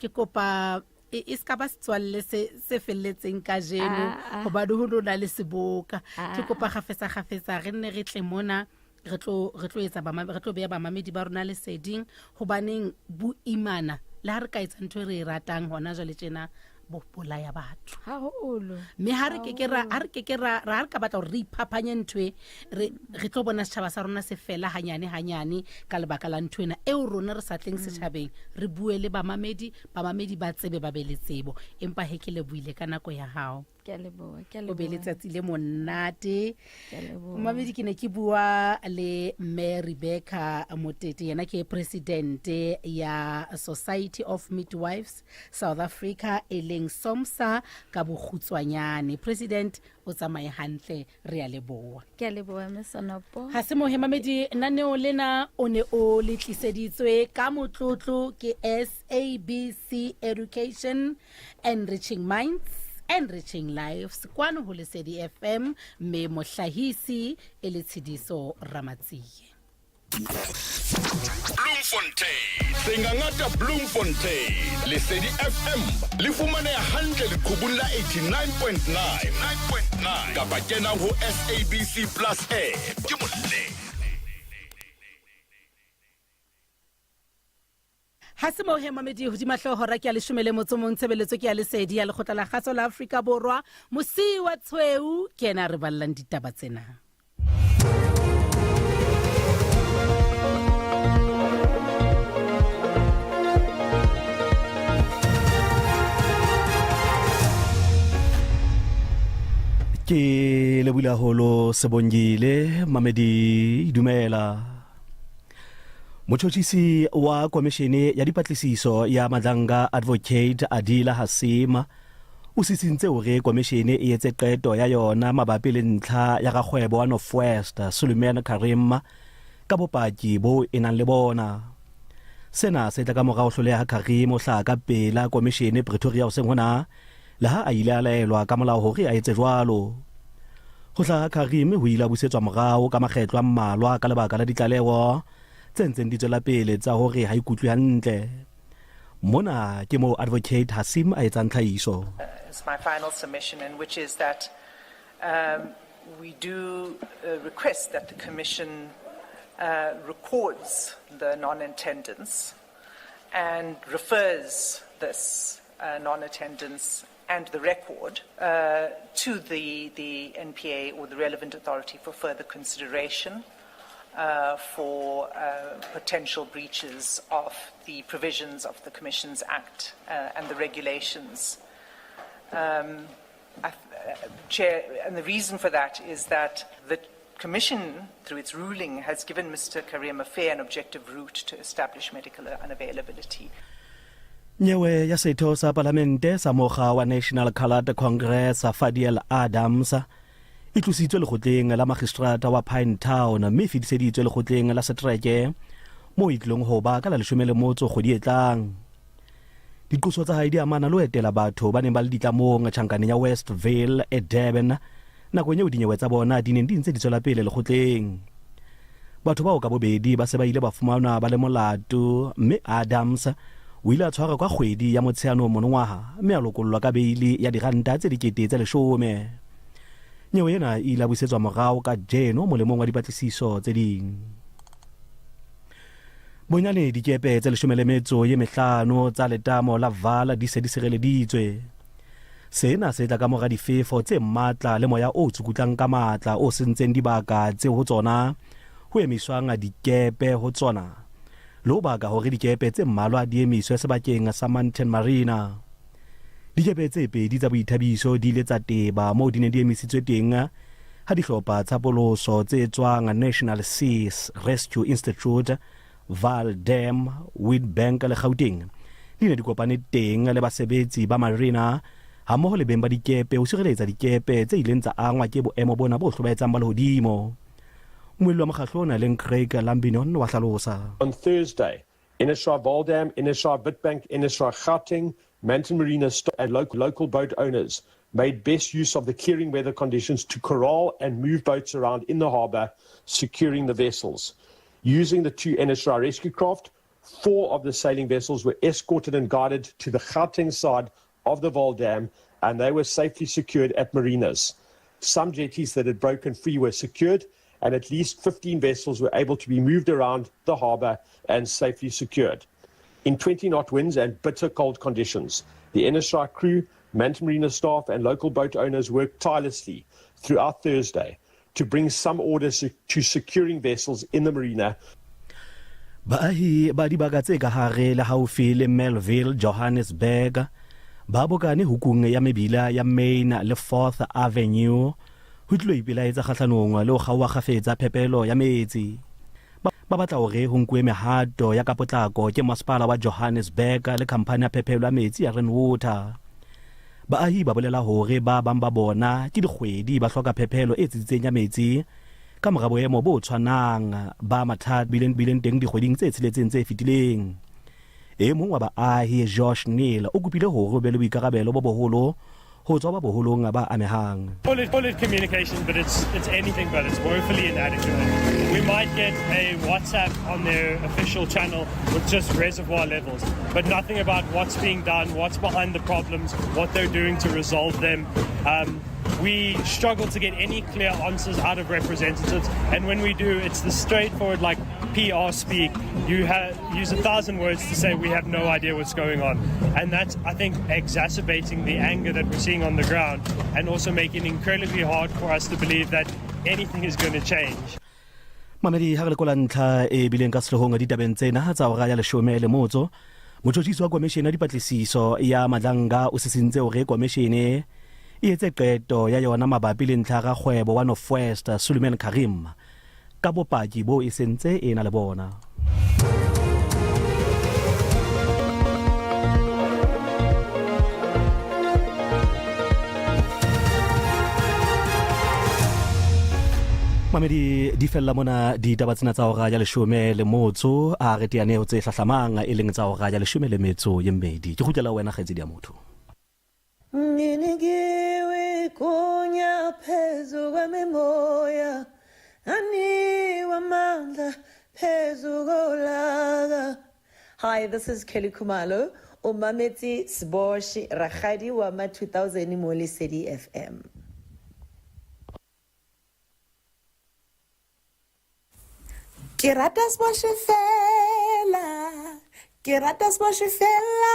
Ke kopa e ska ba setswalle se felletseng kajeno, hobane ho lona le seboka. Ke kopa kgafetsa kgafetsa re nne re tle mona, re tlo, re tlo etsa bama-, re tlo beha bamamedi ba rona leseding, hobaneng boimana le ha re ka etsa ntho e re e ratang hona jwale tjena, bo bolaya batho. Haholo. Mme ha re ke ke ra, Haholo. ha re ke ke ra, ra re ka batla hore re iphapanye ntho e, re tlo bona setjhaba sa rona se fela hanyane hanyane ka lebaka la ntho ena eo rona re sa tleng setjhabeng, re bue le bamamedi, bamamedi ba tsebe, ba be le tsebo. Empa he ke lebohile ka nako ya hao. Ke a leboha, ke a O be leboha. letsatsi le monate. Ke a leboha. Momamedi, ke ne ke bua le Mme Rebecca Motete, yena ke presidente ya Society of Midwives South Africa, e leng SOMSA ka bokgutswanyane. President, o tsamaye hantle, re a leboha. Ke a leboha, Mme Sonopo. Ha se mohe, mamedi, naneo lena o ne o le tliseditswe ka motlotlo ke SABC Education, Enriching Minds. Enriching Lives kwano ho Lesedi FM mme mohlahisi e le Tshidiso Ramatsie. Bloemfontein Sengangata Bloemfontein Lesedi FM le fumaneha hantle leqhubung la 89.9 9.9 kapa kena ho SABC Plus app ke molemo. Ha se moo he mamedi hodima hlooho hora ke ya leshome le motso mong tshebeletso ke ya lesedi ya lekgotla la kgaso la Afrika Borwa Mosiwa Tshweu ke yena a re ballang ditaba tsena. Ke lebula holo Sebongile Mamedi dumela. Motšhotšhisi wa Komišene ya Dipatlisiso ya Madlanga Advocate Adila Hassim o sisintse hore komišene e etse qeto ya yona mabapi le ntlha ya rakgwebo wa North West Suleiman Karim ka bopaki boo e nang le bona. Sena se tla ka mora ho hloleha ha Karim ho hlaha ka pela komišene Pretoria hoseng hona le ha a ile a laelwa ka molao hore a etse jwalo. Ho hlaha ha Karim ho ile ha busetswa morao ka makgetlo a mmalwa ka lebaka la ditlaleho tse ntseng di tswela pele tsa hore ha ikutlwe hantle. Mona ke moo Advocate Hassim a etsang tlhahiso. It's my final submission, and which is that we do request that the Commission records the non-attendance and refers this non-attendance and the record to the, the NPA or the relevant authority for further consideration for potential breaches of the provisions of the Commissions Act and the regulations. Um, I, Chair, and the reason for that is that the Commission, through its ruling, has given Mr. Karim a fair and objective route to establish medical unavailability. Nyewe ya setho sa palamente sa mokga wa National Coloured Congress Fadiel Adams e tlositswe lekgotleng la magistrata wa Pinetown mme e fetiseditswe lekgotleng la setereke moo e tlilong ho ba ka la 13 kgwedi e tlang. Diqoso tsa hae di amana le ho etela batho ba neng ba le ditlamong tjhankaneng ya Westville e Durban nakong eo dinyewe tsa bona di neng di ntse di tswela pele lekgotleng. Batho bao ka bobedi ba se ba ile ba fumanwa ba le molato mme Adams o ile a tshwarwa ka kgwedi ya Motsheanong monongwaha mme a lokollwa ka beili ya diranta tse 10,000. Nyewe ena e ile ya busetswa morao kajeno molemong wa dipatlisiso tse ding. Bonyane dikepe tse 15 tsa letamo la Vaal di se di sireleditswe. Sena se tla ka mora difefo tse matla le moya o tsukutlang ka matla o sentseng dibaka tseo ho tsona ho emiswang dikepe ho tsona le ho baka hore dikepe tse mmalwa di emiswe sebakeng sa Mountain Marina. Dikepe tse pedi tsa boithabiso di ile tsa teba moo di neng di emisitswe teng ha dihlopha tsa poloso tse tswang National Seas Rescue Institute, Vaal Dam, Witbank le Gauteng di ne di kopane teng le basebetsi ba marina hammoho le beng ba dikepe ho sireletsa dikepe tse ileng tsa angwa ke boemo bona bo hlobaetsang ba lehodimo. Mmuelli wa mokgahlo ona leng Craig Lambinon wa hlalosa. On Thursday, NSRI Vaal Dam, NSRI Witbank, NSRI Gauteng, Mountain Marina and local boat owners made best use of the clearing weather conditions to corral and move boats around in the harbour, securing the vessels. Using the two NSRI rescue craft, 4 of the sailing vessels were escorted and guided to the Gauteng side of the Vaal Dam, and they were safely secured at marinas. Some jetties that had broken free were secured, and at least 15 vessels were able to be moved around the harbour and safely secured. In 20-knot winds and bitter cold conditions, the NSRI crew, Mountain Marina staff and local boat owners worked tirelessly throughout Thursday to bring some order to securing vessels in the marina. Baahi ba dibaka tse ka hare le haufi le Melville, Johannesburg, ba bokane hukung ya mebila ya Main le Fourth Avenue ho tlilo ipelaetsa kgahlanong le ho kgaoha kgafetsa phepelo ya metsi. Ba batla hore ho nkuwe mehato ya ka potlako ke Masepala wa Johannesburg le khamphani ya phepelo ya metsi ya Rainwater. Baahi ba bolela hore ba bang ba bona ke dikgwedi ba hloka phepelo e tsitsitseng ya metsi ka mora boemo bo tshwanang ba mathata bileng bileng teng dikgweding tse tsheletseng tse fetileng. E mong wa baahi, Josh Neal, o kopile hore ho be le boikarabelo bo boholo ho tswa ba boholong ba amehang. Call it, call it communication, but it's, it's anything but. It's woefully inadequate. We might get a WhatsApp on their official channel with just reservoir levels, but nothing about what's being done, what's behind the problems, what they're doing to resolve them. Um, we struggle to get any clear answers out of representatives, and when we do, it's the straightforward, like PR speak. You ha- use a thousand words to say we have no idea what's going on, and that's, I think, exacerbating the anger that we're seeing on the ground, and also making it incredibly hard for us to believe that anything is going to change. Mamedi ha re lekola ntlha e bileng ka sehloohong ditabeng tsena tsa hora ya leshome le motso, motjhotjhisi wa komishene ya dipatlisiso ya Madlanga o sisintse hore komishene e etse qeto ya yona mabapi le ntlha ya rakgwebo wa North West Suleiman Karim ka bopaki boo e sentse e na le bona. Mamedi di fella mona ditaba tsena tsa hora ya leshome le motso a re teane ho tse hlahlamang e leng tsa hora ya leshome le metso ye mmedi. Ke kgutlela ho wena kgaitsedi ya motho. Nginikiwe igunya phezu kwemimoya, anikwa amandla phezu kolaka. Hi, this is Kelly Khumalo, o mametse Sbosh Rakgadi wa ma 2000 mo Lesedi FM. Ke rata Sbosh fela, ke rata Sbosh fela,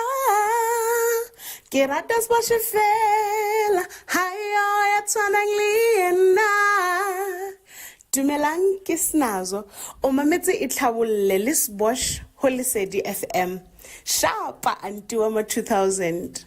ke rata Sbosh fela, ha yo ya tshwanang le yena. Dumelang ke Snazo, o mametse e tlhabolle le Sbosh ho Lesedi FM. Shapa anti wa ma 2000.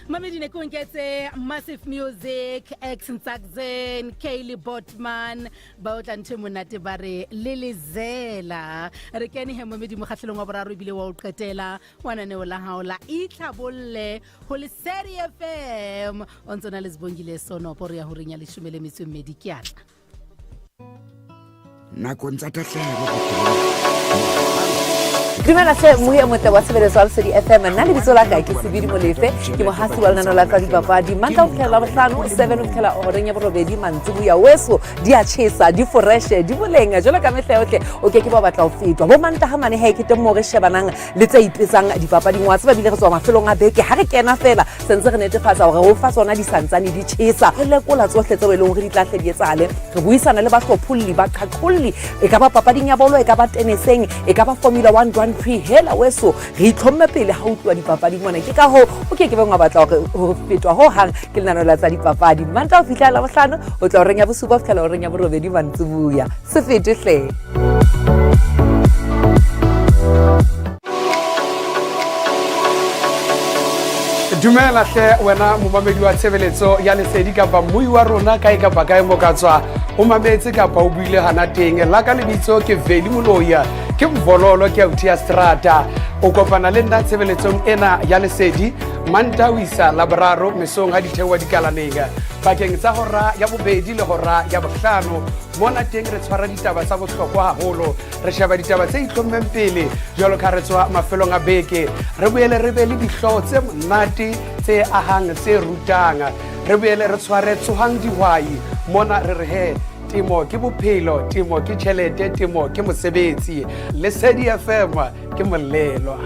Mamedi ne ke o nketse Massive Music, X Ntsakzen, Kaylee Botman ba o tla ntho e monate ba re lelezela. Re kene he momedi mokgahlelong wa boraro ebile wa o qetela wa naneo la hao la itlhabolle ho Lesedi FM. O ntse o na le Sibongile Sonopo re ya horeng ya leshome le metso e mmedi ke atla. Nakong tsa tahlehelo bophelong. Dumela hle mohi e motle wa tshebeletso ya Lesedi FM. Nna lebitso la ka ke Sebidi Molefe, ke mohasi wa lenaneo la tsa dipapadi. Mantaha ho fihlela Labohlano 7 ho fihlela horeng ya borobedi mantsiboya weso di a tjhesa, di foreshe, di boleng jwalo ka mehla yohle. O ke ke ba batla ho fetwa. Bo Mantaha mane he ke teng moo re shebanang le tse ipetsang dipapading. Wa tseba bile re tswa mafelong a beke ha re kena fela sentse re netefatsa hore re o fa tsona di santsane di tjhesa. Re lekola tsohle tseo e leng hore di tla hle di etsahale. Re buisana le bahlopholli, baqhaqholli, e ka ba papading ya bolo, e ka ba teneseng, e ka ba Formula 1 Grand Prix. Hela weso, re itlhomme pele ha o tluwa dipapading mona. Ke ka hoo o ke ke beng wa batla hore ho fetwa ho hang ke lenaneo la tsa dipapadi. Mantaha ho fihlela Labohlano, o tla horeng ya bosupa ho fihlela horeng ya borobedi mantsiboya. Se fete hle. Dumela hle wena momamedi wa tshebeletso ya Lesedi kapa mmui wa rona kae kapa kae mo ka tswa o mametse kapa o buile hana teng. La ka lebitso ke Veli Moloia, ke Mvololo, ke authi ya Strata. O kopana le nna tshebeletsong ena ya Lesedi Mantaha ho isa Laboraro mesong ha di theoha dikalaneng pakeng tsa hora ya bobedi le hora ya bohlano. Mona teng re tshwara ditaba tsa bohlokwa haholo, re sheba ditaba tse itlhommeng pele jwalo ka re tswa mafelong a beke, re boele re be le dihlooho tse monate tse ahang tse rutang, re boele re tshware tsohang dihwai. Mona re re he temo ke bophelo, temo ke tjhelete, temo ke mosebetsi. Lesedi FM ke molelwa.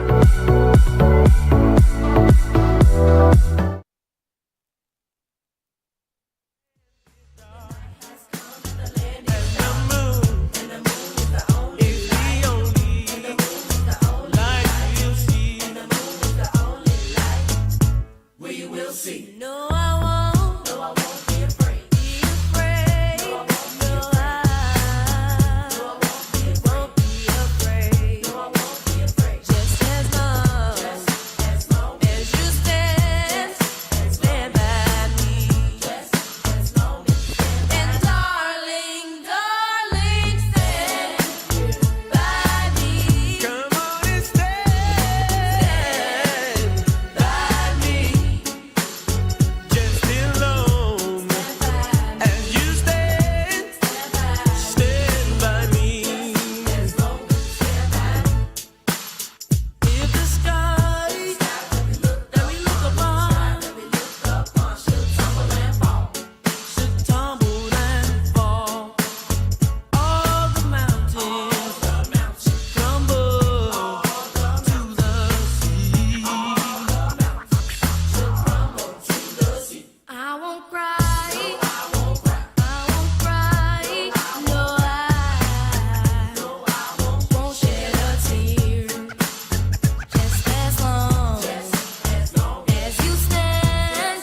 No, I won't. No, I won't be afraid. Be afraid. No, I won't be afraid. No, I won't be afraid. No, I won't be afraid. Just as long, just as long as you stand, stand by me. Just as long as you stand by And darling, darling, stand by me. Come on and stand by me. Just as long as you stand, stand by me. If the sky that we look upon should tumble and fall, should tumble and fall, all the mountains should crumble to the sea. I won't cry. I won't cry. No, I won't shed a tear. Just as long as you stand,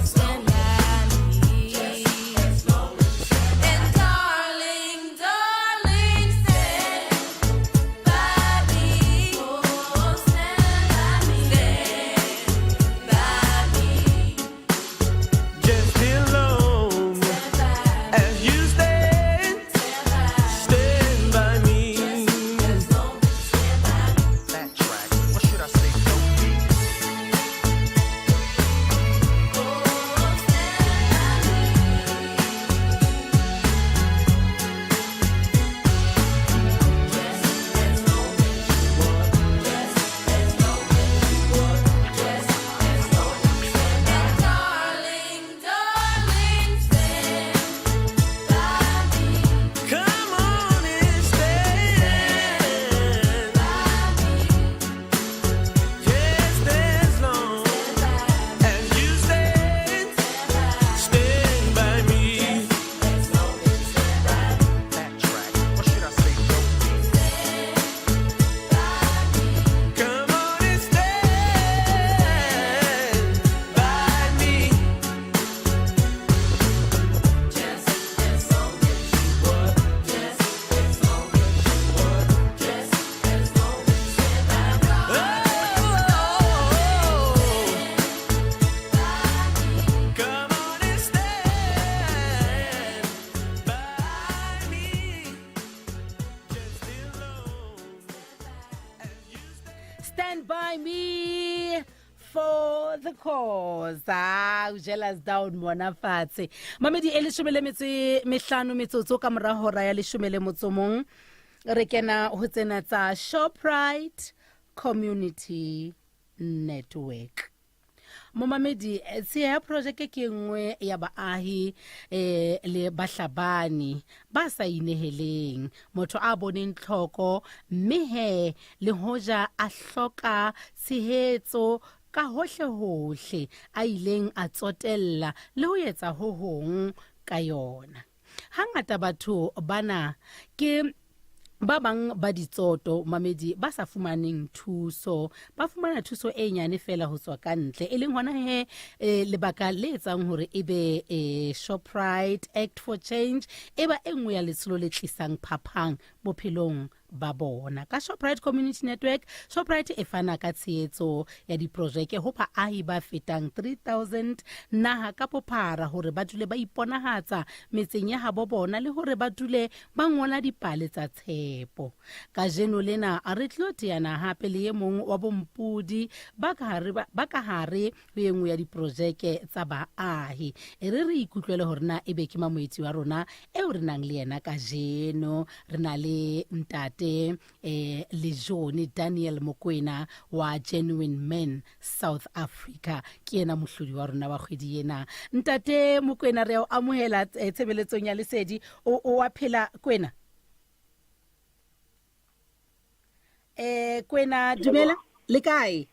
stand by me. And darling, darling, stand by me. Oh, stand by me. Stand by me. Just as long as you stand, stand by me. That track, or should I say dope beat? Darling, darling, stand by me. Come on and stand by me. Just as long as you stand, stand by me. That track, or should I say dope beat? Come on and stand by me. Just as long as you would, just as long as you would, just as long as you stand by me. Come on and stand by me. Just as long as you Stand by me for the cause. Ah, o jealous down mona fatshe. Mamedi e leshome le metso e mehlano metsotso ka mora hora ya leshome le motso mong. Re kena ho tsena tsa Shoprite Community Network. Momamedi, tshiya ya projeke ke e nngwe ya baahi eh, le bahlabani ba sa ineheleng, motho a boneng tlhoko mme he le hoja a hloka tshehetso ka hohle-hohle a ileng a tsotella le ho etsa ho hong ka yona. Hangata batho bana ke ba bang ba ditsoto mamedi ba sa fumaneng thuso, ba fumana thuso e nyane fela ho tswa ka ntle, e leng hona he lebaka le etsang hore ebe Shoprite Act for Change e ba e nngwe ya letsholo le tlisang phaphang bophelong ba bona. Ka Shoprite Community Network, Shoprite e fana ka tshehetso ya diprojeke ho baahi ba fetang 3000 naha ka bophara hore ba dule ba iponahatsa metseng ya habo bona le hore ba dule ba ngola dipale tsa tshepo. Kajeno lena re tlilo teana hape le e mong wa bompodi ba ka hare ba ka hare ho e nngwe ya diprojeke tsa baahi. E re re ikutlwele hore na ebe ke mamoetsi wa rona eo re nang le yena kajeno. Re na le ntate Lejone Daniel Mokoena wa Genuine Men South Africa. Ke yena mohlodi wa rona wa kgwedi ena. Ntate Mokoena, re a o amohela tshebeletsong ya Lesedi. O wa phela Kwena? Kwena, dumela, le kae?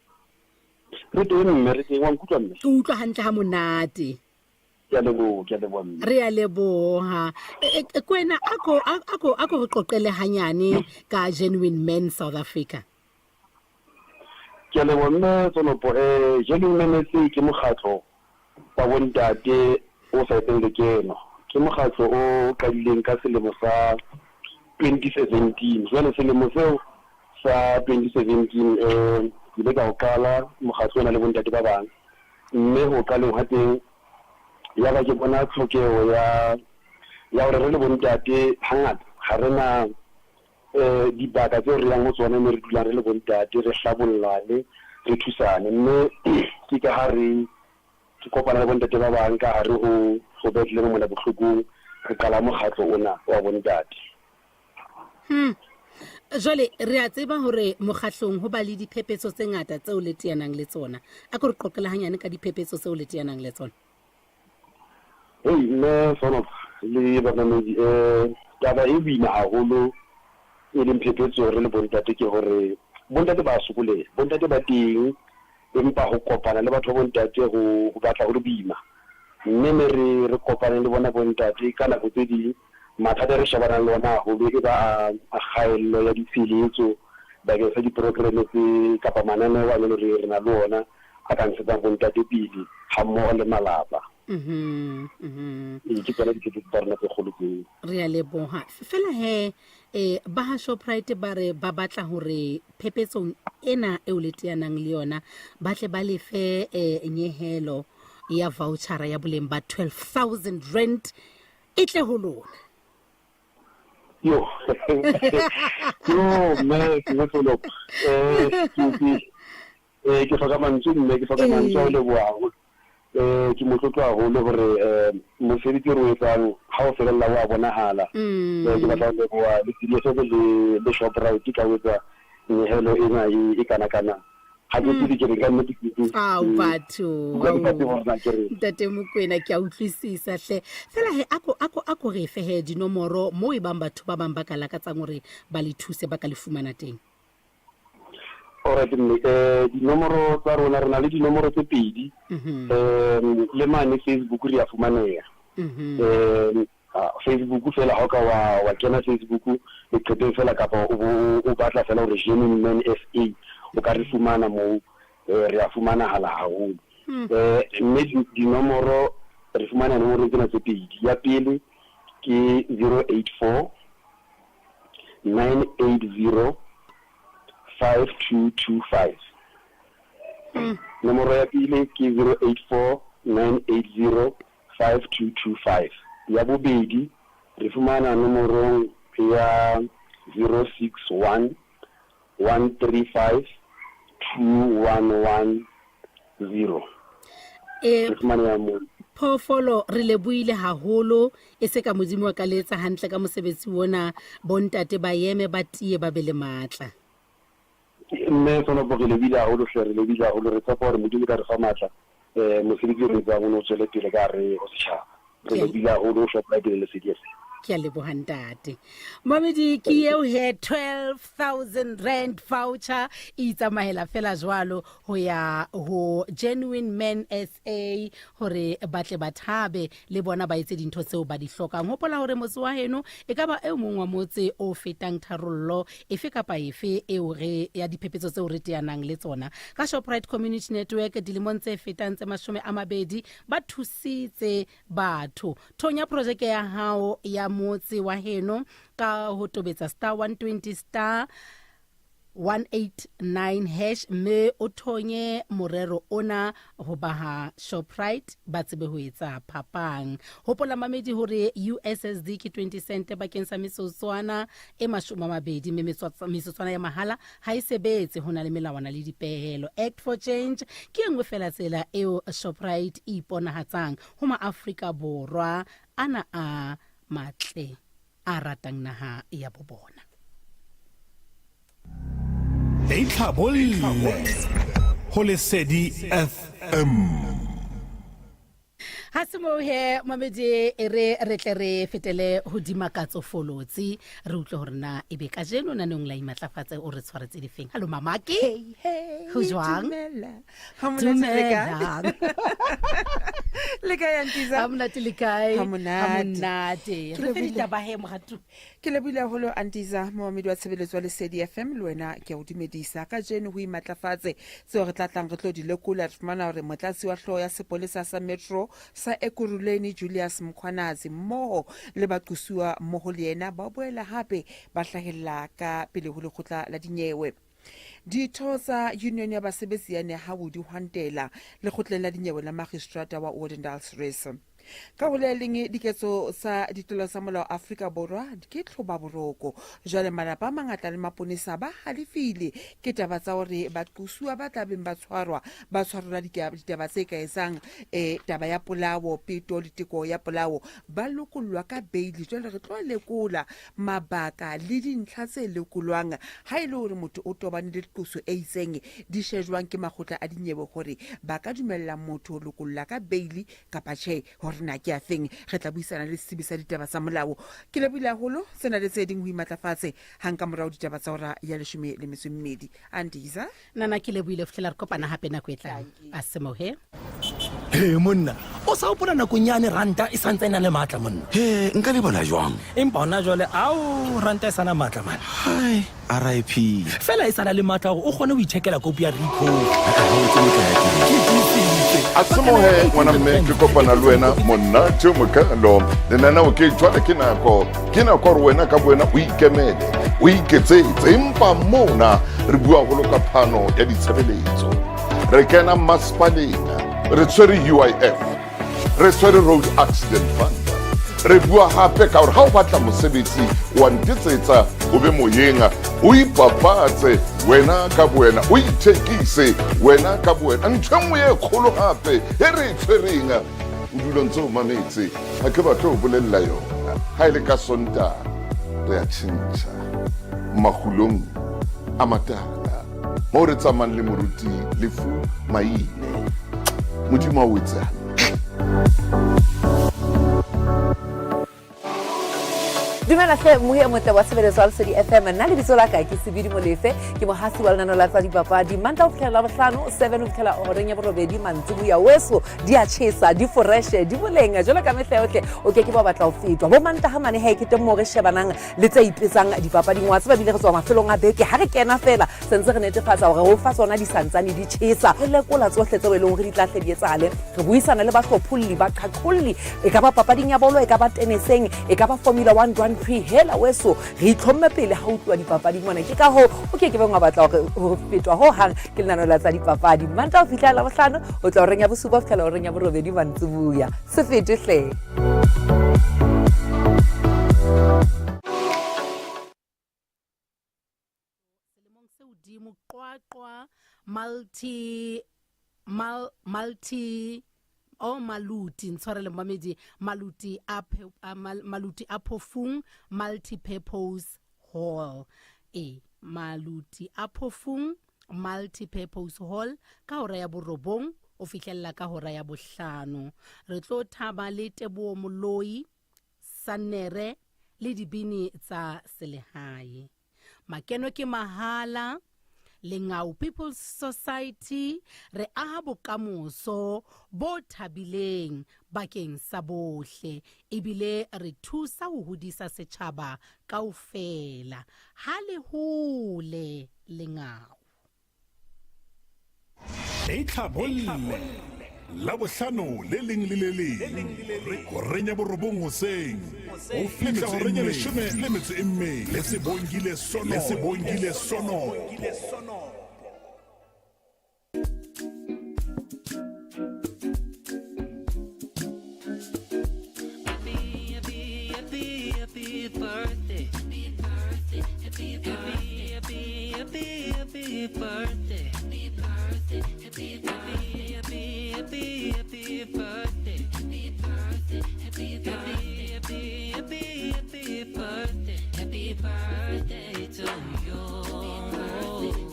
Re teng mme, re teng, wa nkutlwa mme? Ke utlwa hantle ha monate. Ke a leboha, ke a leboha mme. Re a leboha. Kwena, ako re qoqele hanyane ka Genuine Men South Africa. Ke a leboha mme Tsonopo. Genuine Men SA ke mokgatlo wa bontate o sa etseng lekeno. Ke mokgatlo o qadileng ka selemo sa 2017. Jwale selemo seo sa 2017 ke ile ka o qala mokgatlo ona le bontate ba bang. Mme ho qaleng hwa teng ya ba ke bona tlhokeho ya ya hore re le bontate hangata ha re na dibaka tseo re yang ho tsona mme re dulang re le bontate, re hlabollane, re thusane. Mme ke ka ha re ke kopana le bontate ba bang ka hare ho ho Bethlehem mona Bohlokong, re qala mokgatlo ona wa bontate. Jwale re a tseba hore mokgatlong ho ba le diphephetso tse ngata tseo le teanang le tsona. A ko re qoqele hanyane ka diphephetso tseo le teanang le tsona. Hei, mme Sonop le bamamedi, taba e boima haholo e leng phephetso re le bontate ke hore bontate ba sokoleha, bontate ba teng empa ho kopana le batho ba bontate ho batla ho le boima. Mme ne re re kopane le bona bontate ka nako tse ding, mathata re shebanang le ona haholo e ba a kgaello ya ditshehetso bakeng sa diprogereme tse kapa mananeo a leng hore re na le ona a ka ntshetsang bontate pele hammoho le malapa. Ee, ke tsona diphephetso tsa rona tse kgolo tseo. Re a leboha. Fela he, ba ha Shoprite ba re ba batla hore phephetsong ena eo le teanang le yona ba tle ba lefe nyehelo ya vouchera ya boleng ba 12,000 rand e tle ho lona. Yo. Yo, mme, mme Philip. Ke hloka mantswe mme, ke hloka mantswe a ho leboha haholo. Ke motlotlo haholo hore mosebetsi o re o etsang ha o felella o a bonahala. Ke batla ho leboha le CDFM le Shoprite ka ho etsa nyehelo ena e kana kana. Ha ke tsebe ke reng ka nnete ke ke. Ao batho. Ke ka tsebe hore na ke reng. Ntate Mokoena, ke a utlwisisa hle. Fela he ako re fe he dinomoro moo e bang batho ba bang ba ka lakatsang hore ba le thuse ba ka le fumana teng. Alright mme, dinomoro tsa rona re na le dinomoro tse pedi. Le mane Facebook re a fumaneha. Facebook fela ha o ka wa kena Facebook leqepheng fela kapa o bo o batla fela hore Genuine Men SA o ka re fumana moo, re a fumanahala haholo. Mme dinomoro re fumana nomorong tsena tse pedi. Ya pele ke 084 980 5225. Nomoro ya pele ke 084 980 5225. Ya bobedi re fumana nomorong ya 061 135 2110. Re fumaneha moo. Phoofolo re lebohile haholo e se ka Modimo a ka le etsa hantle ka mosebetsi ona bontate ba eme ba tiye ba be le matla. Mme Sonopo re lebile haholo hle re lebile haholo re tshepa hore Modimo o tla re fa matla um mosebetsi o re etsang o ne o tswele pele ka hare ho setjhaba. Re lebile haholo ho Shoprite le Lesedi FM. Ke a leboha ntate. Mamedi ke eo he 12000 rand voucher e itsamahela fela jwalo ho ya ho Genuine Men SA hore ba tle ba thabe le bona ba etse dintho tseo ba di hlokang. Hopola hore motse wa heno e ka ba e mong wa motse o fetang tharollo efe kapa efe eo re ya diphephetso tseo re teanang le tsona. Ka Shoprite Community Network dilemong tse fetang tse 20 ba thusitse batho. Thonya projeke ya hao ya motse wa heno ka ho tobetsa star 120 star 189 hash mme o thonye morero ona ho ba ha Shoprite ba tsebe ho etsa phapang. Hopola mamedi hore USSD ke 20 cent bakeng sa metsotswana e 20 mme metsotswana ya mahala ha e sebetse ho na le melawana le dipehelo. Act for Change ke e nngwe fela tsela eo Shoprite e iponahatsang ho maAfrika Borwa ana a matle a ratang naha ya bo bona. Itlhabolle ho Lesedi FM. Ha se moo he mamedi e re re tle re fetele ho dimakatso folotsi re utlwe hore na ebe kajeno nanong la imatlafatse o re tshwaretse difeng. Hallo mamake. Hey, hey, Ho jwang? Dumela. Ha monate le kae? Le kae Antiza? Ha monate le kae? Ha monate. Ha monate. Ke Re fe lebohile. ditaba he moratu. Ke lebohile haholo Antiza, momamedi wa tshebeletso wa Lesedi FM le wena ke a o dumedisa. Kajeno ho imatlafatse tseo re tla tlang re tlo di lekola re fumana hore motlatsi wa hlooho ya sepolesa sa Metro sa Ekurhuleni Julius Mkhwanazi mmoho le baqosuwa mmoho le yena ba boela hape ba hlahella ka pele ho lekgotla la dinyewe. Ditho tsa Union ya Basebetsi ya Nehawu di hwantela lekgotleng la dinyewe la Magistrata wa Odendaalsrus. Ka ho le leng, diketso tsa ditlolo tsa molao Afrika Borwa ke tlhobaboroko. Jwale malapa a mangata le maponesa ba halefile ke taba tsa hore baqosuwa ba tla beng ba tshwarwa ba tshwarelwa ditaba tse ka etsang eh, taba ya polao, peto le teko ya polao ba lokollwa ka beili. Jwale re tlo lekola mabaka le dintlha tse lekolwang ha e le hore motho o tobane le qoso e itseng di shejwang ke makgotla a dinyewe hore ba ka dumella motho ho lokolla ka beili kapa tjhe, hore na ke afeng. Re tla buisana le setsebi sa ditaba tsa molao. Ke lebohile haholo. Tsena le tse ding ho imatlafatse hang ka morao ditaba tsa hora ya 12. Andiza. Nana ke lebohile ho fihlela re kopana hape nako e tlang. A semohe. He monna, o sa hopola nakong yane ranta e santse e na le matla monna. He, nka lebala jwang? Empa hona jwale ao ranta e sana matla man. Hai, RIP. Fela e sana le matla hore o kgone ho ithekela kopi ya Rico. Ke tiisitse. A semohe ngwana mme ke kopana le wena monate o mokalo lenaneo ke jwale ke nako ke nako gore wena ka bowena o ikemele o iketsetse empa mona re bua golo ka phano ya ditshebeletso re kena masepaleng re tshwere uif re tshwere road accident fund re bua gape ka gore ga o batla mosebetsi wa ntetsetsa o be moyeng o ipapatse wena ka bowena o ithekise wena ka bowena ntho e nngwe e kgolo gape e re e tshwereng o dula ntse o mametse ga ke batle go bolelela yona ga e le ka sontaga re a tšhentšha magulong a matala mo re tsamayng le moruti lefu maine modimo a o etse hantle Dumela hle mmohi e motle wa tshebeletso ya Lesedi FM. Nna lebitso la ka ke Sebidi Molefe, ke mohasi wa lenaneo la tsa dipapadi. Mantla ho fihlela Labohlano 7 ho fihlela horeng ya borobedi mantsiboya weso di a tjhesa, di foreshe, di boleng jwalo ka mehla yohle o ke ke ba batla ho fetwa. Bo Mantaha mane he ke teng moo re shebanang le tse ipetsang dipapading wa tseba bile re tswa mafelong a beke ha re kena fela sentse re netefatsa hore re o fa tsona di santsane di tjhesa re lekola tsohle tseo e leng hore di tla hle di etsahale re buisana le bahlopholli baqhaqholli e ka ba papading ya bolo e ka ba teneseng e ka ba formula one grand prix hela weso re itlhomme pele ha utluwa dipapading mona ke ka hoo o ke ke beng wa batla hore ho fetwa ho hang ke lenaneo la tsa dipapadi manta ho fihla labohlano o tla horeng ya bosupa ho fihlela horeng ya borobedi mantsibuya se fete hle Selemong se hodimo Qwaqwa multi mal, multi O Maluti, ntshwarele momamedi, Maluti a Maluti a Phofung Multi-Purpose Hall. E Maluti a Phofung Multi-Purpose Hall ka hora ya 9 o fihlella ka hora ya 5. Re tlo thaba le Teboho Moloi, Sanere le dibini tsa selehae. Makeno ke mahala. Lengau People's Society re aha bokamoso bo thabileng bakeng sa bohle, ebile re thusa ho hodisa setjhaba kaofela. Ha le hole Lengau. E tlhabolle Labohlano le leng le le leng horeng ya 9 hoseng ho fihla horeng ya 12 le Sebongile Sono, le Sebongile Sono. Happy, happy, happy, happy birthday. Happy birthday, happy birthday, happy, happy, happy birthday. Happy birthday, happy birthday, happy, happy, happy birthday. Happy birthday, happy birthday, happy, happy, happy birthday. Happy birthday to you.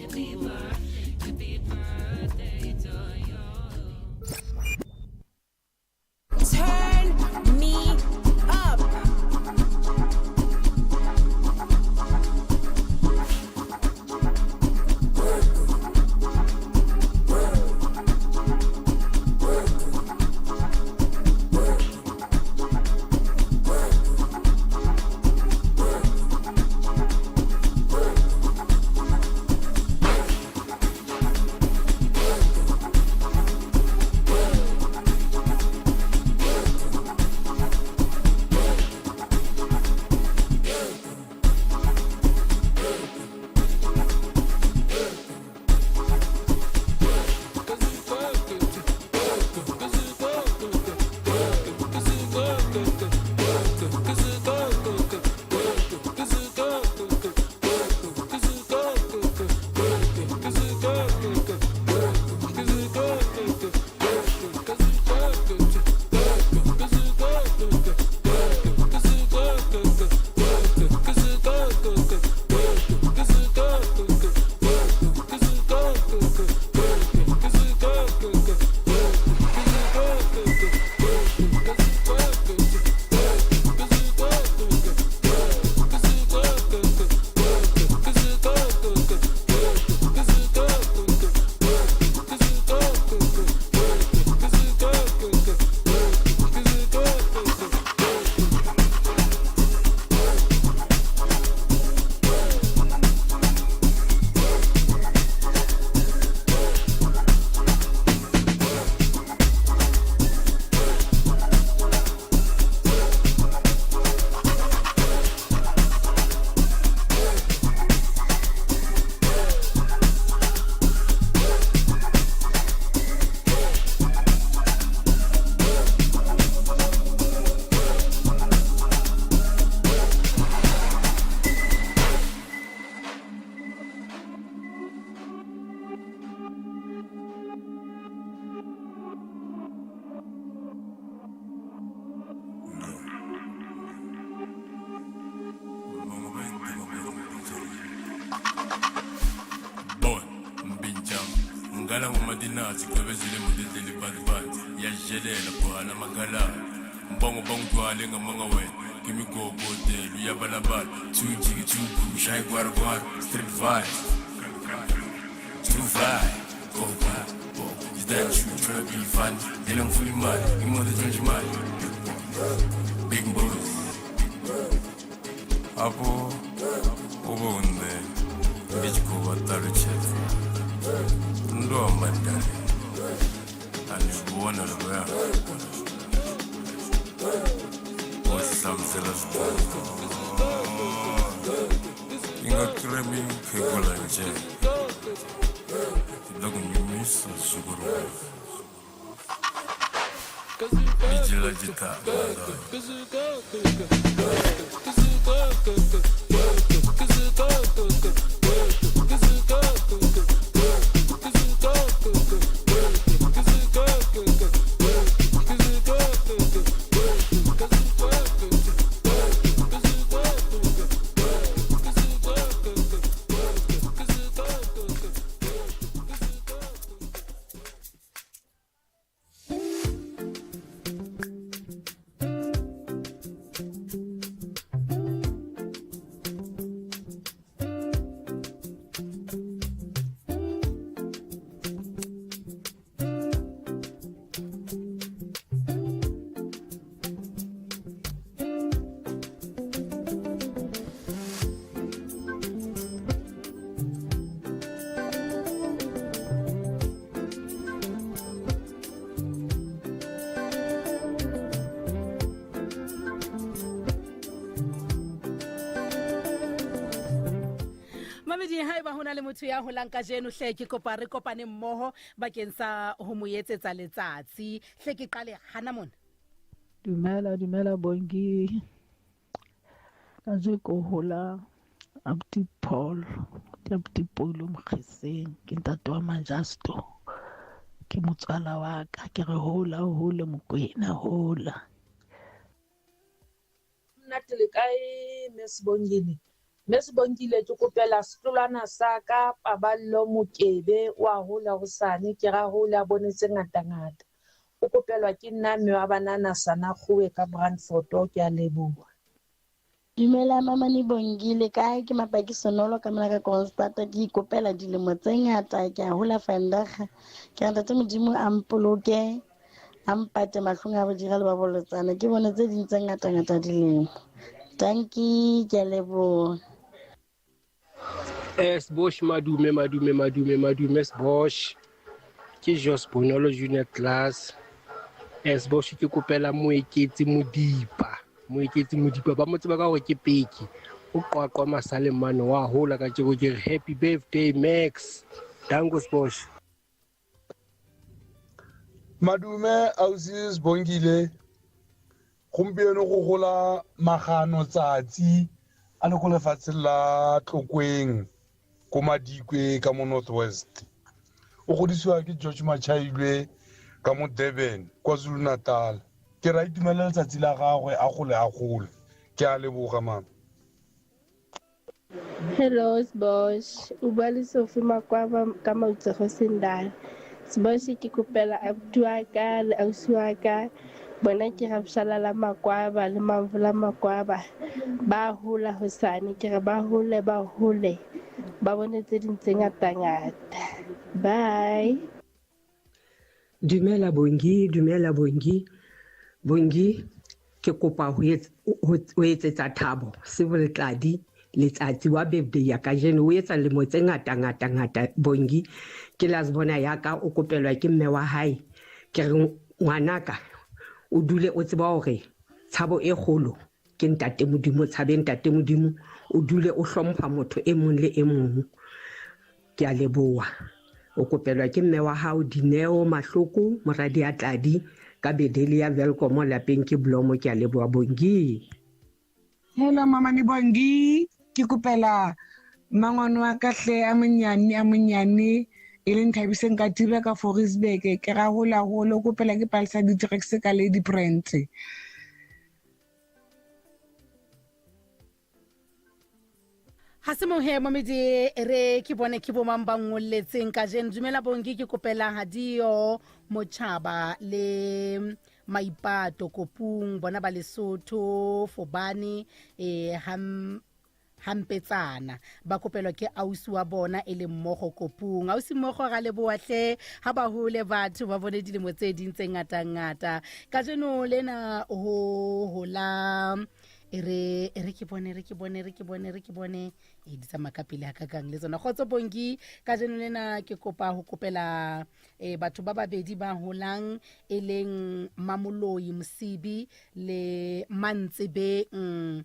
Happy birthday, happy birthday to you. Turn me up. Ngala ngomadinatsi gqwebezile modedlele bantu yajelela bhala magalala mbongo bangithwale ngamanga wena ngimigogodelo uyabalabala two jiki two shayi gwaragwara street vibes two vibe go go is that you tryna be fun they don't feel imali imoto tshontshe imali big boys apho ube unde ndi tshi khou vha ṱalutshedza ndo amba ndale a ni vhona loya wo hlamusela zwiṱuku i nga kiremi khegula nje ti ḓo ku nyumisa siku rin'wana dijela jitaka. na le motho ya holang kajeno hle ke kopa re kopane mmoho bakeng sa ho mo etsetsa letsatsi. Hle ke qale hana mona. Dumela, dumela Bongi. Kajeko hola Abuti Paul, ke Abuti Paulo Mokgeseng, ke ntate wa Majasto. Ke motswala wa ka, ke re hola o hole Mokwena hola. Monate le kae Mme Sibongile? Mme Sibongile ke kopela setlolwana sa ka Paballo Mokebe o a hola hosane ke ra hole a bone tse ngata-ngata. O kopelwa ke nna mme wa banana Sana Kgowe ka Brandfort ke a leboha. Dumela Mamane Bongile kae ke Mapaki Sonolo ka mona ka Kroonstad ke ikopela dilemo tse ngata ke a hola vandag ke re ntate Modimo a mpoloke a mpate mahlong a bodira le ba bolotsana ke bone tse ding tse ngata ngata dilemo. Dankie ke a leboha. Sbosh madume madume madume madume Sbosh ke Jos Bonolo Junior Class. Sbosh ke kopela Moeketsi Modipa. Moeketsi Modipa ba mo tseba ka hore ke Peki. O qwaqwa masaleng mane wa hola ka tjeko ke re happy birthday Max. Danko Sbosh. Madume ausi Sibongile gompieno go gola magano tsatsi a le ko lefatsheng la Tlokweng ko Madikwe ka mo North West. O godisiwa ke George Machailwe ka mo Durban KwaZulu Natal. Ke ra itumelela letsatsi la gagwe a gole a gole. Ke a leboga mama. Hello Sbosh, o bua le Sophie Makwaba ka Mautsego Sendana. Sbosh ke kopela abuti wa ka le ausi wa ka bona ke Rapshalala Makwaba le Mamvula Makwaba ba hola hosane ke re ba hole ba hole ba bone tse ding tse ngata-ngata. Bye. Dumela Bongi, dumela Bongi. Bongi ke kopa ho etsetsa Thabo Civil Tladi letsatsi wa birthday ya kajeno o etsa lemo tse ngata ngata ngata Bongi ke la bona ya ka o kopelwa ke mme wa hae ke re ngwanaka o dule o tseba hore tshabo e kgolo ke ntate Modimo tshabe ntate Modimo o dule o hlompha motho e mong le e mong ke a leboha o kopelwa ke mme wa hao Dineo Mahloko moradi a Tladi ka bedeli ya Welkom lapeng ke Blomo ke a leboha Bongi. Hello Mama ni Bongi ke kopela mangwane wa ka hle a monyane e leng Thabiseng ka Tira ka Forisburg ke ra hola hola o kopela ke palsa di-tracks ka Lady Brent. Ha se mohe momedi re ke bone ke bo mang ba ngolletseng kajeno. Dumela Bongi ke kopela Hadio Motjhaba le Maipato Kopung bona ba Lesotho Fobane hampetsana ba kopelwa ke ausi wa bona e le mmogo Kopung. Ausi mmogo ga leboa hle ha ba hole batho ba bone dilemo tse ding tse ngata-ngata. Kajeno lena ho hola e re ke bone e di tsamaya ka pele hakakang le tsona. Kgotso Bongi kajeno lena ke kopa ho kopela batho ba babedi ba holang e leng Mamoloi Mosibi le Mantsebeng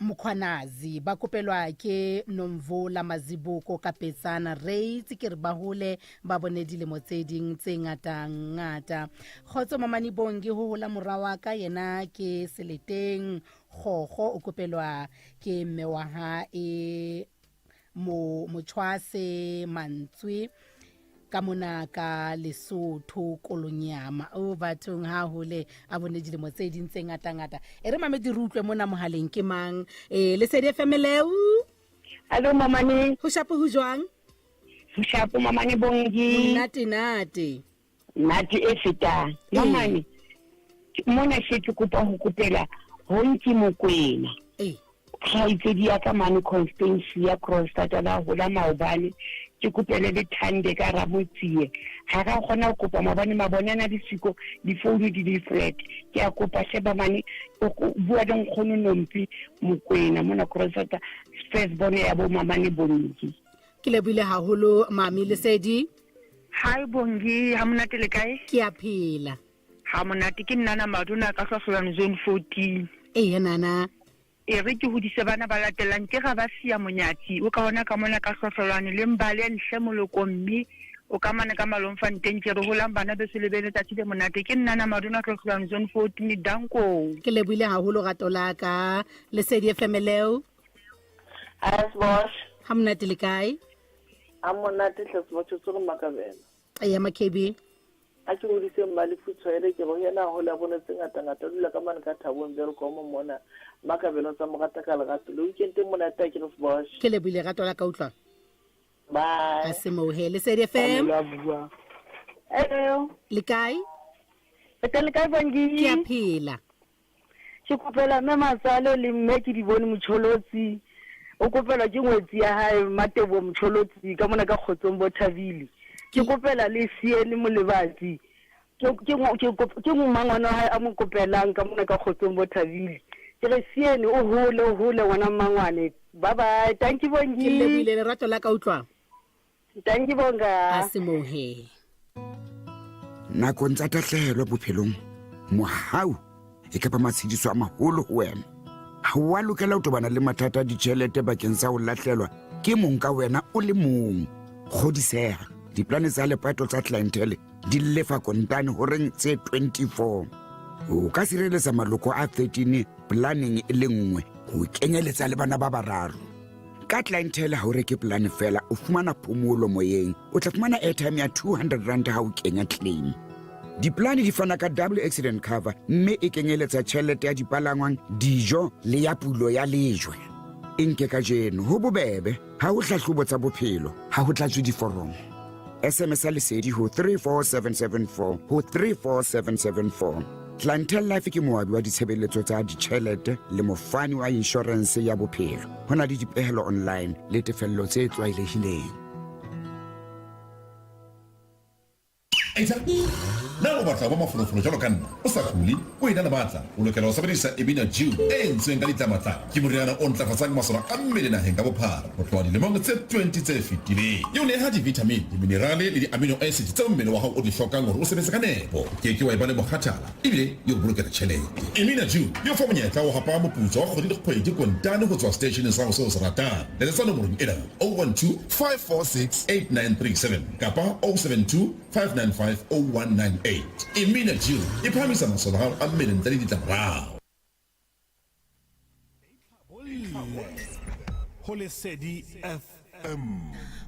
Mkhwanazi ba kopelwa ke Nomvula Mazibuko ka Petsana Reitz ke re ba hole ba bone dilemo tse ding tse ngata-ngata. Kgotso Mamane Bongi ho hola mora wa ka yena ke Seleteng Kgokgo o kopelwa ke mme wa hae Motshwase Mantswe ka mona ka Lesotho Kolonyama. O bathong ha hole a bone dilemo tse ding tse ngata-ngata. E re mamedi re utlwe mona mohaleng ke mang. Lesedi FM leo. Hello Mamane. Ho shapo ho jwang? Ho shapo Mamane Bongi. Nate nate. Nate e fetang. Mamane. Mona se ke kopa ho kopela Honki Mokwena. Kgaitsedi ya ka mane Constantia Kroonstad la hola maobane ke kopele le Thande ka Ramotsie. Ha ra kgona ho kopa maobane mabone ana le siko difounu di di flat. Ke a kopa sheba mane o bua le nkgono Nompi Mokwena mona Kroonstad first bone ya bo Mamane Bongi. Ke lebohile haholo Mami Lesedi. Hi Bongi, ha monate le kae? Ke a phela. Ha monate ke nna Maduna ka Hlwahlolwane zone 14. Eya nana. E re ke hodise bana ba latelang ke ga ba sia monyatsi o ka ona ka mona ka hlohlolwane le mbale nhle moloko mme o ka mane ka malomfanteng ke re holang bana beso le be letsatsi le monate ke nna Namadona Hlohlolwane zone 14 danko. Ke lebohile haholo rato la ka Lesedi FM leo. Hi Sbosh. Ha monate le kae? Ha monate hle Sbosh o tsore makabelo. Ya Makebe. A ke hodise Mmalefu Tshwele ke re ho yena a hole a bone tse ngata-ngata o dula ka mane ka Thabong Welkom mona Mmakabelo tsa mo rata ka lerato le weekend e monate a ke re Sbosh. Ke lebohile rato la ka utlwa. Bye. A se moo he Lesedi FM. Hello. Le kae? Re teng le kae Bongi? Ke a phela. Ke kopela mme Matswalo le mme ke di bone Mocholotsi. O kopelwa ke ngwetsi ya hae Mmateboho Mocholotsi ka mona ka Kgotsong bo Thabile. Ke kopela le Siene Molebatsi. Ke ke ke mmangwana wa hae a mo kopelang ka mona ka Kgotsong bo Thabile. Ke re Siene o hole o hole ngwana mmangwane. Bye bye. Thank you Bongi. Ke lebohile lerato la ka utlwa. Thank you Bonga. A se moo he. Nakong tsa tahlehelo bophelong, mohau e ka ba matshediso a maholo ho wena. Ha o a lokela ho tobana le mathata a ditjhelete bakeng sa ho lahlelwa ke mong ka wena o le mong. Kgodiseha, diplane tsa lepato tsa clientele di lefa kontane horeng tse 24. O ka sireletsa maloko a 13 planeng e le nngwe ho kenyeletsa le bana ba bararo. Ka clientele ha o reke polane fela, o fumana phomolo moyeng. O tla fumana airtime ya 200 rand ha o kenya claim. Diplane di fana ka double accident cover mme e kenyeletsa tjhelete ya dipalangwang, dijo le ya pulo ya lejwe. E nke kajeno, ho bobebe, ha ho hlahlobo tsa bophelo, ha ho tlatswe diforomo. SMS ya lesedi ho 34774 ho 34774. Clientele Life ke moabi wa ditshebeletso tsa ditjhelete le mofani wa inshorense ya bophelo. Ho na le dipehelo online le tefello tse tlwaelehileng. Na o batla ho ba mafolofolo jwalo ka nna, o sa kule, o ena le matla? O lokela ho sebedisa Emina Dew e entsweng ka ditlamatlama. Ke moriana o ntlafatsang masole a mmele naheng ka bophara ho tloha dilemong tse 20 tse fetileng. E o neha di-vitamin, di-minerale le di-amino acid tseo mmele wa hao o di hlokang hore o sebetse ka nepo. O ke ke wa eba le mokgathala ebile e o bolokela tjhelete. Emina Dew e o fa monyetla wa ho hapa moputso wa kgwedi le kgwedi kontane ho tswa seteisheneng sa hao seo o se ratang. Letsetsa nomorong ena, 012 546 8937 kapa 072 595 0198. Emina Dew e phahamisa masole a hao a mmele ntle le ditlamorao. Ho Lesedi FM.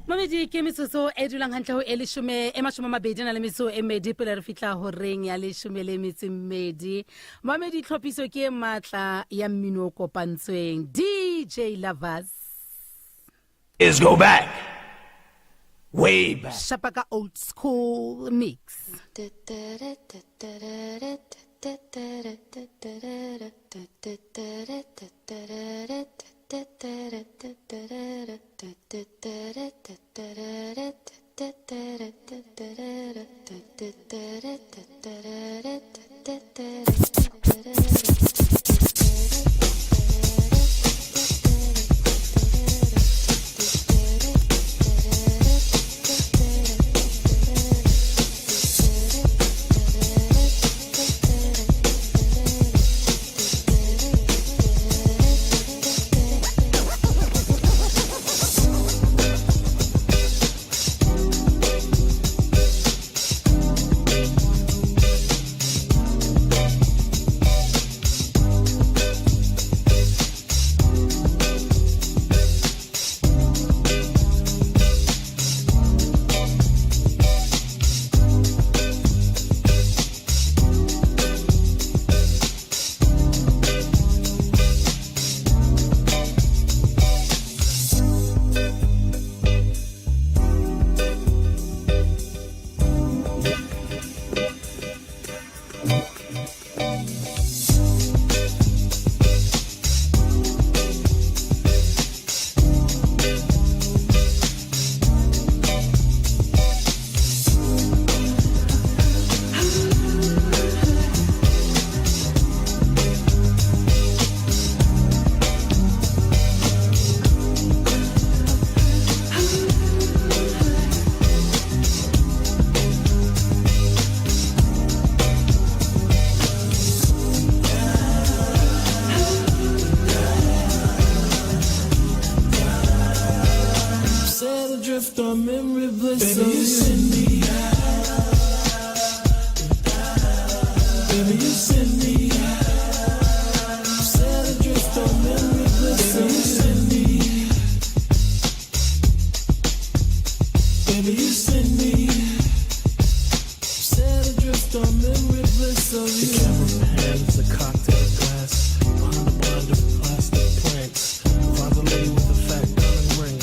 Mamedi ke metsotso e dulang hantle ho e leshome e mashome a mabedi na le metso e mmedi pele re fihla horeng ya leshome le metso e mmedi. Mamedi tlhophiso ke e matla ya mmino o kopantsweng DJ Lovers. Is go back. Way back. Shapa ka old school mix. bliss. Baby, you send me high. Baby, you send me high. Set adrift on memory bliss. Baby, you send me. Baby, you send me. Set adrift on memory bliss of you. The camera pans a cocktail glass behind a blind of plastic plants. Finds a lady with a fat diamond ring.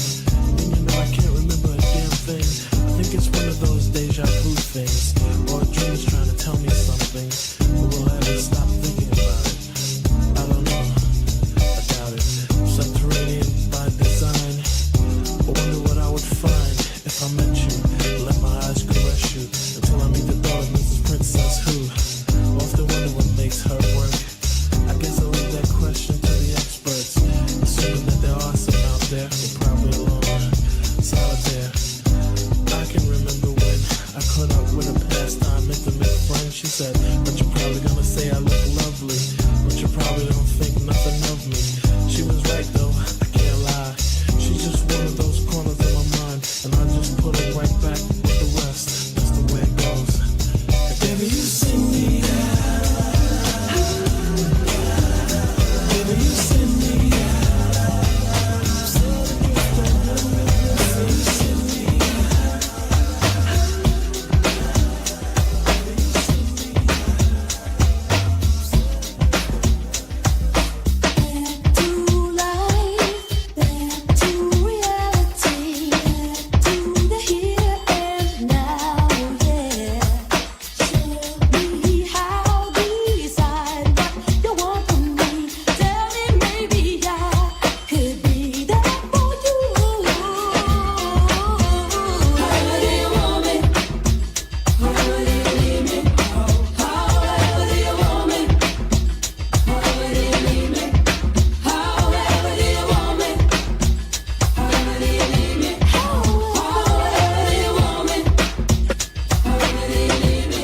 And you know I can't remember a damn thing. I think it's one of those deja vu things, or a dream's trying to tell me something. But will I ever stop thinking about it? I don't know. I doubt it. Subterranean by design. I wonder what I would find if I met you. Let my eyes caress you until I meet the thought of Mrs. Princess Who. Often wonder what makes her work. I guess I'll leave that question to the experts, assuming that there are some out there. We're probably alone, solitaire. I can remember when I caught up with a pastime intimate friend. She said, but you're probably gonna say I look lovely, but you probably don't think nothing of me. She was right though, I can't lie. She's just one of those corners of my mind, and I just put it right back with the rest. That's the way it goes. Baby, you send me high. Baby, you send me high. Set adrift on memory bliss. Baby, you send me high. To life, back to reality, back to the here and now, yeah. Show me how, decide what you want from me. Tell me maybe I could be there for you. However do you want me? However do you need me? However do you want me? However do you need me? However do you want me? However do you need me? However do you want me? However do you need me?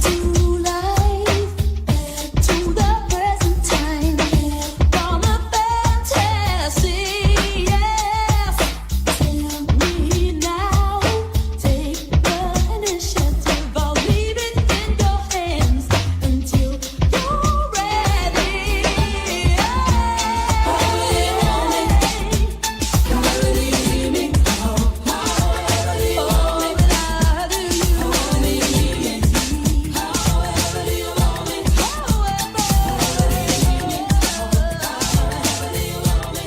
To life, back to the present time, from a fantasy, yes. Tell me now, take the initiative. I'll leave it in your hands until you're ready. However do you want me? However do you need me? However do you want me? However do you need me? However do you want me? However do you need me? However do you want me?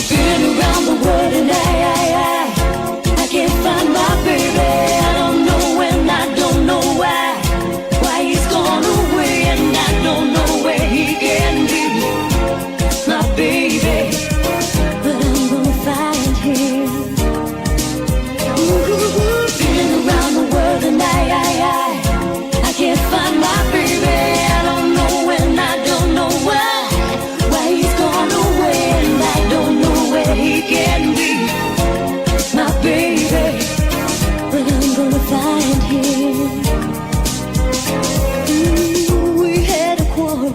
Been around the world and I can't find my baby. I don't know when, I don't know why. Why he's gone away and I don't know where he can be. My baby, but I'm gonna find him. Ooh, been around the world and I can't find my baby. I don't know when, I don't know why. Why he's gone away and I don't know where he can be. My baby, but I'm gonna find him. Ooh, we had a quarrel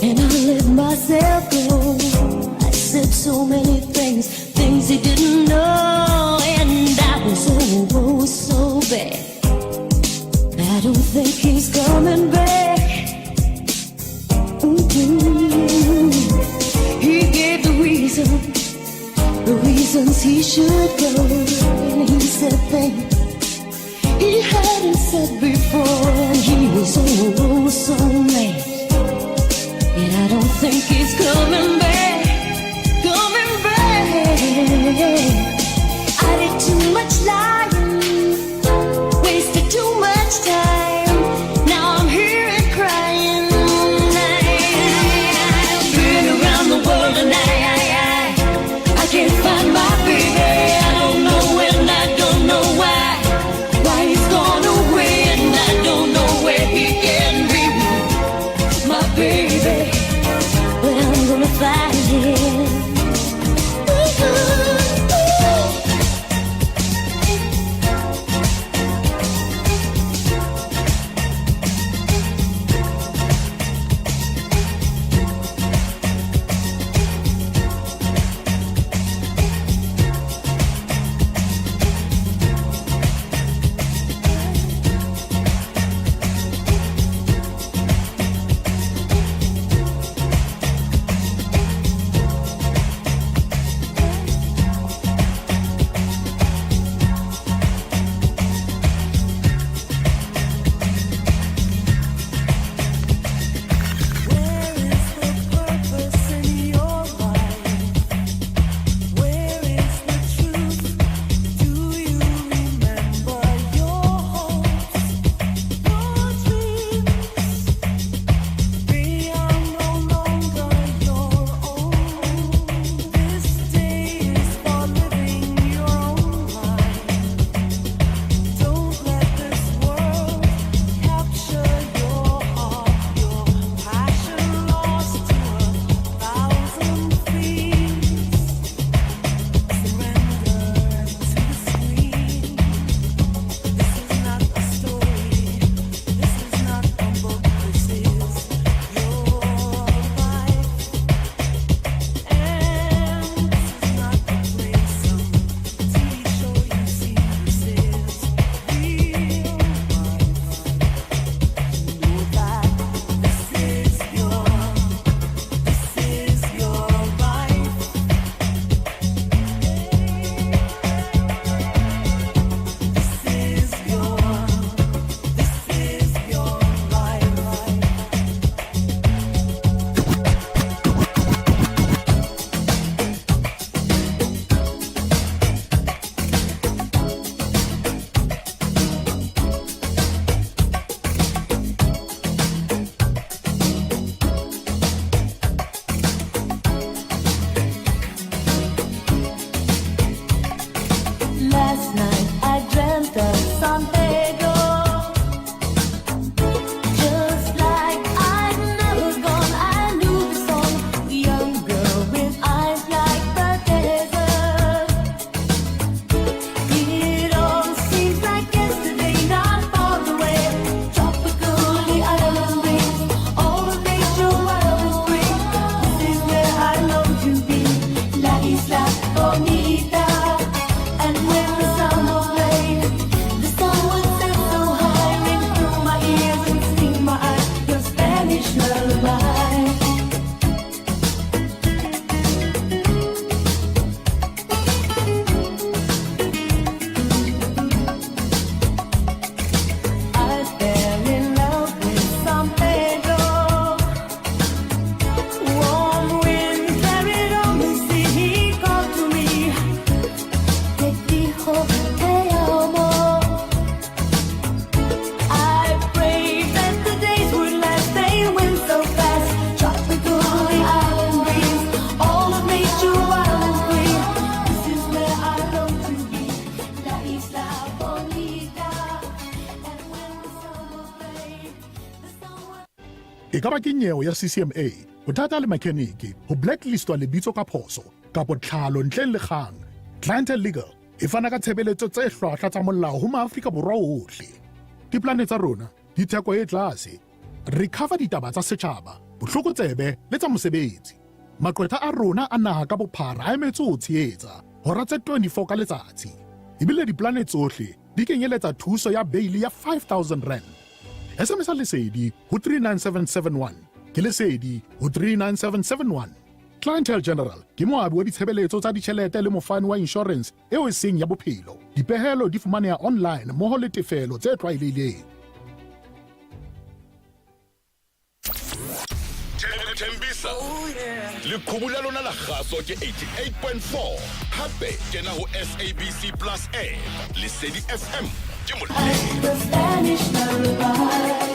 and I let myself go. I said so many things, things he didn't know, and I was oh, oh, so bad. I don't think he's coming back. Mm-hmm. He gave the reason, the reasons he should go, and he said things he hadn't said before, and he was oh, oh, so mad. And I don't think he's coming back, Last night I dreamt of San Pedro. Just like I'd never gone, I knew the song. The young girl with eyes like the desert. It all seems like yesterday, not far away. Tropical, the island breeze, all of nature wild and free. This is where I long to be, La Isla Bonita. And when the summer played, the song would sound so high, ring through my ears and sting my eyes. Your Spanish lullaby. I fell in love with San Pedro. Warm wind carried on the sea. He called to me. Te dijo te amo. I prayed that the days would last. They went so fast. Tropical, the island breeze, all of nature wild and free. This is where I long to be, La Isla Bonita. And when the summer played, the song was. E ka ba ke nyeo ya ccma bothata le mechanic ho blacklistwa lebitso ka phoso kapo tlhalo ntleng le kgang clientele legal e fana ka tshebeletso tse hlwahlwa tsa molao ho maafrika borwa ohle diplane tsa rona di theko e tlase re cover ditaba tsa setjhaba bohlokotsebe le tsa mosebetsi maqwetha a rona a naha ka bophara a emetse ho tshehetsa hora tse 24 ka letsatsi ebile diplane tsohle di kenyeletsa thuso ya beili ya 5000 rand sms lesedi ho 39771 ke lesedi ho 39771 clientele general ke moabi wa ditshebeletso tsa ditjhelete le mofani wa insurance eo e seng ya bophelo dipehelo di fumaneha online mmoho le tefelo tse tlwaelehileng Thembisa leqhubu la lona la kgaso ke 88.4 hape kena ho SABC Plus app Lesedi FM ke molemo The Spanish lullaby.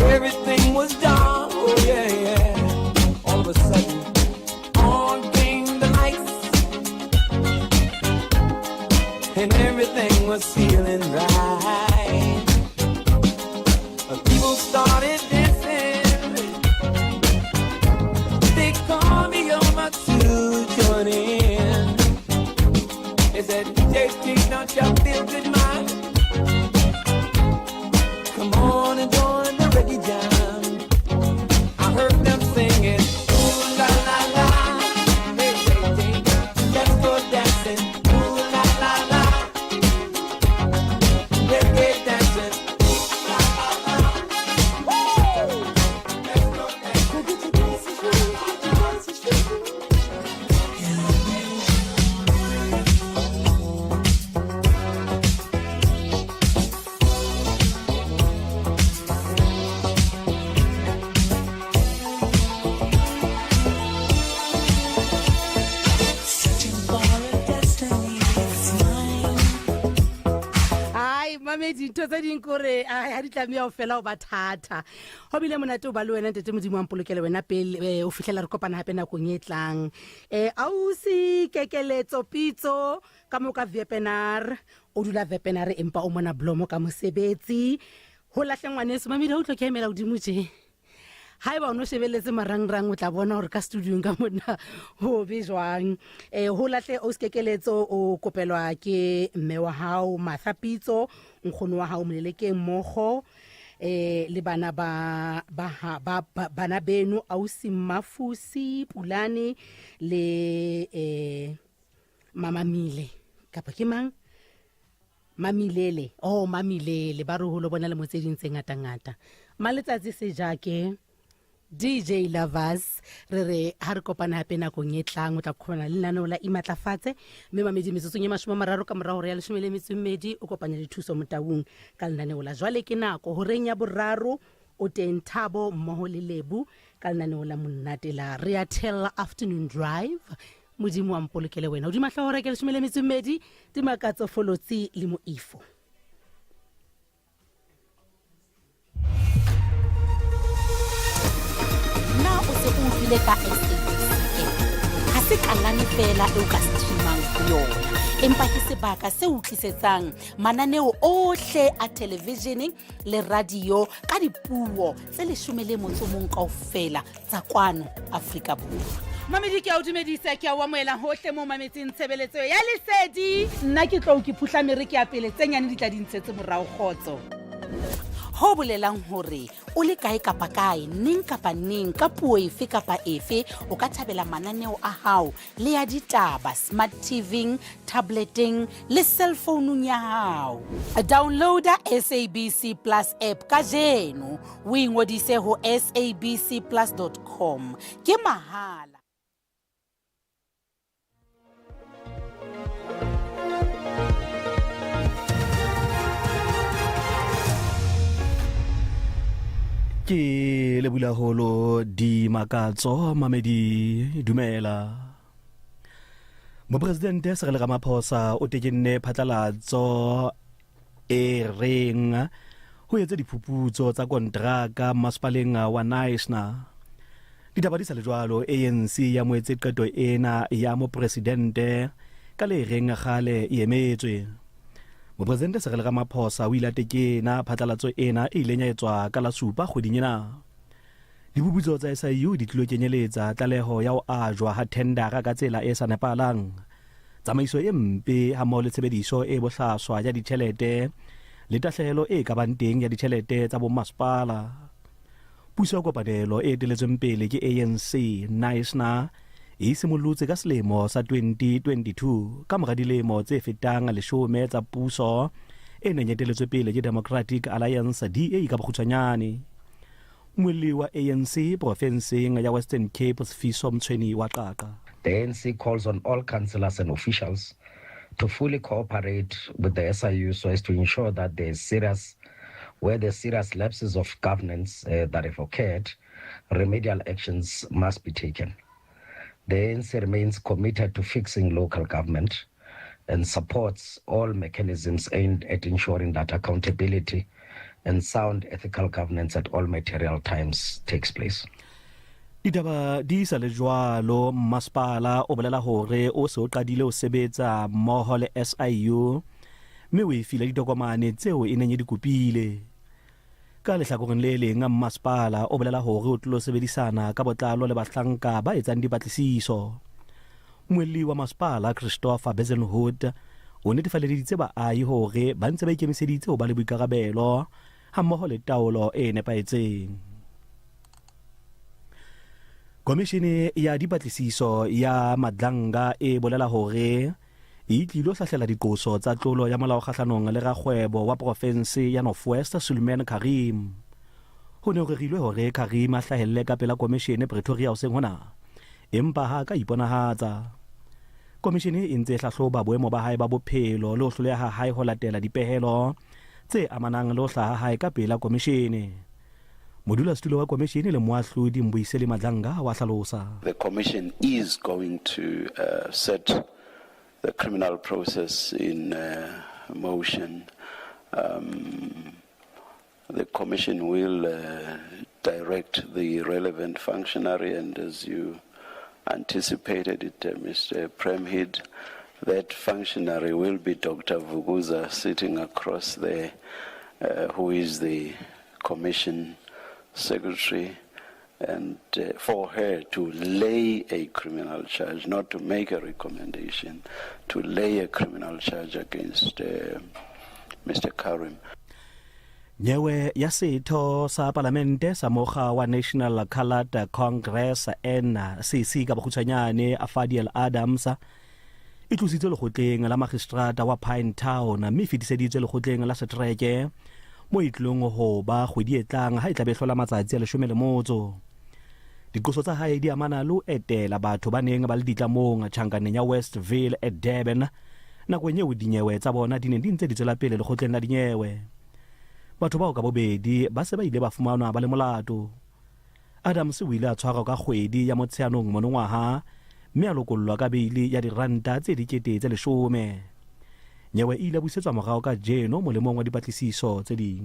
Everything was dark, oh yeah, yeah. All of a sudden, on came the lights, and everything was feeling right. People started dancing. They called me over to join in. They said, JT, don't you feel good, man? Come on and join the reggae jam. I heard them singing, ooh la la la. Hey, JT, let's go dancing. Ooh la la la. Reggae dancing. Ooh la la la. Woo! Let's go dancing. Get your dancing shoes, get your dancing shoes. Searching for a destiny that's mine. Ai mamedi, ntho tse ding kore ha di tlameya ho fela ho ba thata. Ho bile monate ho ba le wena, ntate. Modimo wa mpolokele wena pele o fihlela re kopana hape nakong e tlang. Ausi Kekeletso Pitso ka mo ka Vepenar, o dula Vepenar empa o mona Blomo ka mosebetsi. Ho lahle ngwaneso. Mamedi, ha o tlo ke emela hodimo tje. Haeba o no shebelletse marangrang, o tla bona hore ka studiong ka mona ho be jwang. Ho lahle o Kekeletso, o kopelwa ke mme wa hao Martha Pitso, nkgono wa hao Molelekeng Mogo, le bana ba ba ha- ba ba- bana beno, ausi Mafusi Pulane le Mamamile kapa ke mang, Mamilele, oh Mamilele, ba re holo bona le mo tse ding tse ngata-ngata. Maletsatsi Sejake, DJ Lovers, re re ha re kopana hape nakong e tlang, o tla kgona le lenaneo la Imatlafatse. Mme mamedi, metsotsong e 30 ka morao hore ya 12 o kopanya le Thuso Motaung ka lenaneo la Jwale ke Nako. Horeng ya boraro o teng Thabo mmoho le Lebu ka lenaneo la monate la Re a Thella Afternoon Drive. Modimo wa mpolokele wena. Hodima hlooho ke 12, Dimakatso Folotsi le Moifo. Na o se o utlwile ka SABC app? Ha se kalane feela eo ka streamang ho yona, empa ke sebaka se o tlisetsang mananeo ohle a televishene le radio ka dipuo tse 11 kaofela tsa kwano Afrika Borwa. Mamedi, ke a o dumedisa, ke a o amohela hohle mo mametseng tshebeletso ya Lesedi. Nna ke tlou ke phuhla mere ke ya pele, tse nyane di tla di ntshetse morao. Kgotso. Ho bolelang hore o le kae kapa kae, neng kapa neng, ka puo efe kapa efe, o ka thabela mananeo a hao le ya ditaba smart tvng, tableteng le cellfounung ya hao. Downloada SABC Plus app kajeno, o ingodise ho sabcplus.com. Ke mahala. Ke lebulaholo Dimakatso. Mamedi, dumela. Mopresidente Cyril Ramaphosa o tekenne phatlalatso e reng ho etse diphuputso tsa kontraka masepaleng wa Knysna. Ditaba di sa le jwalo, ANC ya moetse qeto ena ya mopresidente ka le reng kgale e emetswe. Mopresidente Cyril Ramaphosa o ile a tekena phatlalatso ena e ileng ya etswa ka la 7 kgweding ena. Diphuputso tsa SIU di tlilo kenyeletsa tlaleho ya ho ajwa ha thendara ka tsela e sa nepahalang, tsamaiso e mpe hammoho le tshebediso e bohlaswa ya ditjhelete le tahlehelo e ka bang teng ya ditjhelete tsa bommasepala. Puso ya kopanelo e eteletsweng pele ke ANC, Knysna, e simollotse ka selemo sa 2022 ka mora dilemo tse fetang 10 tsa puso e neng e eteletswe pele ke Democratic Alliance, DA ka bokgutshwanyane. Mmuelli wa ANC profenseng ya Western Cape, Sifiso Mtshweni wa Qaqa. The ANC calls on all councillors and officials to fully cooperate with the SIU so as to ensure that there is serious, where there are serious lapses of governance that have occurred, remedial actions must be taken. The ANC remains committed to fixing local government and supports all mechanisms aimed at ensuring that accountability and sound ethical governance at all material times takes place. Ditaba di sa le jwalo, mmasepala o bolela hore o se o qadile ho sebetsa mmoho le SIU mme o e file ditokomane tseo e neng e di kopile. Ka lehlakoreng le leng, mmasepala o bolela hore o tlilo sebedisana ka botlalo le bahlanka ba etsang dipatlisiso. Mmuelli wa masepala Christopher Bezuidenhout o netefaleditse baahi hore ba ntse ba ikemiseditse ho ba le boikarabelo hammoho le taolo e nepahetseng. Komishene ya dipatlisiso ya Madlanga e bolela hore e tlilo hlahlela diqoso tsa tlolo ya molao kgahlanong le rakgwebo wa porofense ya North West Suliman Carrim. Ho ne ho rerilwe hore Carrim a hlahelle ka pela komishene Pretoria hoseng hona, empa ha a ka iponahatsa. Komishene e ntse e hlahloba boemo ba hae ba bophelo le ho hloleha ha hae ho latela dipehelo tse amanang le ho hlaha ha hae ka pela komishene. Modulasetulo wa komishene le moahlodi Mbuyiseli Madlanga wa hlalosa. The commission is going to uh, set the criminal process in uh, motion. Um, the commission will uh, direct the relevant functionary, and as you anticipated it, uh, Mr. Premhid, that functionary will be Dr. Vuguza sitting across there, uh, who is the commission secretary, and uh, for her to lay a criminal charge, not to make a recommendation, to lay a criminal charge against uh, Mr. Karim. Nyewe ya setho sa palamente sa mokga wa National Coloured Congress NCC ka bokgutshwanyane Fadiel Adams e tlositswe lekgotleng la magistrata wa Pinetown mme e fetiseditswe lekgotleng la setereke mo e tlilong ho ba kgwedi e tlang ha e tlabe e hlola matsatsi a 13. Diqoso tsa hae di amana le ho etela batho ba neng ba le ditlamong tjhankaneng ya Westville e Durban nakong eo dinyewe tsa bona di neng di ntse di tswela pele lekgotleng la dinyewe. Batho bao ka bobedi ba se ba ile ba fumanwa ba le molato. Adams o ile a tshwarwa ka kgwedi ya Motsheanong monongwaha mme a lokollwa ka beili ya diranta tse 10,000. Nyewe e ile ya busetswa morao kajeno molemong wa dipatlisiso tse ding.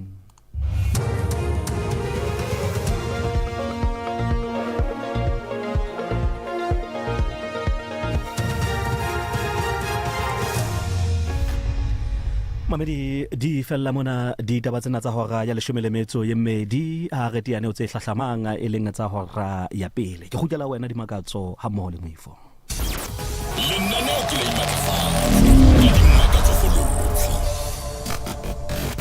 Mamedi di fella mona ditaba tsena tsa hora ya 12 ha re teane ho tse hlahlamang e leng tsa hora ya pele. Ke kgutlela wena Dimakatso ha mmoho le Moifo. Lenaneo ke la Imatlafatso.